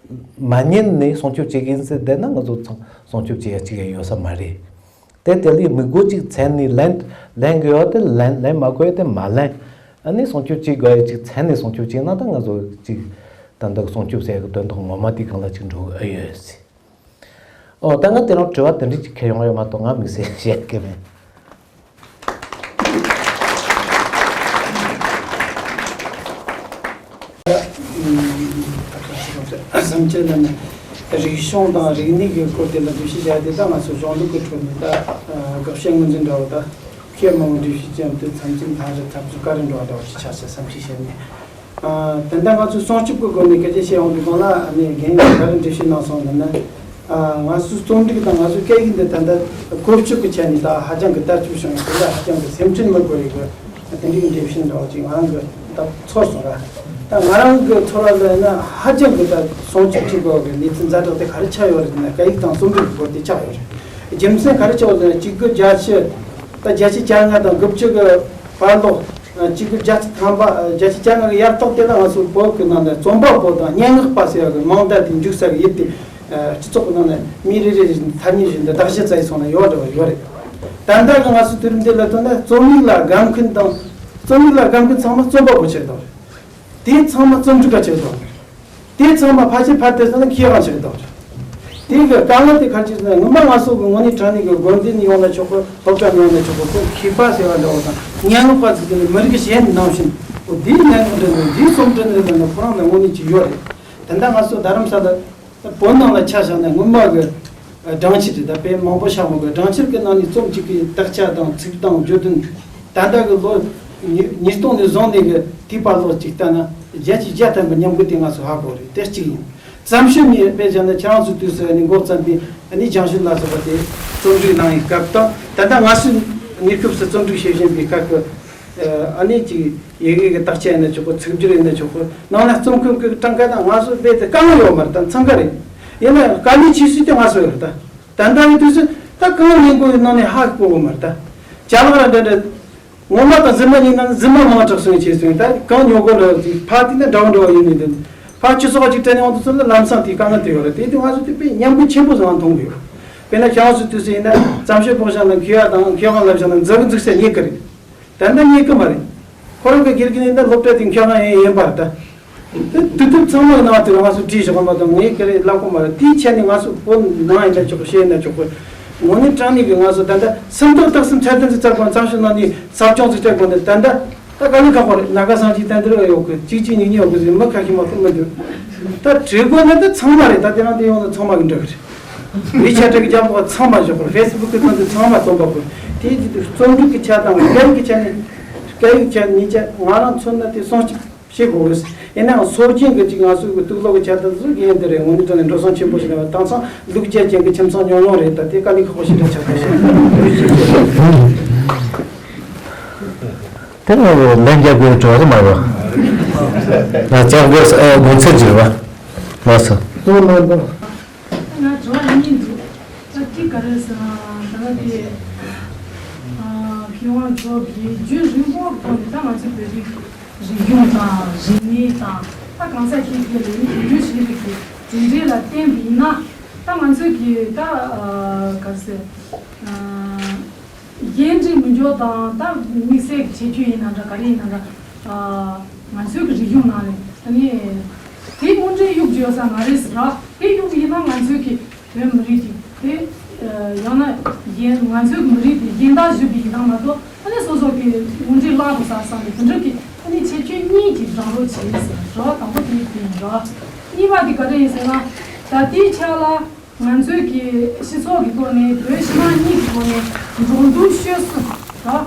མ་རྙེད་ནས་སྲུང་སྐྱོབ་བྱེད་ཀྱི་ཡིན་ཟེར་བསྡད་ན། ང་ཚོ་ཚང་སྲུང་སྐྱོབ་བྱེད་ཡ་ཅིག་ཡང་ཡོད་ས་མ་རེད། དེ་དེ་ལས་དམིགས་སྒོ་ཅིག་མཚོན་ནས་ལེན་ལེན་དགོས་ཡ་དེ་ལེན། ལེན་མ་དགོས་ཡ་དེ་མ་ལེན། ཨ་ནི་སྲུང་སྐྱོབ་བྱེད་དགོས་ཡ་ཅིག་མཚོན་ནས་སྲུང་སྐྱོབ་བྱས་ན། ད་ང་ཚོ་ཅིག་ད་ལྟ་སྲུང་སྐྱོབ་ཟེར་ཡ་གི་དོན་དག་ངོ་མ་དེ་སྒང་ལ་ཅིག་འགྲོ་གི་ཨེ་ཡོད་ཟེར། ཨོ། ད་ང་དེ་རིང་དྲི་བ་དེ་འདྲ་ཅིག་འཁྱེར་ཡོང་ཡོད་མ་གཏོགས་ང་དམིགས་བསལ་བཤད་ཀྱི་མེད། བསམ་འཆར་ལ་ནི་རིག་གཞུང་དང་རིག་གནས་ཀྱི་སྐོར་དེ་ལ་འགྲེལ་བཤད་བྱ་དེ་ད་ང་ཚོ་གཞུང་ལུགས་ཀྱི་ཁྲོད་ནས་ད་དགག་བྱ་ངོས་འཛིན་འདྲ་བོ། ད་ཁྱེད་མང་པོ་འགྲེལ་བཤད་བྱས་ཏེ་མཚམས་ཅིག་ཐང་རེ་ཐབས་ཚུལ་བཀའ་རེ་འགྲོ་བ་འདྲ་བོ་ཞིག་ཆགས་ཤག་བསམ་གྱི་བཤད་ནས། ཨ། ད་ལྟ་ང་ཚོས་སྲུང་སྐྱོབ་ཀྱི་སྒོ་ནས་སྐད་ཆ་བཤད་ཡོང་དུས་སྒང་ལ། ཨ་ནི་རྒན་གྱིས་ག་རེ་འགྲེལ་བཤད་གནང་སོང་ལབ་ན། ཨ། ང་ཚོའི་རྩོམ་སྒྲིག་དང་ང་ཚོའི་སྐད་ཡིག་འདི་ད་ལྟ་བཀོལ་སྤྱོད་ཀྱི་ཆ་ནས་ད་ཧ་ཅང་གི་དར་ཁྱབ་བྱུང་ཡོད། དེ་ལ་ཧ་ཅང་གི་སེམས་ཁྲལ་མི་དགོས་རིགས་དེ་འདྲའི་འགྲེལ་བཤད་འདྲ་བོ་ཅིག་ང་རང་གི་ད་ཚོར་སོང་ར། ད་ང་རང་གི་ཚོར་བ་ལ་ཡིན་ན་ཧ་ཅང་གི་ད་སྲུང་སྐྱོབ་བྱེད་དགོས་པའི་གནས་ཚུལ་ཛ་དྲག་དེ་ག་རེ་ཆགས་ཡོད་རེད་ཟེར་ན། སྐད་ཡིག་དང་རྩོམ་སྒྲིག་གི་སྐོར་དེ་ཆགས་ཡོད་རེད། རྒྱུ་མཚན་ག་རེ་ཆགས་ཡོད་ཟེར་ན། གཅིག་དགུ་བརྒྱད་ཅུ། ད་བརྒྱད་ཅུ་གྱ་ལྔ་དང་དགུ་བཅུ་གི་བར་ལོ། ཨ། གཅིག་དགུ་བརྒྱད་ཅུ་ཐམ་པ། ཨ། བརྒྱད་ཅུ་གྱ་ལྔ་གི་ཡར་ཐོག་དེ་ལ་ང་ཚོ་བོད་ཀྱི་ནང་ནས་རྩོམ་པ་པོ་དང་སྙན་ངག་པ་ཟེར་བ་གི་མིང་བརྡ་དེ་འཇུག་ས་གི་ཡུལ་དེ། ཨ། སྤྱི་ཚོགས་ཀྱི་ནང་ནས་མི་རེ་རེ་བཞིན་ཐ་སྙད་བཞིན་དུ་བདག་གཞི་བཙལ་སོང་ན་ཡོད་འདྲ་བ་ཡོད་རེད། ད་ལྟ་གི་ང་ཚོ་དུས་རིམ་འདི་ལ་ལྟོས་ན། རྩོམ་ཡིག་ལ་དགའ་མཁན་དང་། རྩོམ་ཡིག་ལ་དགའ་མཁན་ཚང་མ་རྩོམ་པ་པོ་ཆགས་བསྡད་པ་རེད། དེ་ཚང་མ་རྩོམ་སྒྲིག་པ་ཆགས་བསྡད་པ་རེད། དེ་ཚང་མ་ཕལ་ཆེར་ཕར་བལྟས་ན་མཁས་དབང་ཆགས་བསྡད་པ་རེད། དེ་གི་དཀའ་ངལ་དེ་ག་རེ་ཆགས་ཟེར་ན། སྔོན་མ་ང་ཚོ་གི་དངོས་གནས་དྲང་གནས་ཀྱི་དགོན་སྡེ་ནས་ཡོང་ན་ཆོག་གི། སློབ་གྲྭ་ནས་ཡོང་ན་ཆོག་གི། ཁོ་མཁས་པ་ཟེར་བ་འདྲ་བོ་དང་སྙན་ངག་པ་ཟེར་དེ་ནི་མི་རིགས་གཞན་ནང་བཞིན། འོ། དེའི་སྙན་ངག་འབྲི་ནི། དེའི་རྩོམ་འབྲི་ནི་ལ་ནི་ཁོ་རང་ལ་དངོས་གནས་ཀྱི་ཡོད་རེད། ད་ལྟ་ང་ཚོ་རྡ་རམ་ས་ལ་བོད་ནང་ལ་ཆ་བཞག་ན། སྔོན་མ་གི་སྦྲང་ཆར་དེ། ད་དཔེ་མང་པོ་བཞག་མི་དགོས། སྦྲང་ཆར་གི་ནང་ནས་རྩོམ་གཅིག་གི་དག་ཆ་དང་ཚིག་དང་བརྗོད་དོན། ད་ལྟ་གི་ལོ་ཉིས་ཉིས་སྟོང་ནས་བཟུང་ནས་གི་དུས་བར་ལོ་གཅིག་ལྟ་ན། བརྒྱད་ཅུ་གྱ་ཐམ་པའི་ཉམས་རྒུད་དེ་ང་ཚོ་ཧ་གོ་རེད། དེ་གཅིག་ཡིན། བརྩམས་ཆོས་ནས་དཔེ་བཞག་ན། ཁྱེད་རང་ཚོའི་དུས་སུ་ནི་འགོ་བརྩམས་པའི་ནི་སྦྱང་ཞིབ་ལ་སོགས་པ་དེ་རྩོམ་སྒྲིག་གནང་བའི་སྐབས་དང་། ད་ལྟ་ང་ཚོའི་གནས་སྐབས་སུ་རྩོམ་སྒྲིག་བྱེད་བཞིན་པའི་སྐབས་ཀྱི། ཨ་ནི་ཅིག་ཡི་གེ་གི་དག་ཆ་ཡིན་ན་ཆོག་གི། ཚིག་སྦྱོར་ཡིན་ན་ཆོག་གི། ནང་ན་རྩོམ་མཁན་གྱི་གྲངས་ཀ་དང་ང་ཚོ་རྦད་དེ་དཀའ་ངལ་ཡོད་མ་རེད། ད་འཚང་ཁ་རེད། ཡིན་ན་དཀའ་ལས་ཆེ་ཤོས་དེ་ང་ཚོ་ཡོད་རེད། ད་ད་ལྟ་བའི་དུས་སུ་ད་གང་ལས་འགོ་ཡི་ནང་ནས་ཧ་གོ་གི་མ་རེད། ད་ཅ་ལག་ར་འདྲ་འདྲ། ངོ་མ་དང་རྫུན་མ་གཉིས་ནང་ནས་རྫུན་མ་མང་དྲགས་སོང་བྱས་སོང་། ད་གང་ཉོ་དགོས་ར་ཟིག་ཕར་དེ་ནས་འདྲ་བོ་འདྲ་བོ་ཡིན་ནི་འདི། ཕར་སྤྱི་ཚོགས་ཅིག་དྲན་ཡོང་དུས་ཚོད་ལ་ལམ་སང་དེའི་དཀའ་ངལ་དེ་ཡོད་རེད། དེ་དུས་ང་ཚོ་དེ་དཔེ་ཉམས་རྒུད་ཆེན་པོ་ཟིག་མཐོང་གི་ཡོད། དཔེར་ན་ཁྱེད་རང་ཚོའི་དུས་སུ་ཡིན་ན་བརྩམས་ཆོས་ཕོག་བཞག་ན། མཁས་པ་དང་མཁས་དབང་ལབ་བཞག་ན་མཛུབ་གུ་འཛུགས་ས་རྙེད་གི་རེད། ད་ལྟ་རྙེད་གི་མ་རེད། ཁོ་རང་གི་དགེ་རྒན་ཡིན་ན་སློབ་གྲྭ་དེ་མཁས་དབང་ཡིན་ཡིན་པར་ད། དེ་དུས་དེབ་ཚང་མ་ཡིན་ནའང་དེ་ང་ཚོ་བྲིས་བཞག་པ་དང་། ངས་ག་རེ་ལབ་གོ་མ་རེད། དེའི་ཆ་ནས་ང་ཚོ་བོད་ནང་ཡིན་ན་ཆོག་གི། གཞན་ཡིན་ན་ཆོག་གི། དངོས་གནས་དྲང་གནས་ཀྱི་ང་ཚོ་ད་ལྟ་སུམ་རྟགས་རྟགས་གསུམ་ཚད་ལྡན་ཅིག་བཙལ་དགོས། བརྩམས་ཆོས་ནང་ནས་ཟབ་སྦྱོང་ཅིག་སྤྲད་དགོས་ནས། ད་ལྟ་ད་དཀའ་ལས་ཁག་པོ་རེད། ན་ག་སང་ཅིག་ད་འདིར་ཡོད་གི། གཅིག་གཅིག་གཉིས་གཉིས་ཡོད་གི་ཟེར། མི་ཁ་ཤས་མ་གཏོགས་མི་འདུག། ད་བྲིས་དགོས་ན་ད་ཚང་མ་རེད། ད་དེ་རང་དེ་ཡོང་ན་ཚང་མ་གི་འདྲ་གི་རེད། མི་ཆ་འདྲ་གི་རྒྱབ་ལོགས་ཚང་མ་བཞག་པར་Facebook་གི་སྟེང་དུ་ཚང་མ་སྟོན་པ་དགོས། དེའི་རྗེས་དུ་རྩོམ་སྒྲིག་གི་ཆ་དང་སྐད་ཡིག་གི་ཆ་ནས་སྐད་ཡིག་ཆ་གཉིས་ཆ་ང་རང་མཚོན་ན་དེ་སྲུང་སྐྱོབ་བྱེད་དགོས། ཡིན་ནའང་སྲོལ་རྒྱུན་གྱི་ཅིག་ང་ཚོའི་གི་དུག་ལོག་གི་ཆ་དང་ཟུག་ཡིན་དེ་རེད། དངོས་གནས་དྲང་ནས་འགྲོ་སོང་ཆེན་པོ་ཞིག་རེད་བ། དེང་སང་ལུག་རྒྱལ་ཅན་གྱི་ཁྱིམ་ཚང་ཉུང་ཉུང་རེད། ད་དེ་དཀའ་ལས་ཁག་པོ་ཞིག་རེད། ཆ་ཁ་ཤས་ཐུགས་རྗེ་ཆེ། དེ་ནི་ལན་རྒྱག་དགོས་དྲི་བ་དེ་མ་རེད་བ། ལན་རྒྱག་དགོས་ཨ་དགོངས་ཚུལ་ཅིག་རེད་བ། ལགས་སོ། ང་དྲི་བ་གཉིས་འདུག་ད་གཅིག་ག་རེ་ཟེར་ན་ད་ལྟ་དེ་མཁས་དབང་ཚོ་གིས་རྒྱུན་རིང་པོ་ཐོག་ནས་ད་ང་ཚོའི་བོད་རིགས་རིག་གཞུང་དང་རིག་གནས་དང་ད་གང་ཟག་ཤིག་གི་ལས་རིགས་རྒྱུན་ཞིག་རིགས་ཀྱི་འཛིན་གྲྭ་ལ་བརྟེན་པ་ཡིན་ན་ད་ང་ཚོས་ཀྱི་ད་ག་རེ་ཟེར། གཞན་འདྲིས་མི་འཇོག་དང་ད་དམིགས་བསལ་གྱི་ཁྱད་ཆོས་ཡིན་ན་འདྲ་ག་རེ་ཡིན་ན་འདྲ། ང་ཚོའི་གི་རིག་གཞུང་ནང་ནས་ཨ་ནི་དེ་དངོས་འབྲེལ་གཡུག་བརྗོད་ས་མ་རེད་ཟེར་ར། དེ་གཡུག་ཡིན་ན་ང་ཚོའི་གི་བོད་མི་རིགས་ཀྱི་དེ་ཡང་ན་གཞན་ང་ཚོའི་གི་མི་རིགས་དེ་གཞན་དག་བཞི་པའི་ཡིན་ན་མ་གཏོགས་ཨ་ནི་སོ་སོ་གི་དངོས་འབྲེལ་བརླག་འགྲོ་ས་བསམ་ནས་དེ་འདྲ་གི་ཨ་ནི་ཁྱད་ཆོས་གཉིས་ཀྱི་རང་རོགས་བྱེད་ཟེར་ར། དང་པོ་དེ་དེ་ཡིན་ར། གཉིས་པ་དེ་ག་རེ་ཡིན་ཟེར་ན་ད་ལྟའི་ཆ་ལ། ང་ཚོའི་གི་སྤྱི་ཚོགས་ཀྱི་ཐོག་ནས་བོད་ཕྱི་ནང་གཉིས་ཀྱི་ཐོག་ནས་འགྲོ་འདུག་སྤྱོད་གསུམ་ར།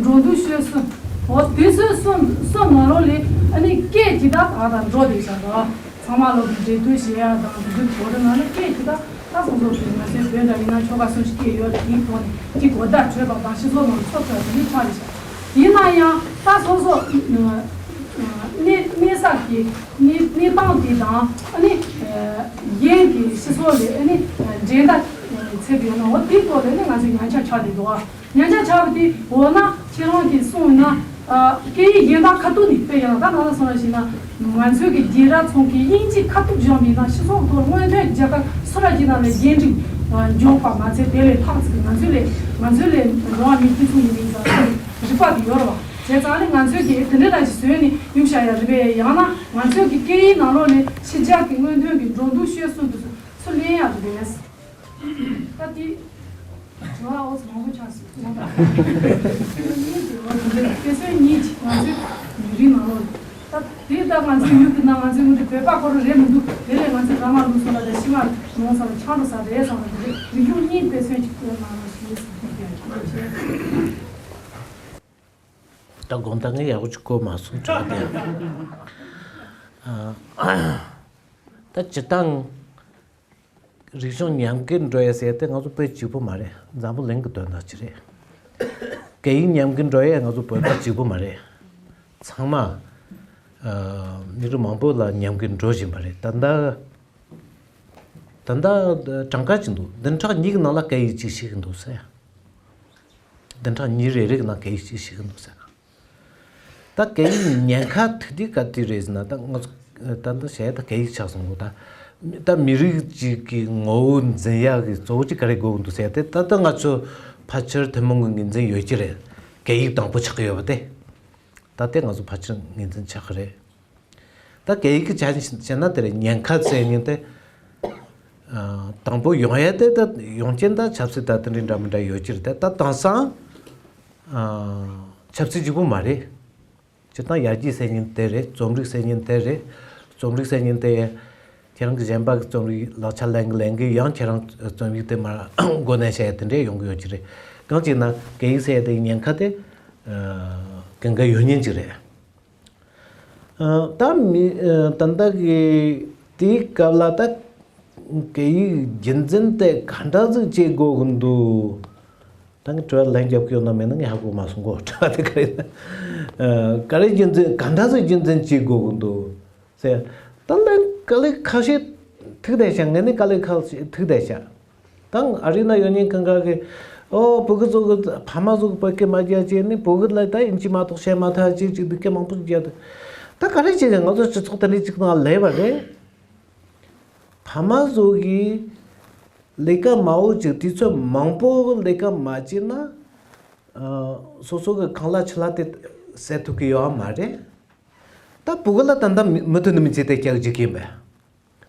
འགྲོ་འདུག་སྤྱོད་གསུམ། འོ་དེ་ཚོའི་གསུམ་གསུམ་ནང་ལོགས་ལས་ཨ་ནི་སྐད་ཅིག་ད་ད་ད་འགྲོ་བསྡད་བཞག་ར། ཚང་མ་ལོག་གི་འབྲེལ་མཐུད་བྱེད་ཡ་དང་དེ་འདྲའི་གོ་རེ་ནང་ལ་སྐད་ཅིག་ད་ད་སོ་སོ་གི་ང་ཚོའི་བོད་འདྲ་ཡིན་ན་ཆོལ་ཁ་གསུམ་ཞིག་སྐད་ཡོད་རེད། དེའི་ཐོག་ནས་ཅིག་གོ་བརྡ་འཕྲོད་པ་དང་སྤྱི་ཚོགས་ནང་ཚོགས་ཐུབ་པ་དེ་འདྲའི་ཆགས་རེད་བཞག་ཡིན་ན་ཡང་ད་སོ་སོ་གནས་གནས་ས་གི་གནས་གནས་སྟངས་དེ་དང་ཨ་ནི་གཞན་གྱི་སྤྱི་ཚོགས་ལས་ཨ་ནི་འགྲན་ཟླ་ཚད་པ་ཡོད་ན་འོ་དེའི་ཐོག་ལས་ནི་ང་ཚོས་ཉམས་ཆག་ཆགས་བསྡད་འདུག་ཉམས་ཆག་ཆགས་པ་དེ་འོ་ན་ཁྱེད་རང་གིས་གསུངས་ན་སྐད་ཡིག་གཞན་དག་ཁ་ཐུག་ནས་དཔེ་ཡང་ད་ག་ལ་སོང་བ་ཞིག་ན་ང་ཚོའི་གི་རྒྱལ་རབས་ཚོགས་ཀྱི་དབྱིན་ཇི་ཁ་ཐུག་སྦྱངས་པ་ཡིན་ན་སྤྱི་ཚོགས་ཐོག་སྔོན་ཐོན་རྒྱལ་ཁབ་སུ་ར་གཅིག་ནང་ལས་རྒྱས་འབྲིང་འཇོག་པ་མ་ཚད་དེ་ལས་ལྷག་ཅིག་ང་ཚོའི་ལས་ང་ཚོའི་ལས་འགྲོ་བ་མིའི་སྤྱི་ཚོགས་ཡིན་པའི་རིག་པ་དེ་ཡོད་རེད་བ། བྱས་ཙང་ནི་ང་ཚོས་ཀྱིས་དེ་འདྲའི་རང་ཞིག་བཟོས་ནས་གཡུག་བཞག་ཡ་རེད་པས། ཡང་ན་ང་ཚོས་ཀྱི་སྐད་ཡིག་ནང་ལོགས་ནས་ཕྱི་རྒྱལ་གྱི་སྔོན་ཐོན་གྱི་འགྲོ་འདུག་སྤྱོད་གསུམ་དེ་ཚོ་ཚུར་ལེན་ཡ་རེད་པས། ད་དེ་དྲི་བ་འོ་ཙམ་མང་པོ་ཆགས་སོང་། དེ་ཚོ་གཉིས་ཀྱི་ང་ཚོའི་མི་རིགས་ནང་ལོགས་ད་དེ་ད་ང་ཚོའི་ཡུལ་དེ་ན་ང་ཚོའི་མི་རིགས་བོད་པ་ཁོ་རང་རེད་མི་འདུག་དེ་ལས་ང་ཚོའི་ར་མ་ལུག་སོགས་ལ་དང་ཤི་མ་ནོར་ས་ལ་ཆགས་འགྲོ་ས་རེད་བསམ་པ་དེ་རེད། རིག་གཞུང་གཉིས་དཔེ་མཚོན་གཅིག་ཏུ་ནང་ལ་ཞུས་ཟིན་གྱི་ཡོད། ད་དགོངས་དག་ངས་ཡག་པོ་ཅིག་གོ་མ་སོང་དྲན་པ་དེ། ཨ། ད་སྤྱིར་བཏང་རིག་གཞུང་ཉམས་རྒུད་འགྲོ་ཡ་ཟེར་ཏེ་ང་ཚོ་དཔེ་གཅིག་པོ་མ་རེད། འཛམ་བུ་གླིང་གི་དོན་དག་ཅིག་རེད། སྐད་ཡིག་ཉམས་རྒུད་འགྲོ་ཡ་ང་ཚོ་བོད་པ་གཅིག་པོ་མ་རེད། ཚང་མ་ཨ་མི་རིགས་མང་པོ་ལ་ཉམས་རྒུད་འགྲོ་བཞིན་པ་རེད། ད་ལྟ། ད་ལྟ་གྲངས་ཀ་ཅིག་འདུག་བདུན་ཕྲག་གཉིས་ཀྱི་ནང་ལ་སྐད་ཡིག་གཅིག་ཤེས་ཀྱི་འདུག་ཟེར། བདུན་ཕྲག་གཉིས་རེ་རེ་གི་ནང་སྐད་ཡིག་གཅིག་ཤེས་ཀྱི་འདུག་ཟེར། ད་སྐད་ཡིག་ཉེན་ཁ་ཐུག་དུས་ག་དུས་རེད་ཟེར་ན་ད་ང་ཚོ་ད་ལྟ་བྱས་ད་སྐད་ཡིག་ཆགས་སོང་ད། ད་མི་རིགས་གཅིག་གི་ངོ་བོ་འཛིན་ཡག་གི་གཙོ་བོ་གཅིག་ག་རེ་དགོས་ཀྱི་འདུག་ཟེར་ཏེ་ད་ལྟ་ང་ཚོ་ཕལ་ཆེར་ཐུན་མོང་གི་ངོས་འཛིན་ཡོད་ཀྱི་རེད། སྐད་ཡིག་དང་པོ་ཆགས་ཀྱི་ཡོད་པ་དེ། ད་ལྟའི་ང་ཚོ་ཕལ་ཆེར་ངོས་འཛིན་ཆགས་ཀྱི་རེད། ད་སྐད་ཡིག་གི་ཆ་ནས་བཤད་ན་དེ་རེད། ཉེན་ཁ་ཟེར་མཁན་དེ་ཨ་དང་པོ་ཡོང་ཡ་དེ་ད་ཡོང་རྐྱེན་ད་ཆབ་སྲིད་ད་དེ་འདྲའི་འདྲ་མི་འདྲ་ཡོད་ཀྱི་རེད། ད་ད་དེང་སང་ཨ་ཆབ་སྲིད་གཅིག་པུ་མ་རེད། སྤྱིར་བཏང་ཡར་རྒྱས་ཟེར་མཁན་དེ་རེད། རྩོམ་རིག་ཟེར་མཁན་དེ་རེད། རྩོམ་རིག་ཟེར་མཁན་དེ་ཁྱེད་རང་གི་གཞན་པ་གི་རྩོམ་རིག་ལག་ཆ་ལེན་གི་ལེན་གི་ཡང་ཁྱེད་རང་རྩོམ་ཡིག་དེ་མར་མགོ་ནས་བཤད་ཡ་དེ་འདྲས་ཡོང་གི་ཡོད་ཀྱི་རེད། གང་ཅིག་ན་སྐད་ཡིག་ཟེར་ཡ་དེ་ཉེན་ཁ་དེ་ཨ་གང་ག་ཡོད་མཁན་ཅིག་རེད། ཨ་ད་མི་ཨ་ད་ལྟ་གི་དེའི་སྐབས་ལ་ད་སྐད་ཡིག་རྒྱུན་འཛིན་དེ་ག་འདྲ་ཟིག་བྱེད་དགོས་ཀྱི་འདུག་ད་ངས་དྲི་བ་ལན་རྒྱབ་ཀྱི་ཡོད་ན་མེད་ན་ངས་ཧ་གོ་མ་སོང་གོ་དྲི་བ་དེ་ག་རེ་ཡིན་ན། ཨ་ག་རེ་རྒྱུན་འཛིན་ག་འདྲ་ཟིག་རྒྱུན་འཛིན་བྱེད་དགོས་ཀྱི་འདུག་ཟེར། ད་ལན་དཀའ་ལས་ཁག་ཤས་ཐུག་བསྡད་ཤག་ངས་ནི་དཀའ་ལས་ཁག་ཤས་ཐུག་བསྡད་ཤག་ད་ཨ་རི་ན་ཡོད་མཁན་གང་ག་གི་ཨོ་བོད་གི་ཚོ་གི་ཕ་མ་ཚོ་གི་བོད་སྐད་མ་རྒྱག་ཅེས་ནི་བོད་གི་ལ་ད་ཨིན་ཇི་མ་གཏོགས་བཤད་མ་ཐུབ་ཅེས་ཅིག་འདི་སྐད་མང་པོ་ཞིག་རྒྱག་འདུག་ད་ག་རེ་བྱེད་ཀྱི་ང་ཚོ་སྤྱི་ཚོགས་དེ་འདྲ་ཅིག་ནང་ལས་པ་རེད། ཕ་མ་ཚོ་གི་ལས་ཀ་མ་འོ་ཅིག་དུས་ཚོད་མང་པོ་ལས་ཀ་མ་བྱས་ན་ཨ་སོ་སོ་གི་ཁང་གླ་ཕྱི་གླ་དེ་སེལ་ཐུབ་ཀྱི་ཡོད་མ་རེད། ད་བོད་གི་ལ་ད་ལྟ་མི་མུ་མཐུད་ནས་མི་ཚེ་དེ་སྐྱེལ་གྱི་ཡིན་པས།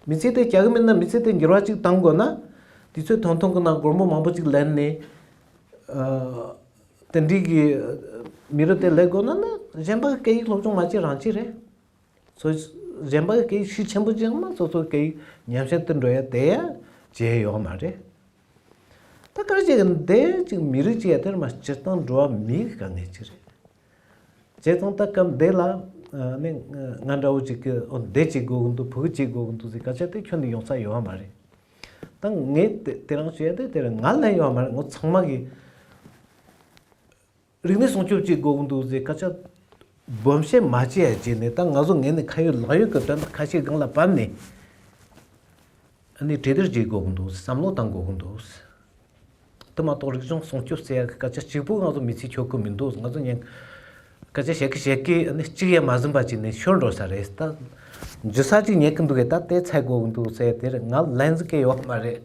མི་ཚེ་དེ་སྐྱེལ་གི་མིན་ན་མི་ཚེ་དེ་འགྱུར་བ་ཅིག་བཏང་དགོས་ན། དུས་ཚོད་ཐུང་ཐུང་གི་ནང་སྒོར་མོ་མང་པོ་ཅིག་ལེན་ནས། ཨ་དེ་འདྲའི་གི་མི་རབས་དེ་ལས་དགོས་ན་ན་གཞན་པ་གི་སྐད་ཡིག་སློབ་སྦྱོང་མ་བྱེད་རང་བྱེད་རེད། སོ་གཞན་པ་གི་སྐད་ཡིག་ཤུགས་ཆེན་པོ་ཅིག་ཡང་ན་སོ་སོ་སྐད་ཡིག་ཉམས་ཞན་དུ་འགྲོ་ཡ་དེ་ཡ་ བྱས་ཡོད་མ་རེད། ད་ག་རེ་བྱས་ཀྱི་འདི་ཅིག་མི་རིགས་ཅིག་ཡ་དེར་མ་སྤྱིར་བཏང་འགྲོ་བ་མིའི་དཀའ་ངལ་ཅིག་རེད། བྱས་ཙང་ད་སྐབས་འདི་ལ་ཨ་ནི་ང་འདྲ་བོ་ཅིག་གི་འོ་འདི་བྱེད་དགོས་ཀྱི་འདུག་ཕྲུ་གུ་བྱེད་དགོས་ཀྱི་འདུག་ཟེར་སྐད་ཆ་དེ་ཁྱོན་ནས་ཡོང་ས་ཡོད་མ་རེད། ད་ངས་དེ་དེ་རང་བཤད་དེ་དེར་ང་ལན་ཡོད་མ་རེད། ངོ་ཚང་མ་གིས་རིག་གནས་སྲུང་སྐྱོབ་བྱེད་དགོས་ཀྱི་འདུག་ཟེར་སྐད་ཆ་སྦོམ་བཤད་མ་བྱས་ཡ་བྱས་ནས། ད་ང་ཚོ་ངས་ནི་ཁ་ཡོད་ལག་ཡོད་ཀྱི་དོན་དག་ཁ་ཤས་སྒང་ལ་བབས་ནས་ཨ་ནི་གྲོས་བསྡུར་བྱེད་དགོས་ཀྱི་འདུག་བསམ་བློ་བཏང་དགོས་ཀྱི་འདུག་དེ་མ་གཏོགས་རིག་གཞུང་སྲུང་སྐྱོབ་ཟེར་ཡ་གི་སྐད་ཆ་གཅིག་པུ་ང་ཚོ་མི་ཚེ་འཁྱོལ་གི་མི་འདུག་ང་ཚོ་ཉན་སྐད་ཆ་བཤད་ཀི་བཤད་ཀི་ཨ་ནི་གཅིག་ཡང་མ་ཟིན་པ་བྱས་ནས་ཤོར་འགྲོ་ས་རེད། ད་འཇུ་ས་གཅིག་ཉན་གི་འདུག་གས། ད་དེ་ཚད་དགོས་ཀྱི་འདུག་ཟེར་དེར་ང་ལན་ཟིག་གི་ཡོད་མ་རེད།